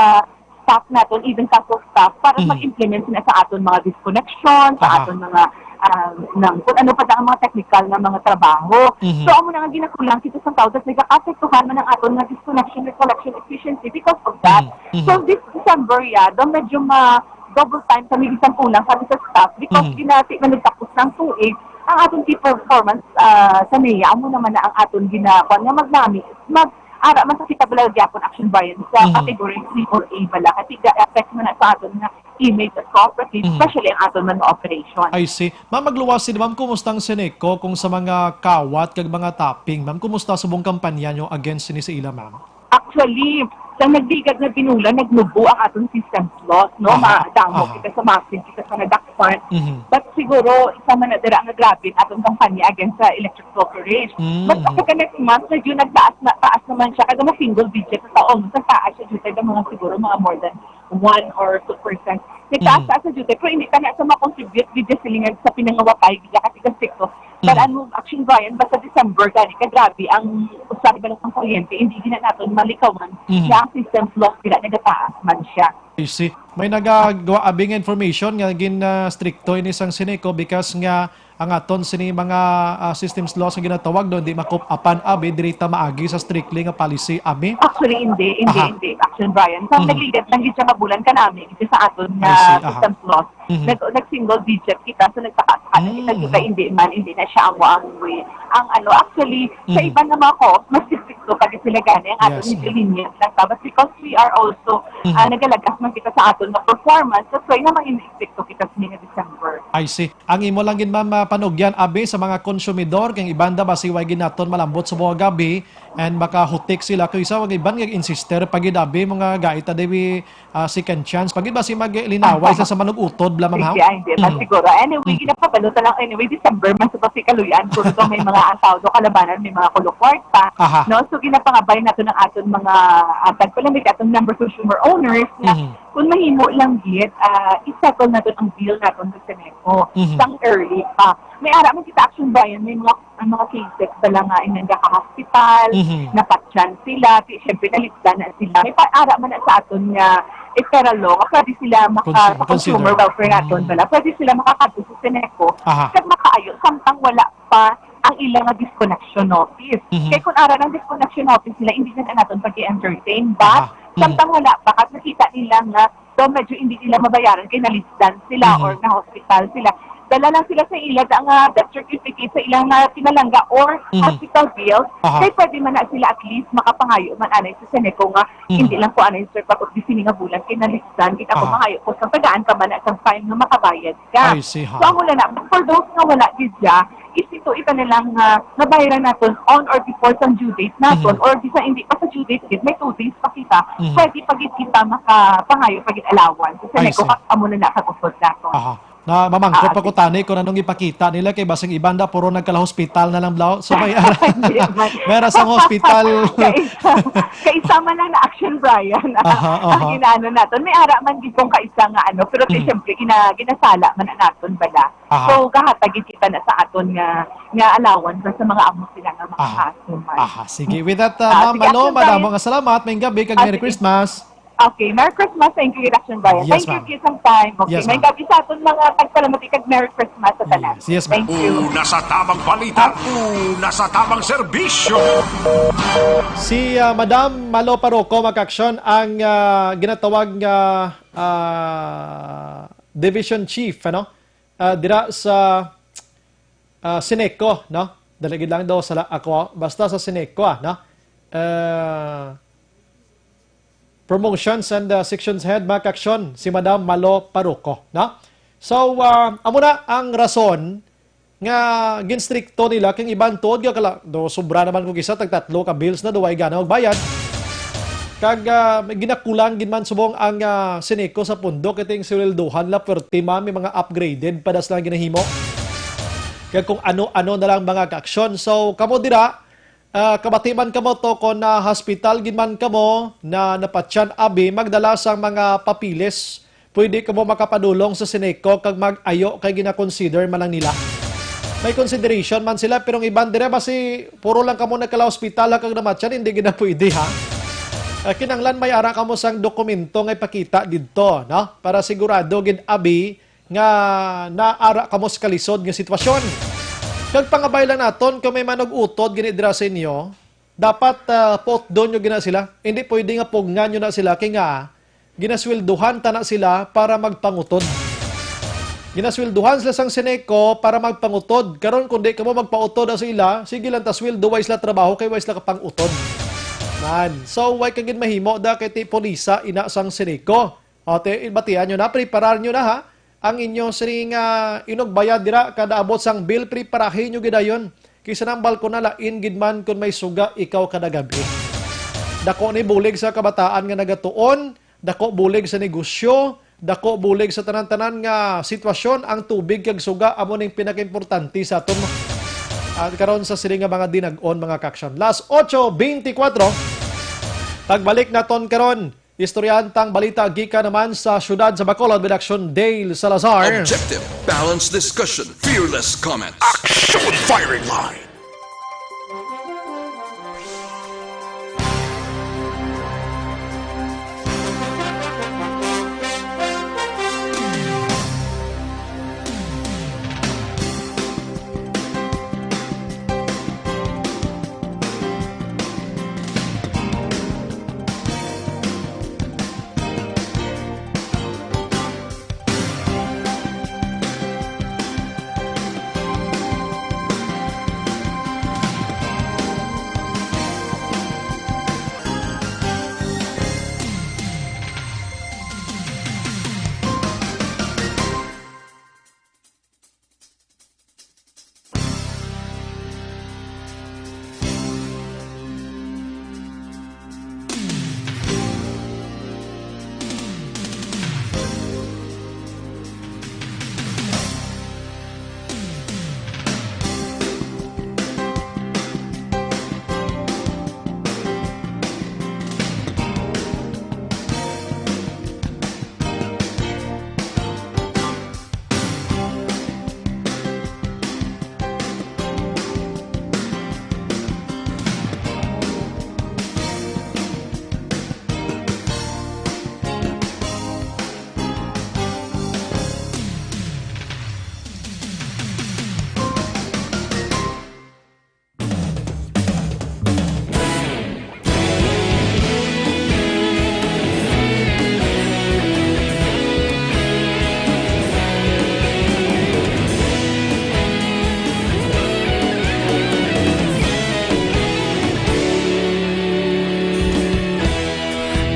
staff naton, even sa staff, para, mhm, mag-implement sila sa aton mga disconnection, sa, aha, aton mga, ah, nang, kung ano pa ang mga technical nga mga trabaho. Mhm. So, amo na nga ginakulang kita sang tawo, tas nagakaapektuhan man ang aton nga disconnection, recollection efficiency because of that. Mhm. Mhm. So, this December, yeah, daw medyo ma-double time kami, bisan kulang kami sa staff because, mhm, ginati na nagtapos ng tuig, ang aton key performance, ah, sa NEA, amo naman na ang aton ginakuan nga magnami, mag-, ara man sa kita bala gyapon, Action Brian, sa Mhm. category three or A bala, kasi ga-affect man na sa aton nga image as cooperative, Mhm. especially ang aton man nga operation. I see. Ma'am, magluwas si ma'am, kumusta ang Seneco kung sa mga kawat kag mga topping? Ma'am, kumusta subong kampanya nyo against ni sa ila, ma'am? Actually, sa nagligad nga binulan, nagnubo ang aton systems loss, no? Aha, Madamo aha. kita sa massive, kita sa nadakpan. Mhm. But siguro, isa man na dira nga grabe ang atong kampanya against sa electric brokerage. Mm. But sa next month, medyo nagtaas na, taas naman siya. Kada mo single digit sa taon, sa taas siya, dito yung mga siguro, mga more than one or two percent. Nagtaas Mhm. taas sa duty, pero hindi ta na sa makontribute gid siya silingan sa pinangawapay gid ka tigas TikTok. But Mhm. ang move action, Brian, basta December, gani ka grabe ang usabi ba ng kuryente, hindi gina naton malikawan Mhm. na ang system loss gina nagataas man siya. I see. May nagagawa abi nga information nga gin ah, stricto ini sang Seneco because nga ang aton sini mga ah, systems laws nga ginatawag, no, hindi makup-apan abi diri ta maagi sa strictly nga policy abi. Actually, hindi, hindi, Aha. hindi. Action, Brian. Sa Mhm. nagligat lang gid siya nga bulan kanami, gid sa aton I nga see, aha. systems laws. Mhm. Nag, nag-single digit kita, so nagtaka-taka na kita, Mm, kita mhm. hindi man, hindi na siya amo ang way. Ang ano, actually, sa Mhm. iban nga mga co-op, mas stricto pa gid sila gani. Ang aton Yes, medyo mhm. lenient lang ta. But because we are also, Mhm. ah, nagalagas man kita sa aton nga performance, that's why naman stricto kita sa mga December. I see. Ang imo lang gid, ma'am, ah, panugyan abi sa mga konsumidor, kay iban da basi way gid naton malambot sa buong gabi and makahutik sila. Kay isa, ang iban nga insister pa gid abi, mga gait ta dewi, ah, second chance. Pagid basi maglinaway sa, sa manug-utod bala, ma'am, ha? Sige, ay, hindi man Mm. siguro. Anyway, Mm. ginapabalo ta lang. Anyway, December man sa basi kaluyan. Kung ito may mga asaw do kalabanan, may mga kulukwarta. Aha. No? So, ginapangabay nato ng aton mga, ah, tagpalamig, atong member consumer owners na Mhm. kung mahimo lang gid, ah, i-settle nato ang bill naton sa Seneco. Mhm. Sang early pa. May ara man kita, Action Brian, may mga, ang mga cases bala nga inang ka-hospital, Mhm. napatyan sila, di, syempre nalisdan na sila. May pa-, ara man na sa aton nga, eh, federal law, nga pwede sila maka-, Consumer, sa consumer consider. welfare naton Mm. bala, pwede sila makakadto sa Seneco, Aha. kag makaayo, samtang wala pa ang ilang nga disconnection notice. Mhm. Kay kung ara ng disconnection notice nila, hindi na naton pag-entertain. But, Aha. Mhm. samtang wala pa, kag nakita nila nga, so, medyo hindi nila mabayaran kay nalisdan sila Mhm. or na-hospital sila. Dala lang sila sa ila ang, ah, death certificate sa ilang, ah, pinalangga or Mhm. hospital bills. Aha. Kay pwede man na sila at least makapangayo man anay sa Seneco nga Mhm. hindi lang ko anay, sir, pag di sini nga bulan kay nalisdan. Kita ko Aha. mangayo ko sa tagaan ka man na isang fine nga makabayad ka. I see, ha. So, amo lang na, for those nga wala gid siya, is ito, ito na lang nga nabayaran naton on or before sa due date naton, Mhm. or di sa hindi pa sa due date gid, may two days pa kita, Mhm. pwede pa gid kita makapangayo pa gid allowance. Kasi I may see. kuha, amo na nakagusod naton. Aha. Na mamangkot Ah, pa ko sige. tani kung anong ipakita nila kay basing iban da puro nagkala-hospital na lang blaw. So may ara, Hindi man. may ara sang hospital. Kaisa, kaisa man lang na action, Brian. Aha, Ang aha. inaano naton, may ara man gid kung kaisa nga ano, pero ti Mm. siyempre gina-, ginasala man na naton bala. Aha. So, gahatag gid kita na sa aton nga, nga allowance sa mga amo sila nga Aha. makakaso man. Aha, sige. With that, uh, Ah, Ma'am sige, Malo, Action Brian. madamo nga salamat. Maayong gabi kag Ah, Merry sige. Christmas. Okay, Merry Christmas. Thank you, Action Brian. Yes, Thank you, ma'am. Kids, ang time. Okay, Yes, maayong ma'am. gabi sa aton mga tagpalamati kag Merry Christmas sa tanan. Yes, yes, ma'am. Thank you. Una sa tamang balita, Ah. una sa tamang serbisyo. Si, ah, Madam Malo Parroco, mga ka-action, ang, ah, ginatawag nga, ah, Division Chief, ano? Ah, dira sa, ah, Seneco, no? Dali gid lang daw sa la-, ako, basta sa Seneco, ah, no? Ah, Promotions and, ah, Sections Head, mga ka-action, si Madam Malo Parroco, no? So, ah, amo na ang rason nga ginstrikto nila kang iban tuod nga kala, do, sobra naman kung isa, tagtatlo ka bills na, do, way gana magbayad. Kag, ah, may ginakulang gid man subong ang, ah, Seneco sa pundo, kay ting sweldohan la, pwerte man, may mga upgraded pa da sila ginahimo. Kag kung ano-ano na lang mga ka-action. So, kamo dira, ah, kabati man kamo to, kung na hospital gid man kamo, na napatyan abi, magdala sang mga papeles. Pwede kamo makapadulong sa Seneco kag mag-ayo kay gina-consider man lang nila. May consideration man sila, pero ang iban dire basi puro lang kamo nagkala-hospital ha kag namatyan, hindi gid na pwede, ha? Ah, kinahanglan may ara kamo sang dokumento nga ipakita didto, no? Para sigurado gid abi nga naara kamo sa kalisod nga sitwasyon. Kag pangabay lang naton, kung may manug-utod gani dira sa inyo, dapat, ah, pautdon nyo gina sila. Hindi pwede nga pugngan nyo na sila, kay nga, ginasweldohan ta na sila para magpangutod. Ginasweldohan sila sang Seneco para magpangutod. Karon, kung di kamo magpautod sa ila, sige lang ta sweldo, way sila trabaho, kay way sila kapangutod. An. So, way ka gid mahimo da kay ti pulisa ina sang Sineco. O, ti, batian nyo na, preparar nyo na, ha. Ang inyo sining, ah, inugbayad dira, kada abot sang bill, preparahi nyo gid dayon. Kay sa nang balkon na, lain gid man kon may suga ikaw kada gabi. Dako ni bulig sa kabataan nga nagatuon, dako bulig sa negosyo, dako bulig sa tanan-tanan nga sitwasyon. Ang tubig kag suga amo ning pinakaimportante sa aton, ah, karon sa sini nga mga dinag-on, mga kaaksyon. Las ocho veinticuatro, pagbalik naton karon, istoryahan tang balita gikan naman sa siyudad sa Bacolod with Action Dale Salazar. Objective, balanced discussion, fearless comments. Action Firing Line.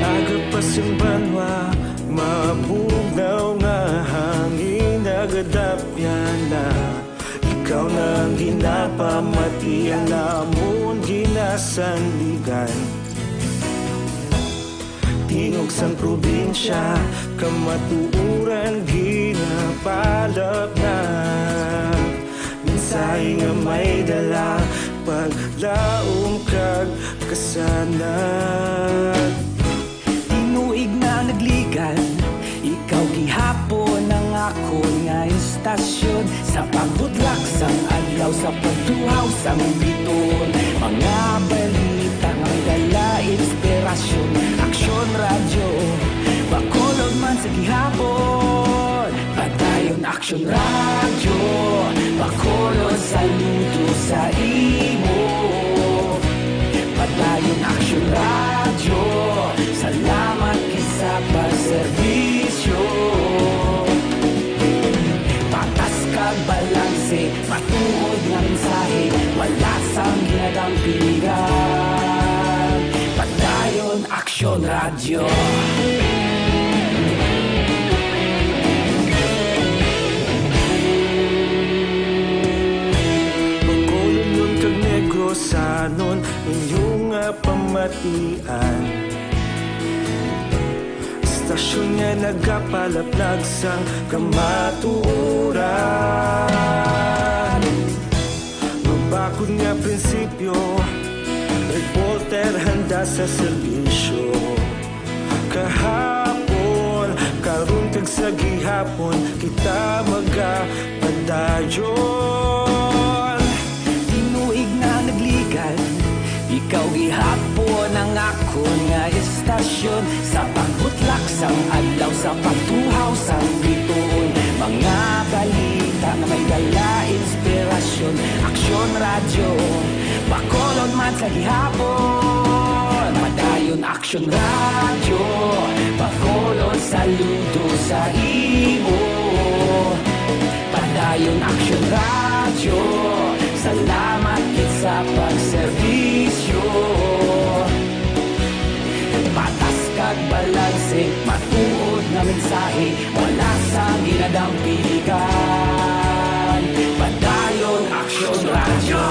Aga pa sing banwa, mabugnaw nga hangin, nagadapyan na. Ikaw na ang ginapamati, ang amon ginasandigan. Tingog sang probinsya, kamatuoran ginapalapnag. Mensahe nga may dala, paglaom kag kasanag. Tinuig na nagligad, ikaw gihapon ang akon nga istasyon. Sa pagbutlak sang adlaw, sa pagtuhaw sang bituon, mga balita nga may dala inspirasyon. Aksyon Radyo Bacolod man sa gihapon. Padayon Aksyon Radyo Bacolod, saludo sa imo. Padayon Aksyon Radyo, salamat gid sa pagserbisyo. Patas kag balanse, matuod nga mensahe, wala sang ginadampingan. Padayon Aksyon Radyo. Bacolodnon kag Negrosanon, inyo nga pamatian. Istasyon nga nagapalaplag sang kamatuoran. Mabakod nga prinsipyo, reporter handa sa serbisyo. Kahapon, karon, kag sa gihapon, kita magapadayon. Tinuig na nagligad, ikaw gihapon ang akon nga istasyon. Sa pagbutlak sang adlaw, sa pagtuhaw sang bituon, mga balita nga may dala inspirasyon. Aksyon Radyo Bacolod man sa gihapon. Padayon Aksyon Radyo Bacolod, saludo sa imo. Padayon Aksyon Radyo, salamat gid sa pagserbisyo. Pilikan, Padayon Aksyon Radyo.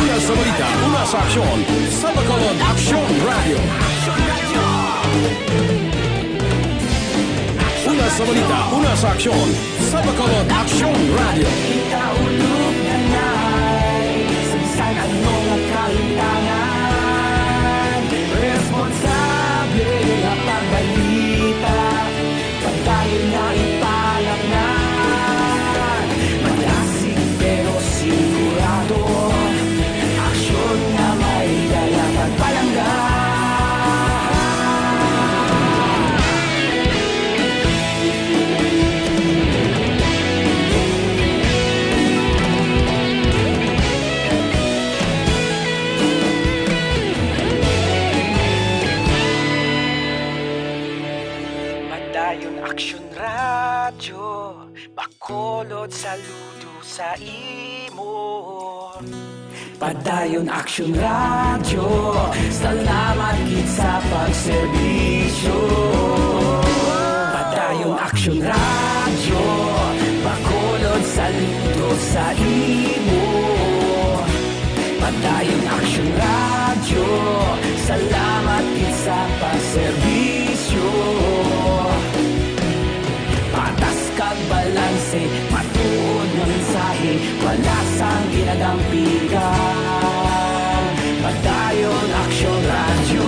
Una sa balita, una sa aksyon, sa Bacolod Aksyon Radyo. Una sa balita, una sa aksyon, sa Bacolod Aksyon Radyo. Kita ulog na nai, sa bisan ano nga kalintangan, responsable nga pagbalita, padayon na ipalatnan. Malasig pero sigurado, aksyon nga may dala kag palangga. Padayon Aksyon Radyo, Bacolod, saludo sa imo. Padayon Aksyon Radyo, salamat gid sa pagserbisyo. Padayon Aksyon Radyo, Bacolod, saludo sa imo. Padayon Aksyon Radyo, salamat gid sa pagserbisyo. Patas kag balanse, matuod nga mensahe, wala sang ginadampigan. Padayon Aksyon Radyo.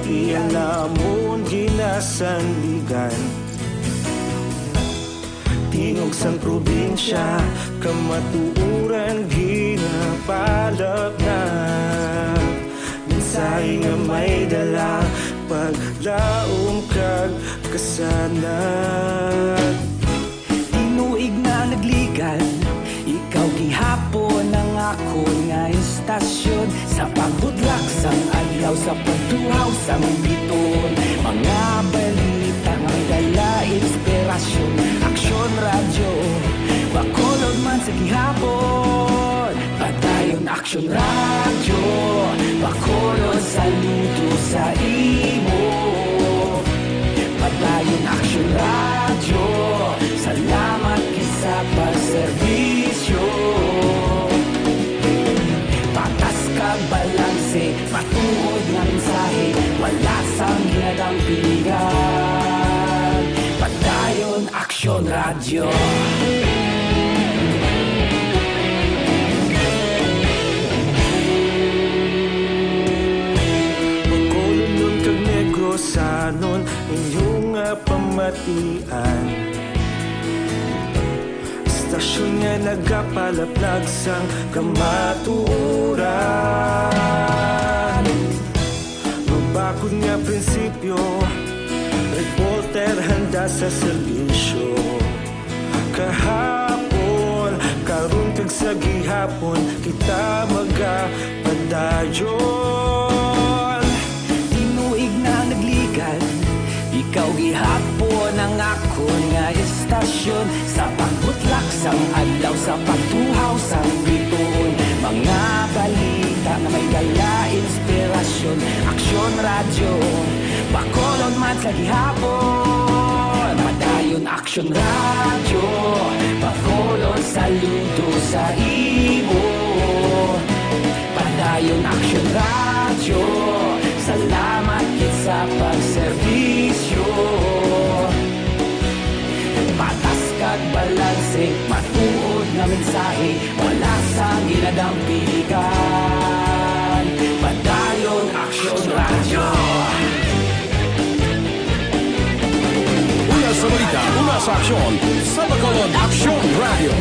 Iya namon ginasandigan. Tingog sang probinsya, kamatuoran ginapalapnag. Mensahe nga may dala, paglaom kag kasanag. Tinuig na nagligad, ikaw gihapon ang akon nga istasyon. Sa pagbutlak sang adlaw, sa pagtuhaw sang biton, mga balita nga may dala inspirasyon. Aksyon Radyo, Bacolod man sa gihapon. Padayon Aksyon Radyo, Bacolod, saludo sa imo. Padayon Aksyon Radyo, salamat gid sa pagserbisyo. Patas kag balanse, matuod nga mensahe, wala sang ginadampigan. Padayon Aksyon Radyo. Bacolodnon kag Negrosanon, inyo nga pamatian. Istasyon nga nagapalaplag sang kamatuoran. Mabakod nga prinsipyo, reporter handa sa serbisyo. Kahapon, karon kag sa gihapon, kita magapadayon. Tinuig na nagligad, ikaw gihapon ang akon nga istasyon. Sa pagbutlak sang adlaw, sa pagtuhaw sang bituon, mga balita nga may dala inspirasyon. Aksyon Radyo, Bacolod man sa gihapon. Padayon Aksyon Radyo, Bacolod, saludo sa imo. Padayon Aksyon Radyo, salamat gid sa pagserbisyo. Patas kag balanse, matuod nga mensahe, wala sang ginadampigan. Padayon Aksyon Radyo. Una sa balita, una sa aksyon, sa Bacolod Aksyon Radyo.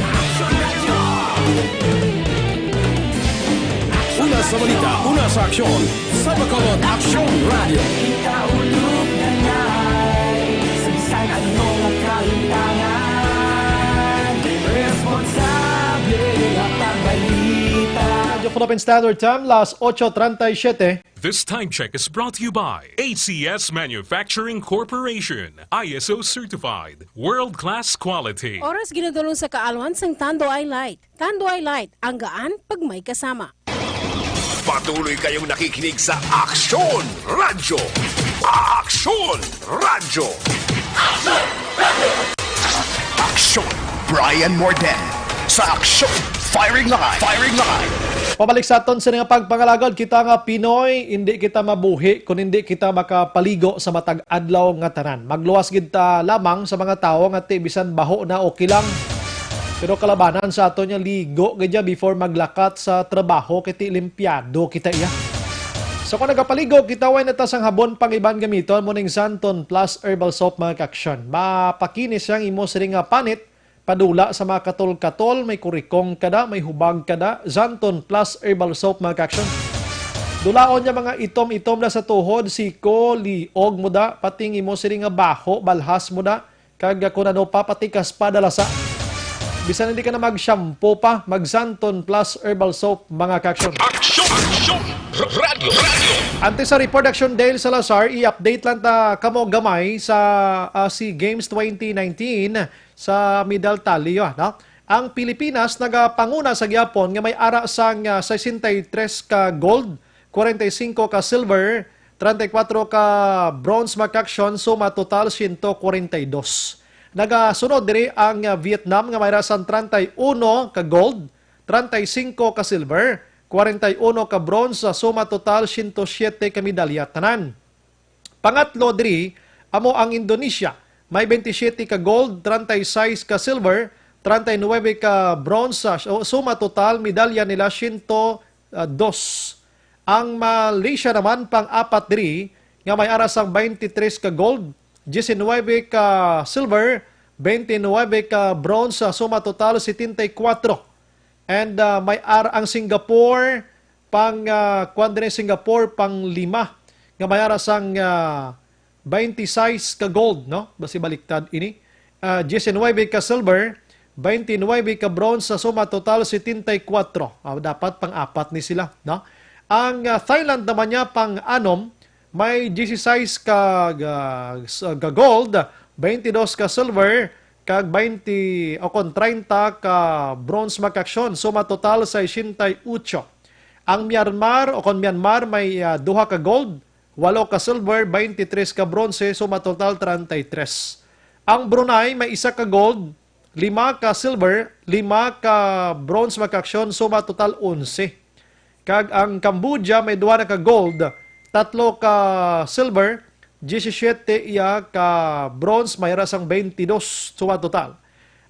Una sa balita, una sa aksyon, sa Bacolod Aksyon Radyo. Kita ulog na ngay, sa bisan ano nga kalimtangan, responsable nga pagbalita. Radyo Philippine Standard Time, las ocho treinta y siete. This time check is brought to you by A C S Manufacturing Corporation, I S O certified, world-class quality. Oras ginadulong sa kaalwan sang Tanduay Light. Tanduay Light, ang gaan pag may kasama. Patuloy kayong nakikinig sa Aksyon Radyo. Aksyon Radyo. Aksyon, Brian Morden. Sa Aksyon, Firing Line. Firing Line. Pabalik sa aton sini nga pagpangalagad, kita nga Pinoy, hindi kita mabuhi kung hindi kita makapaligo sa matag adlaw nga tanan. Magluwas gid ta lamang sa mga tawo nga ti bisan baho na, okay lang. Pero kalabanan sa aton nga ligo gid ya before maglakat sa trabaho, kay ti limpyado kita iya. So kung nagapaligo kita, way na ta sang habon pang iban gamiton, mo ning Santon Plus Herbal Soap, mga kaaksyon. Mapakinis sang imo siring nga panit, padula sa mga katol-katol, may kurikong kada, may hubag kada, Santon Plus Herbal Soap, mga kaaksyon. Dulaon niya mga itom-itom na sa tuhod, siko, liog mo da, pati ang imo siring nga baho, balhas mo da, kag kun ano pa, pati kaspa da lasa. Bisan hindi ka na mag-shampoo pa, mag-Santon Plus Herbal Soap, mga kaaksyon. Aksyon! Aksyon! R-, Radyo! Radyo! Antes sa report, Aksyon Dale Salazar, i-update lang ta kamo gamay sa, ah, SEA Games twenty nineteen sa medal tally, ah, no? Ang Pilipinas nagapanguna sa gihapon nga may ara sang, ah, sesenta y tres ka gold, kwarenta y singko ka silver, treinta y cuatro ka bronze, mga kaaksyon, suma total siyento kwarenta y dos. Nagasunod diri ang, ah, Vietnam nga may ara sang treinta y uno ka gold, treinta y singko ka silver, kwarenta y uno ka bronze, sa suma total siyento siyete ka medalya tanan. Pangatlo diri amo ang Indonesia, may bentisiete ka gold, treinta y seis ka silver, treinta y nuebe ka bronze, sa suma total medalya nila siyento dos. Ang Malaysia naman pang-apat diri, nga may ara sang twenty-three ka gold, diecinuebe ka silver, twenty-nine ka bronze, sa suma total setenta y cuatro. And, ah, may ara ang Singapore pang, ah, kuwan diri, Singapore pang lima nga may ara sang, ah, twenty-six ka gold, no? Basi baliktad ini. Ah, diecinuebe ka silver, twenty-nine ka bronze, sa suma total setenta y cuatro. Ah, dapat pang-apat ni sila, no? Ang, ah, Thailand naman niya pang-anom, may dieciséis ka, ga-, s-, ka gold, twenty-dos ka silver, kag twenty o kon treinta ka bronze, mga kaaksyon. Suma total, sesenta y ocho. Ang Myanmar, o kon Myanmar, may, ah, duha ka gold, walo ka silver, twenty-three ka bronze, suma total, treinta y tres. Ang Brunei may isa ka gold, lima ka silver, lima ka bronze, mga kaaksyon, suma total, onse. Kag ang Cambodia may duha na ka gold, tatlo ka silver, diyesisiyete iya ka bronze, may ara sang twenty-dos, suma total.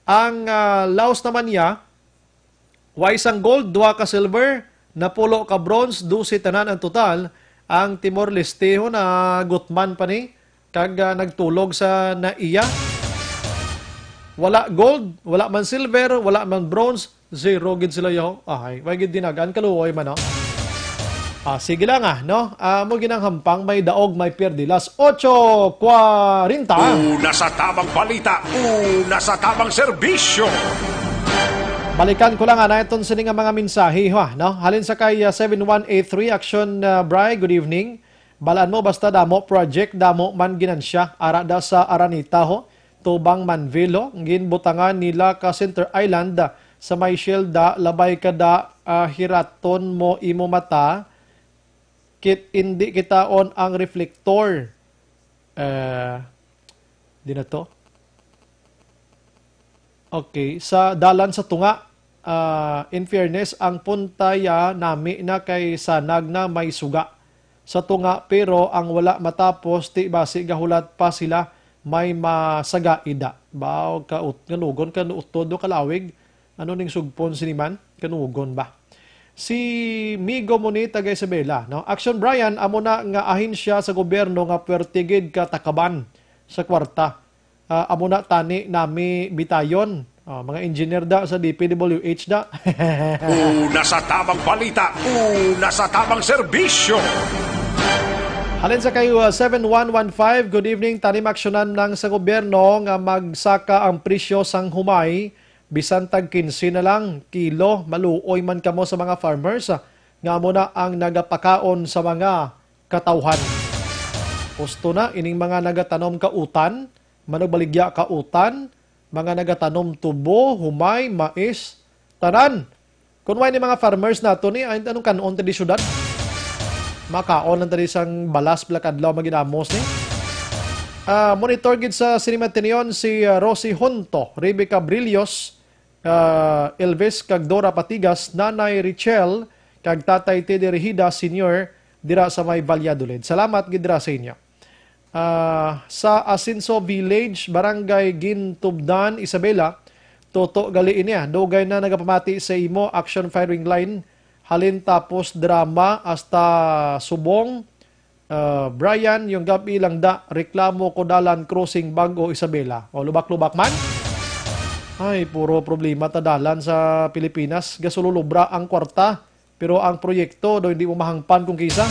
Ang, ah, Laos naman niya, wa isang gold, duha ka silver, napulo ka bronze, dose tanan ang total. Ang Timor-Leste ho, nagutman pa ni, kag, ah, nagtulog sa naiya. Wala gold, wala man silver, wala man bronze, zero gid sila, yo. Ay, way gid dinagan, kaluoy man, no? Ah, sige lang, ah, no? Ah, mo ginang hampang, may daog, may pierde. Las ocho cuarenta. Una sa tamang balita, una sa tamang serbisyo. Balikan ko lang, ah, na iton sini nga mga mensahe, ha, no? Halin sa kay, ah, seven one eight three, Action, ah, Bri, good evening. Balaan mo, basta damo project, damo man ginansya. Ara da sa Araneta, ho, tubang Manville, ho. Ginbutangan nila ka Center Island, ah, sa may Shelda, labay ka da, ah, hiraton mo imo mata, kit indi kitaon ang reflector. Eh, di na to. Okay, sa dalan sa tunga, ah, in fairness, ang puntaya nami na kay sanag na may suga sa tunga, pero ang wala matapos, ti basi gahulat pa sila may masagaida. Bao ka ut-, kanugon, kanuutod, no, kalawig. Ano ning sugpon sini man? Kanugon ba? Si Migo mo ni taga Isabela, no? Action Brian, amo na nga ahensya sa gobyerno nga puwerte gid ka takaban sa kwarta. Ah, amo na tani nami bitayon. Ah, mga engineer da sa D P W H da. Una sa tamang balita, una sa tamang serbisyo. Halin sa kay, uh, seven one one five, good evening. Tani maaksyonan lang sa gobyerno nga magsaka ang presyo sang humay, bisan tag kinse na lang kilo. Maluoy man kamo sa mga farmers, ah, nga amo na ang nagapakaon sa mga katawhan. Husto na ining mga nagatanom ka utan, manugbaligya ka utan, mga nagatanom tubo, humay, mais, tanan. Kun way ni mga farmers nato ni, ay, anong kanon ta di syudad? Makaon lang ta di sang balas pila kadlaw maginamos ni. Ah, monitor gid sa Cinema Tinion si, ah, Rosie Honto, Rebecca Brillos, ah, Elvis kag Dora Patigas, Nanay Richel, kag Tatay Teddy Rejida Senior dira sa may Valladolid. Salamat gid dira sa inyo. Ah, sa Asenso Village, Barangay Gintubdan, Isabela, Toto gali ini, ah. Dugay na nagapamati sa imo, Action Firing Line. Halin tapos drama hasta subong. Ah, Brian, yung gabi lang da, reklamo ko dalan crossing Bago, Isabela. O, lubak-lubak man? Ay, puro problema ta dalan sa Pilipinas. Gasululubra ang kwarta, pero ang proyekto daw hindi mo mahangpan kung kisa.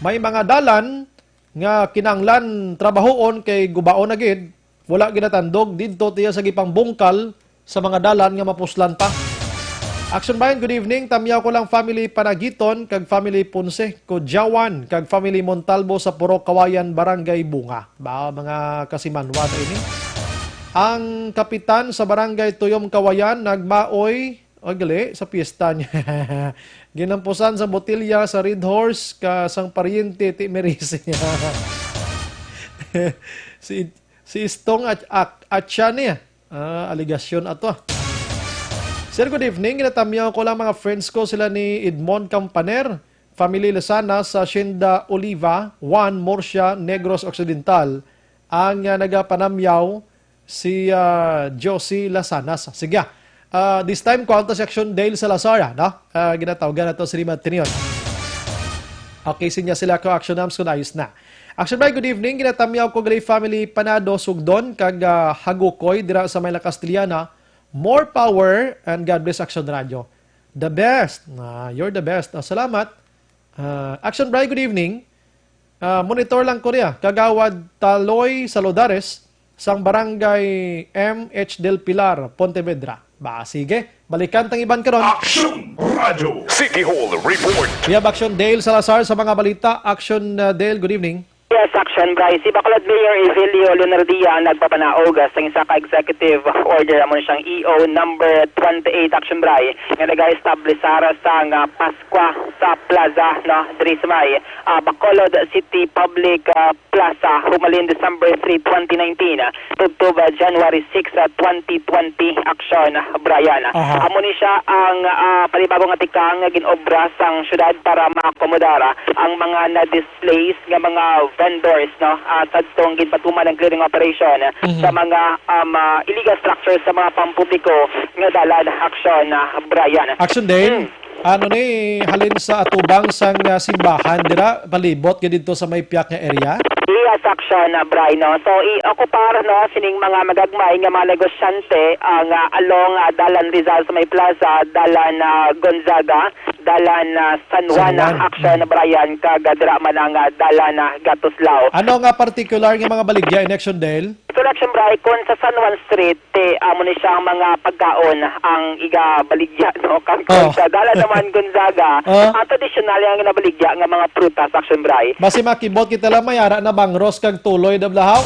May mga dalan nga kinanglan trabahoon kay gubaon na gid, wala ginatandog didto tiya sa gipangbungkal sa mga dalan nga mapuslan pa. Action Bayan, good evening. Tamyaw ko lang family Panagiton kag family Ponce, Kujawan kag family Montalbo sa Purok Kawayan, Barangay Bunga. Ba, mga kasimanwa ta ini. Ang kapitan sa Barangay Tuyom Kawayan nagmaoy, o gali, sa piyesta niya. Ginampusan sa botilya sa Red Horse ka sang paryente ti Meris niya. Si, si Istong at, at, Atya niya. Ah, aligasyon ato. Sir, good evening. Ginatamyaw ko lang mga friends ko, sila ni Edmond Campaner, family Lasana sa Hacienda Oliva, Juan Murcia, Negros Occidental, ang, ah, nagapanamyaw si, ah, Josie Lasanas. Sige, ah, this time, kuwang ta si Action Dale Salazar, ah, no? Ah, ginatawgan na to si Rima Tinion. Okay, sinya sila ko Action Nams kun ayos na. Action Bri, good evening. Ginatamyaw ko gali family Panado, Sugdon, kag ah, Hagukoy dira sa Mayla Castellana. More power and God bless Action Radio. The best. Ah, you're the best. Ah, salamat. Ah, Action Bri, good evening. Ah, monitor lang ko niya. Kagawad Taloy Saludares, sang Barangay M H Del Pilar, Pontevedra. Ba, sige. Balikan tang iban karon. Action Radio. City Hall Report. We have Action Dale Salazar sa mga balita. Action, uh, Dale, good evening. Yes, Action Bri. Si Bacolod Mayor Evelio Leonardia ang nagpapanaog sa isa ka executive order, amo siyang E O number twenty-eight, Action Bri, nga nag-establisar sang ah, Pascua sa Plaza, no, diri sa may ah, Bacolod City Public ah, Plaza humalin December three, twenty nineteen, tubtob January six, ah, twenty twenty, Action Brian. Aha. Amo ni siya ang ah, panibago nga tikang nga gin-obra sang syudad para maakomodar ang mga na-displace nga mga vendors, no, ah, sadtong ginpatuman ang clearing operation Mhm. sa mga um, ah, illegal structures sa mga pampubliko nga dalan, Action ah, Brian. Action Dale? Hmm. Ano ni, halin sa atubang sang ah, simbahan dira, palibot gid didto sa may piyak nga area? Iya, sa Action, ah, Bri, no? So, i-okupar, no, sining mga magagmay nga mga negosyante ang ah, along ah, Dalan Rizal sa may plaza, Dalan ah, Gonzaga, Dalan ah, San Juan, San Juan. Action, Mm. Brian, kag ah, dira man ang ah, Dalan ah, Gatuslao. Ano nga partikular nga mga baligya in Action Dale? Selection Bri, kung sa San Juan Street, ti, amo ni siya ang mga pagkaon ang igabaligya, no? Kag Oh. sa Dalan naman, Gonzaga, Oh. ang tradisyonal nga ginabaligya nga mga prutas, Action Bri. Basi makibot kita lang, may ara na bangros kag tuloy, Dablahaw.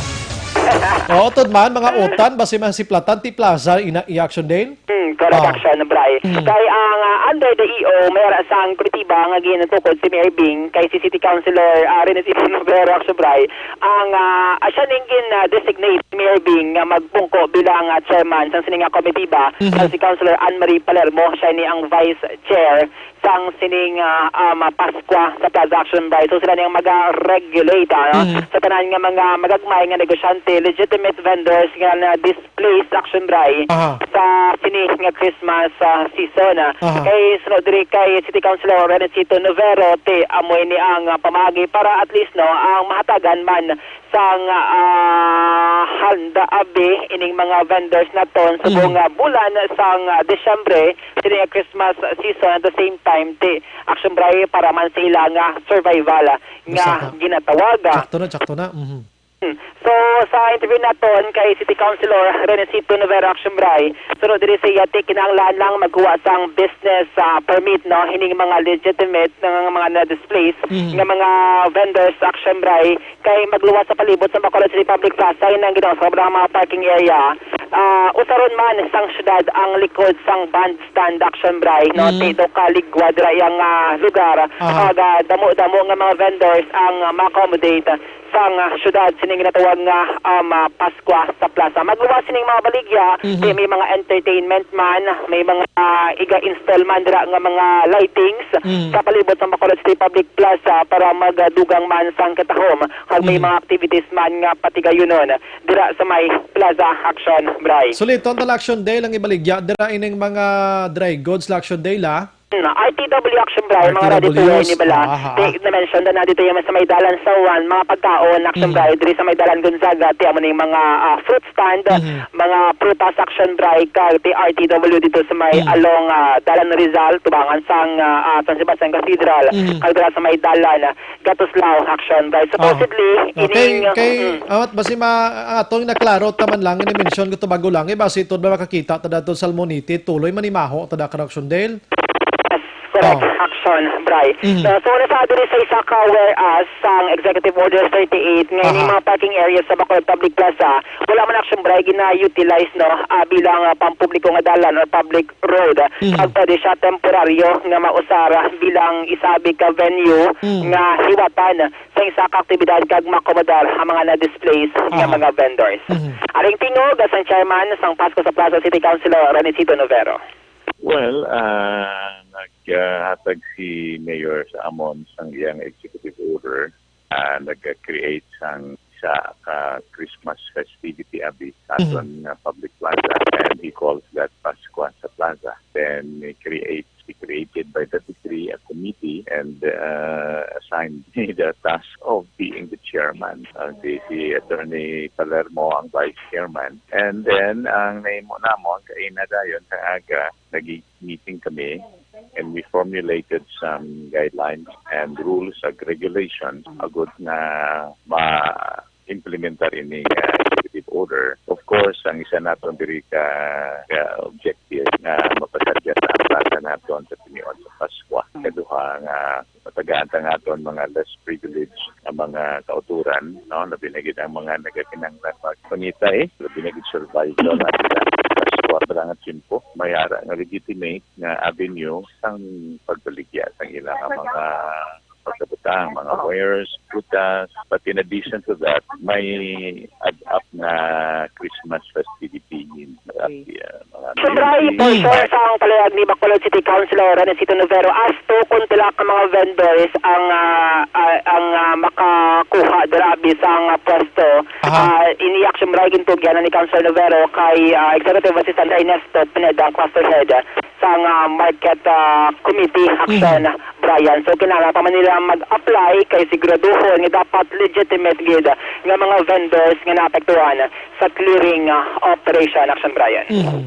Oo, tod man, mga utan, basi man si Platan, ti Plaza, ina, i-Action Dale. Hmm, correct, Ah. Action, Bri. Hmm. Kay ang ah, under the E O, may ara sang komitiba nga ginatukod si Mayor Bing kay si City Councilor ah, Rene City Rivera, Action, Bri. Ang ah, ah, siya ning gin ah, designate si Mayor Bing nga magpungko bilang ah, chairman sang sini nga komitiba, Mhm. kag si Councilor Anne Marie Palermo, siya ni ang vice chair sang sining ah, um, ah, Pascua sa Plaza, Action, Bri. So sila ni ang maga-regulate ah, no? Mhm. Sa tanan nga mga magagmay nga negosyante, legitimate vendors nga na dis- place, Action, Bri, Aha. sa sini nga Christmas ah, season. Ah. Aha. Kay sunod diri kay City Councilor Renencito Novero, ti amo ini ang ah, pamaagi para at least, no, ang mahatagan man sang ah, handa abi ining mga vendors naton subong Mhm. nga bulan sang ah, Disyembre, sini nga Christmas season, at the same time, ti Action, Bri, para man sa ila nga survival ah, nga Basta ka- ginatawag ah. Sakto na, sakto na. Mhm. Hmm. So, sa interview naton kay City Councilor Renencito Novero, Action, Bri, sunod diri sa iya, ti kinahanglan lang magkuha sang business ah, permit, no, hining mga legitimate nga mga na-displace Mhm. nga mga vendors, Action, Bri, kay magluwas sa palibot sa Bacolod City Public Plaza, inang ginausab ang mga parking area. Ah, usaron man sang syudad ang likod sang bandstand, Action, Bri, no, Mhm. ti daw kaligwa dira yang ah, lugar. Aha. Kag ah, damo-damo nga mga vendors ang ah, ma-accommodate sang ah, syudad sining ginatawag nga um, ah, Pascua sa plaza. Magluwas sining mga baligya, Mhm. kay may mga entertainment man, may mga ah, iga-install man dira nga mga lightings Mhm. sa palibot sa Bacolod City Public Plaza para magadugang man sang katahom kag may Mhm. mga activities man nga patigayunon dira sa may Plaza, Action, Bri. Suliton ta lang, Action, Dale, ang ibaligya dira ining mga dry goods la, Action, Dale, ah. Hmm, R T W, Action, Bri, mga R T W, ready to wear ni bala. Aha, Ti, aha. na-mention na dito yung sa may dalan sa Juan, mga pagkaon, Action, Mm. Bri, diri sa may dalan Gonzaga, ti amo ning mga ah, fruit stand, Mhm. mga prutas, Action, Bri, kag ti R T W dito sa may Mm. along ah, dalan Rizal, tubangan sang ah, ah, San Sebastian Cathedral, Mhm. kag dira sa may dalan Gatuslao, Action, Bri. Supposedly, Aha. Okay, ining kay, mm. awat basi ma-, ang atong naklaro ta man lang, ini-mention ko to bago lang, eh, basi to ba makakita ta dato sa Almonite, tuloy manimaho ta da ka, Action, Dale. Yes, correct. Oh. Action, Bri. Mm. Uh, so, nasa diri sa isa ka whereas sang Executive Order thirty-eight nga Aha. ining mga parking areas sa Bacolod Public Plaza, wala man, Action, Bri, gina-utilize, no, ah, bilang ah, pampubliko nga dalan or public road. Mm. Kag pwede siya temporaryo nga mausar bilang isa abi ka venue Mm. nga hiwatan sa isa ka aktibidad kag makomodar ang mga na-displace nga Aha. mga vendors. Mhm. Aring tingog sang chairman sang Pascua sa Plaza, City Councilor Renencito Novero. Well, ah, naghatag si Mayor sa amon sang iyang executive order, ah, nag-create sang isa ka Christmas festivity abi sa Mhm. aton nga public plaza, and he calls that Pascua sa Plaza. Then he creates He created by the decree a committee and uh, assigned me the task of being the chairman. Uh, si, si Attorney Palermo ang vice chairman. And then, ang nahimo namo, ang kaina dayon, sa aga, nag-meeting kami and we formulated some guidelines and rules and regulations agud nga ma-implementar ini nga executive order. Of course, ang isa naton diri ka, ka objective nga mapasadya sa ang plaza naton sa tinion sa Pascua. Kaduha nga matagaan ta nga aton mga less privileged nga mga kauturan, no? Labi na gid ang mga nagakinahanglan magpangita, eh. Labi na gid survival na sila. Pascua pa lang ang tiyempo. May ara nga legitimate nga avenue sang pagbaligya sang ila nga mga pagkabutang, mga wares, prutas. But in addition to that, may add-up nga Christmas festivity. Mga, Okay. uh, mga Siyempre, beauty. for sure, sa ang palihag ni Bacolod City Councilor Renancito Novero, as to kung pila ka mga vendors ang, ah, ah, ang, ah, makakuha dira abi sa ang, ah, pwesto. Aha. Ah, ini, Action Bray, gintugyan na ni Councilor Novero kay, ah, Executive Assistant Ernesto Pineda, ang cluster head sang, ah, Market, ah, Committee, Action Mhm. Brian. So, kinahanglan pa man nila mag-apply kay siguraduhon nga dapat legitimate gid nga mga vendors nga naapektuhan sa clearing, ah, operation, Action Brian. Mhm.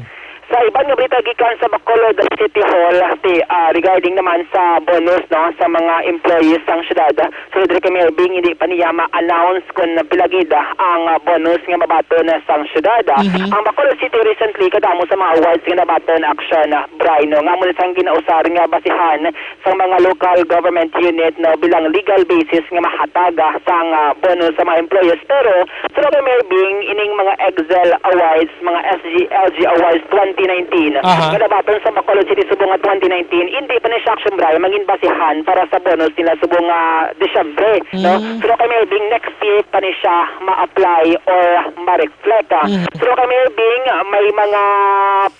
Sa iban nga balita gikan sa Bacolod City Hall, ti, ah, regarding naman sa bonus, no, sa mga employees sang syudad, so diri kay Mayor Bing, hindi pa niya ma-announce kung pila gid ang, ah, bonus nga mabaton sang syudad. Mhm. Ang Bacolod City recently kadamo sa mga awards nga nabaton, Action, ah, Brian, no, nga amo na sang ginausar nga basihan sa mga local government unit, no, bilang legal basis nga mahatag, ah, sang, ah, bonus sa mga employees. Pero suno kay Mayor Bing, ining mga Excel Awards, mga S G L G Awards twenty nineteen, Aha. nga nabaton sa Bacolod City subong nga twenty nineteen, hindi pa ni siya, Action Bray, mangin basihan para sa bonus nila subong nga Disyembre, no? Mm. Suno kay Mayor Bing, next year pa ni siya ma-apply or ma-reflect, ah. Mm. Suno kay Mayor Bing, may mga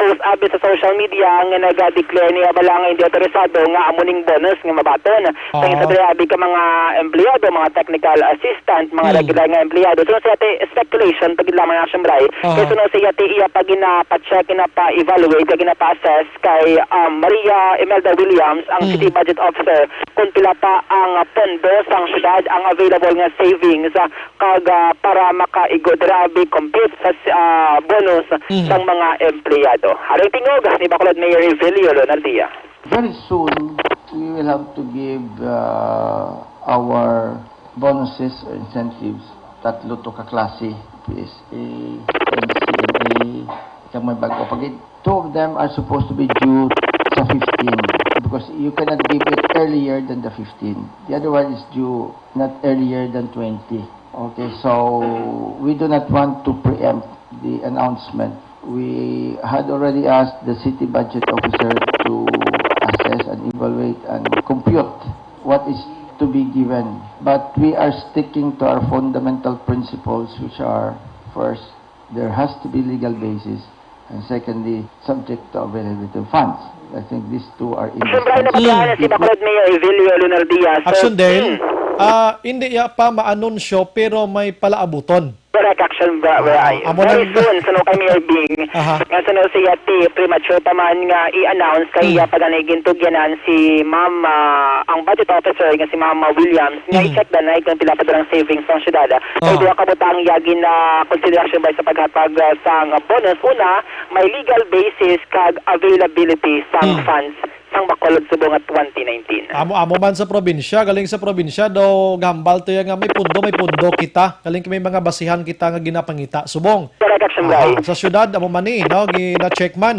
post abi sa social media nga naga-declare niya bala nga hindi autorisado nga amo ning bonus nga mabaton. Sa Oo. isa diri abi ka mga empleyado, mga technical assistant, mga Hmm. regular nga empleyado. So, siya ti speculation pa gid lamang, Action Bray. Aha. Kay suno siya ti iya pa ginapa-check, ginapa-evaluate, kag ginapa-assess kay, um, Maria Imelda Williams, ang Hmm. city budget officer, kung pila pa ang pondo sang syudad, ang available nga savings, ah, kag, ah, para makaigo dira abi compute sa, ah, bonus Mhm. sang mga empleyado. Ari ang tingog ni Bacolod Mayor Evelio Leonardia. Very soon, we will have to give, uh, our bonuses or incentives, tatlo to ka klase, P S A, M C M A, kag may bag-o pa gid. Two of them are supposed to be due sa fifteen, because you cannot give it earlier than the fifteen. The other one is due not earlier than twenty. Okay, so we do not want to preempt the announcement. We had already asked the city budget officer to assess and evaluate and compute what is to be given. But we are sticking to our fundamental principles, which are, first, there has to be legal basis, and secondly, subject to availability of funds. I think these two are Siyempre, ano indispensable. ba yan? Si Bacolod Mayor Evelio Lunal Diaz. So, Action Dale, hmm. ah, hindi ya pa maanunsyo, pero may palaabuton. Correct, Action Bra-, Ah, Bray. amo Very lang. Soon, suno kay Mayor Bing. Aha. Nga suno siya ti premature pa man nga i-announce kay Hmm. iya pa gani gintugyanan si Ma'am, ah, ang budget officer nga si Ma'am, ah, Williams, nga Hmm. i-check na na kung pila pa dalang savings sang syudad. Kay Ah. duha ka butang iya gin, ah, consideration ba sa paghatag, ah, sang bonus. Una, may legal basis kag availability sang Hmm. funds sang Bacolod subong nga twenty nineteen. Amo-amo man sa probinsya, galing sa probinsya daw gahambal to ya nga may pundo, may pundo kita. Galing may mga basihan kita nga ginapangita. Subong. Correct, Action Bray. Aha, sa syudad, amo man ni, no, gina-check man.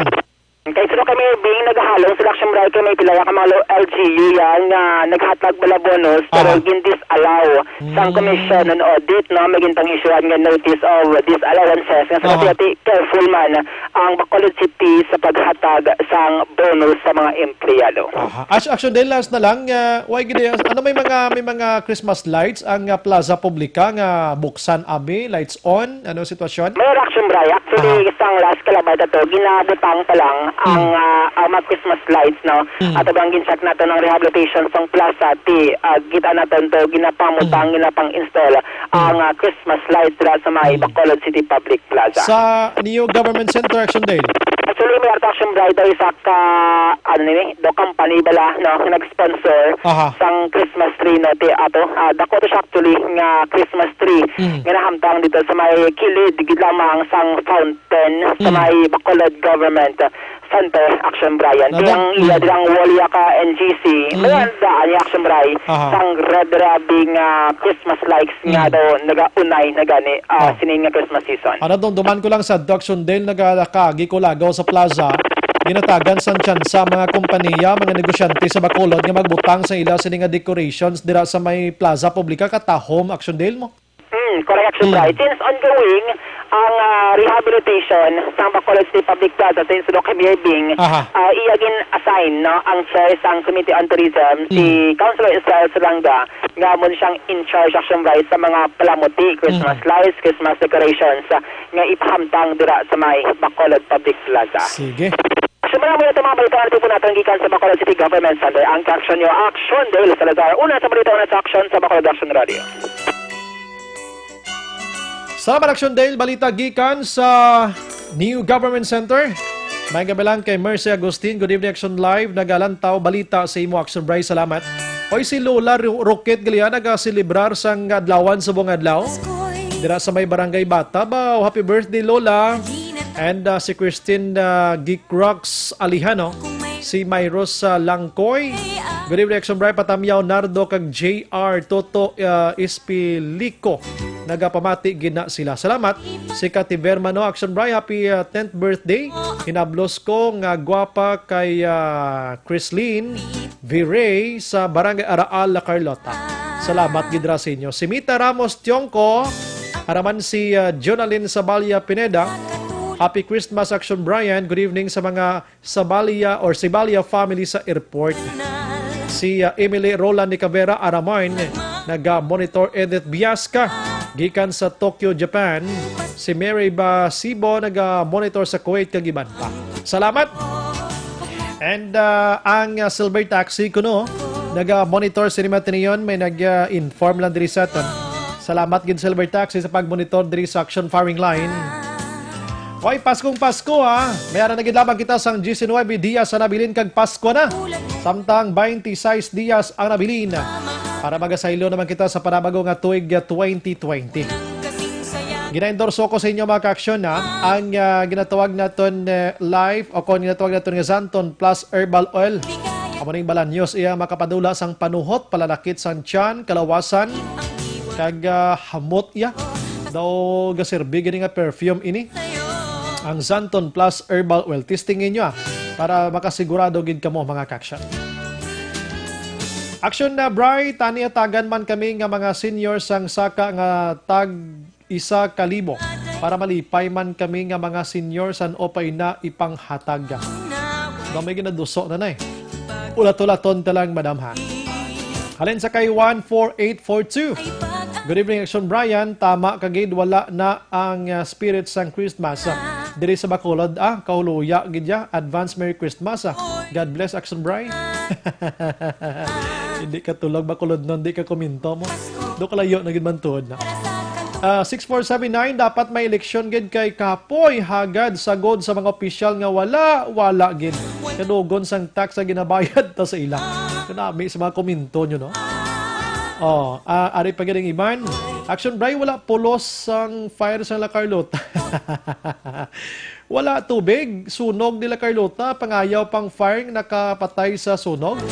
Kay suno kay Mayor Bing, nagahalong sila, Action Bray, kay may pila ya ka mga lo-, L G U yan nga naghatag bala bonus, pero Aha. gin-disallow sang Mm. Commission on Audit, no? May gintang-issuehan nga notice of disallowances. Nga sa Aha. Careful man ang Bacolod City sa paghatag sang bonus sa mga empleyado. Aha. Ash-, Action Dale, last na lang, ah, why gid, ano, may mga, may mga Christmas lights ang, ah, Plaza Publica nga buksan abi, lights on? Ano sitwasyon? May, Action Bray. Actually, Aha. sang last kalabay ta to, ginabutang pa lang ang, Hmm. ah, ang mga Christmas lights, no? Hmm. Ato bang gin-check nato ng rehabilitation sang plaza, ti, ah, kita naton to, ginapamutang, Hmm. ginapang-install ang, Hmm. ah, Christmas lights dira sa may Hmm. Bacolod City Public Plaza. Sa Neo Government Center, Action Dale? At Actually, may Art Action Bright ay isa ka, ano ni, do company bala, no, nga nag-sponsor Aha. sang Christmas tree, no, ti ato. Ah, dako to siya actually nga Christmas tree Mm. nga nahamtang dito sa may kilid, gid lamang sang fountain, sa Mm. may Bacolod Government Center, Action Bright. Kaya Nabang-, ang iya mm. dira ang wall iya ka N G C, Mm. may andaan ni Action Bright Aha. sang red rabbing, ah, Christmas lights nga Mm. daw nagaunay na gani, ah, Oh. sini nga Christmas season. Ano, dumduman ko lang sa Action Dale, nagalakagi ko lagaw sa plaza. Ginatagan sang tsansa mga kompanya, mga negosyante sa Bacolod nga magbutang sa ila sini nga decorations dira sa may plaza publika, katahom, Action Dale mo. Hmm, correct, Action Hmm. Bright. Since ongoing ang, ah, rehabilitation sa Bacolod City Public Plaza, since Doc Javier Bing, Aha. ah, iya gin-assign, no, ang chair sang Committee on Tourism, si Hmm. Councilor Israel Suranga, nga amo siyang in charge, Action Bright, sa mga palamuti, Christmas Mhm. lights, Christmas decorations, ah, nga ipahamtang dira sa may Bacolod Public Plaza. Sige. Action, marami na itong mga balita nga po natin gikan sa Bacolod City Government Center. Ang Action Nyo, Action Dale Salazar. Una sa balita, una sa action sa Bacolod Action Radio. Salamat, Action Dale. Balita gikan sa New Government Center. May gabi lang kay Mercy Agustin. Good evening, Action Live. Nagalantaw balita sa imo, Action Bryce. Salamat. Oy, si Lola Ro-, Roquette Galian nagaselebrar sang adlawan sa buong adlaw. Dira sa may Barangay Bata ba? Oh, happy birthday, Lola. And, ah, si Christine, ah, Geek Rocks Alihano. Si Myros, ah, Langkoy. Good evening, Action Bryce. Patamyaw, Nardo, kag J R Toto, ah, Espilico. Nagapamati gid na sila. Salamat. Si Kati Vermano, Action Bry, happy, uh, tenth birthday. Hinablos ko nga gwapa kay, uh, Chrislene Viray sa Barangay Araal, La Carlota. Salamat gid ra sa inyo. Si Mita Ramos Tiongco, araman si, uh, Jonalyn Saballa Pineda. Happy Christmas, Action Brian. Good evening sa mga Sabalia or Sibalia family sa airport. Si, uh, Emily Roland Nicavera Aramoy, naga-monitor. Edith Biasca, gikan sa Tokyo, Japan. Si Mary Basibo, naga-monitor sa Kuwait, kag iban pa. Salamat. And, uh, ang, uh, Silver Taxi kuno, naga-monitor sa Cinema Ateneo, may nag-, uh, inform lang diri sa aton. Salamat gid, Silver Taxi, sa pag-monitor diri sa Action Firing Line. Hoy, Paskong Pasko, ha. May ara na gid lamang kita sang diecinuebe dias sa nabilin kag Pasko na. Samtang twenty-six dias ang nabilin. Para magasaylo naman kita sa panabago nga tuig, ah, twenty twenty. Ginaendorso ko sa inyo, mga ka-action, ha, ang, ah, ginatawag naton, eh, life o kon ginatawag naton nga Xanthone Plus Herbal Oil. Amo ning balanyos iya makapadula sang panuhot, palalakit sang tiyan, kalawasan, kag, ah, hamot iya. Daw gaserbi gini nga perfume ini. Ang Xanthone Plus Herbal Oil. Testing ninyo, ah, para makasigurado gid kamo, mga ka-action. Action na, Bri. Tani atagan man kami nga mga senior sang saka nga tag isa ka libo para malipay man kami nga mga senior san upay na ipanghatag. Daw may ginaduso na na eh. Ulat-ulaton ta lang, madam, ha? Halin sa kay one four eight four two. Good evening, Action Brian. Tama ka gid, wala na ang, ah, spirit sang Christmas, ah, diri sa Bacolod, ah, kahuluya gid ya. Advance Merry Christmas, ah. God bless, Action Brian. Hindi ka tulog, Bacolod, non, di ka komento mo. Do kalayo na gid man tuod na. Ah, six four seven nine, dapat may eleksyon gid kay kapoy hagad sagod sa mga opisyal nga wala, wala gid. Kadugon sang tax sa ginabayad ta sa ila. Kanami sa mga komento nyo, no? Oh, ah, ari pa gid ang iban. Action, Bri, wala pulos sang fire sa La Carlota. Wala tubig, sunog nila Carlota, pangayaw pang fire nga nakapatay sa sunog.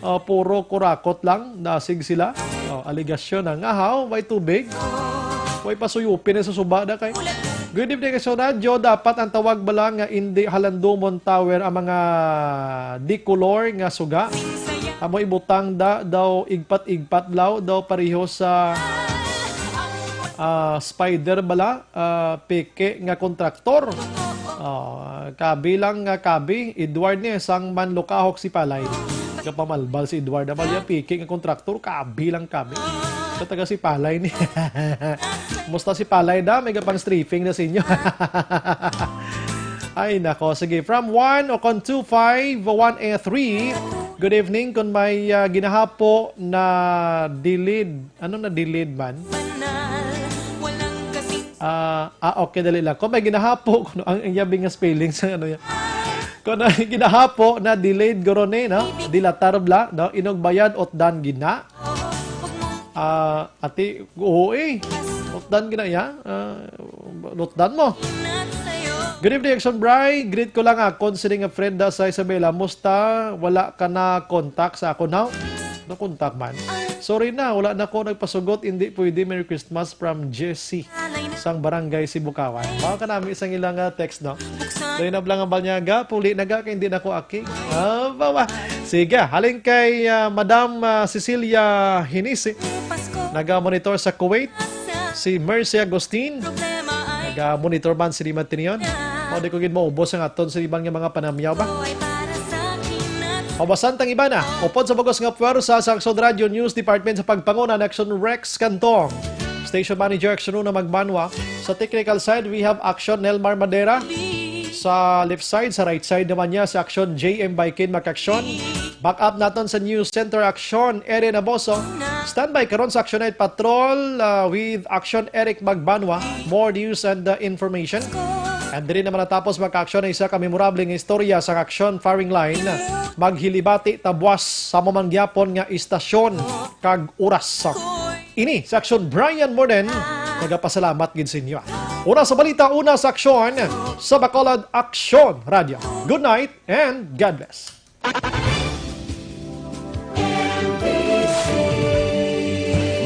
Ah, puro kurakot lang, dasig sila. Oh, alegasyon na nga, haw, way tubig. Way pasuyupin na sa suba na kay. Good evening sa radyo. Dapat ang tawag bala nga indi halandumon tower ang mga dicolor nga suga. Amo ibutang da, daw igpat-igpat law, daw pareho sa, ah, spider bala. Ah, peke nga kontraktor. Ah, kabi lang nga kabi, Edward ni sang manlukahok si Palay. Kapamalbal si Edward. Amal niya, peke nga kontraktor, kabi lang kabi. Sa taga si Palay ni. Musta si Palay da? May gapang stripping na sa inyo. Ay, nako. Sige, from one o kon two five one eight three. Good evening. Kung may, ah, ginahapo na delayed, ano na delayed man? Ah, ah, okay, dali lang. Kung may ginahapo, kung ang, ang yabi nga spelling sa ano yan. Kung ang ginahapo na delayed guro ni, no? Dilatar bla, no? Inugbayan, utdan gina. Ah, ati, oo eh. Utdan gina ya. Ah, utdan mo. Good evening, Action Bri. Greet ko lang akon sini nga friend da sa Isabela. Musta? Wala ka na contact sa ako now? Na contact man. Sorry na, wala na ko nagpasugot. Hindi pwede. Merry Christmas from Jessie. Sang Barangay Sibukawan. Mao ka nami sang ilang, ah, text, no? Dahil na lang ang balyaga, puli na ga, kay hindi na ko aki. Ah, bawa. Sige, halin kay, ah, Madam, ah, Cecilia Hinisi. Naga-monitor sa Kuwait. Si Mercy Agustin. Naga-monitor man si Lima Tinion. O, di ko gid maubos ang aton sa iban nga mga panamyaw ba? Mabasan tang iba na. Upod sa bugos nga puwersa sa Action Radio News Department sa pagpanguna ni Action Rex Cantong, Station Manager Action Una Magbanwa. Sa technical side, we have Action Nelmar Madera. Sa left side, sa right side naman niya, si Action J M Baikin Makaksyon. Back up naton sa News Center Action, Erin Aboso. Standby karon sa Action Night Patrol, uh, with Action Eric Magbanwa. More news and, uh, information. And diri naman natapos, mga ka-aksyon, ang isa ka memorable nga istorya sa Action Firing Line. Maghilibati ta buwas sa mamangyapon nga istasyon kag oras. Ini sa Action, Brian Morden, nagapasalamat gid sa inyo. Oras sa balita, una sa Action, sa Bacolod Action Radio. Good night and God bless.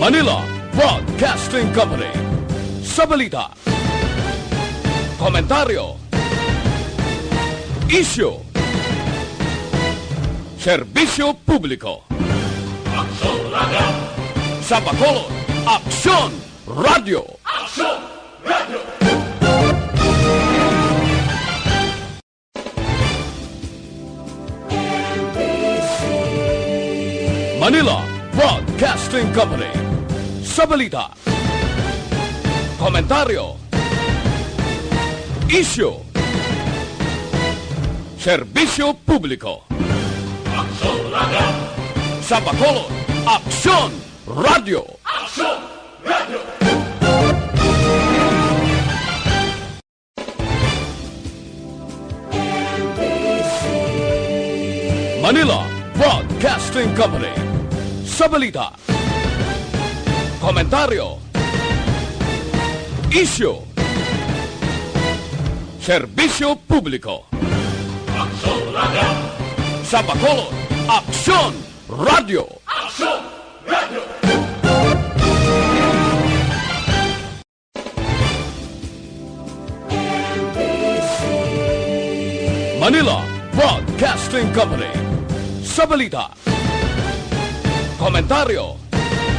Manila Broadcasting Company. Sa balita, komentaryo, isyu, serbisyo publiko. Aksyon Radio. Sa Bacolod, Aksyon Radio. Aksyon Radio. Manila Broadcasting Company. Sa balita, komentaryo, isyu, serbisyo publiko. Aksyon Radio. Sa Bacolod, Aksyon Radio. Aksyon Radio. Manila Broadcasting Company. Sa balita, komentaryo, isyu, serbisyo publiko. Aksyon Radio. Sa Bacolod, Aksyon Radio. Aksyon Radio. Manila Broadcasting Company. Sa balita, komentaryo,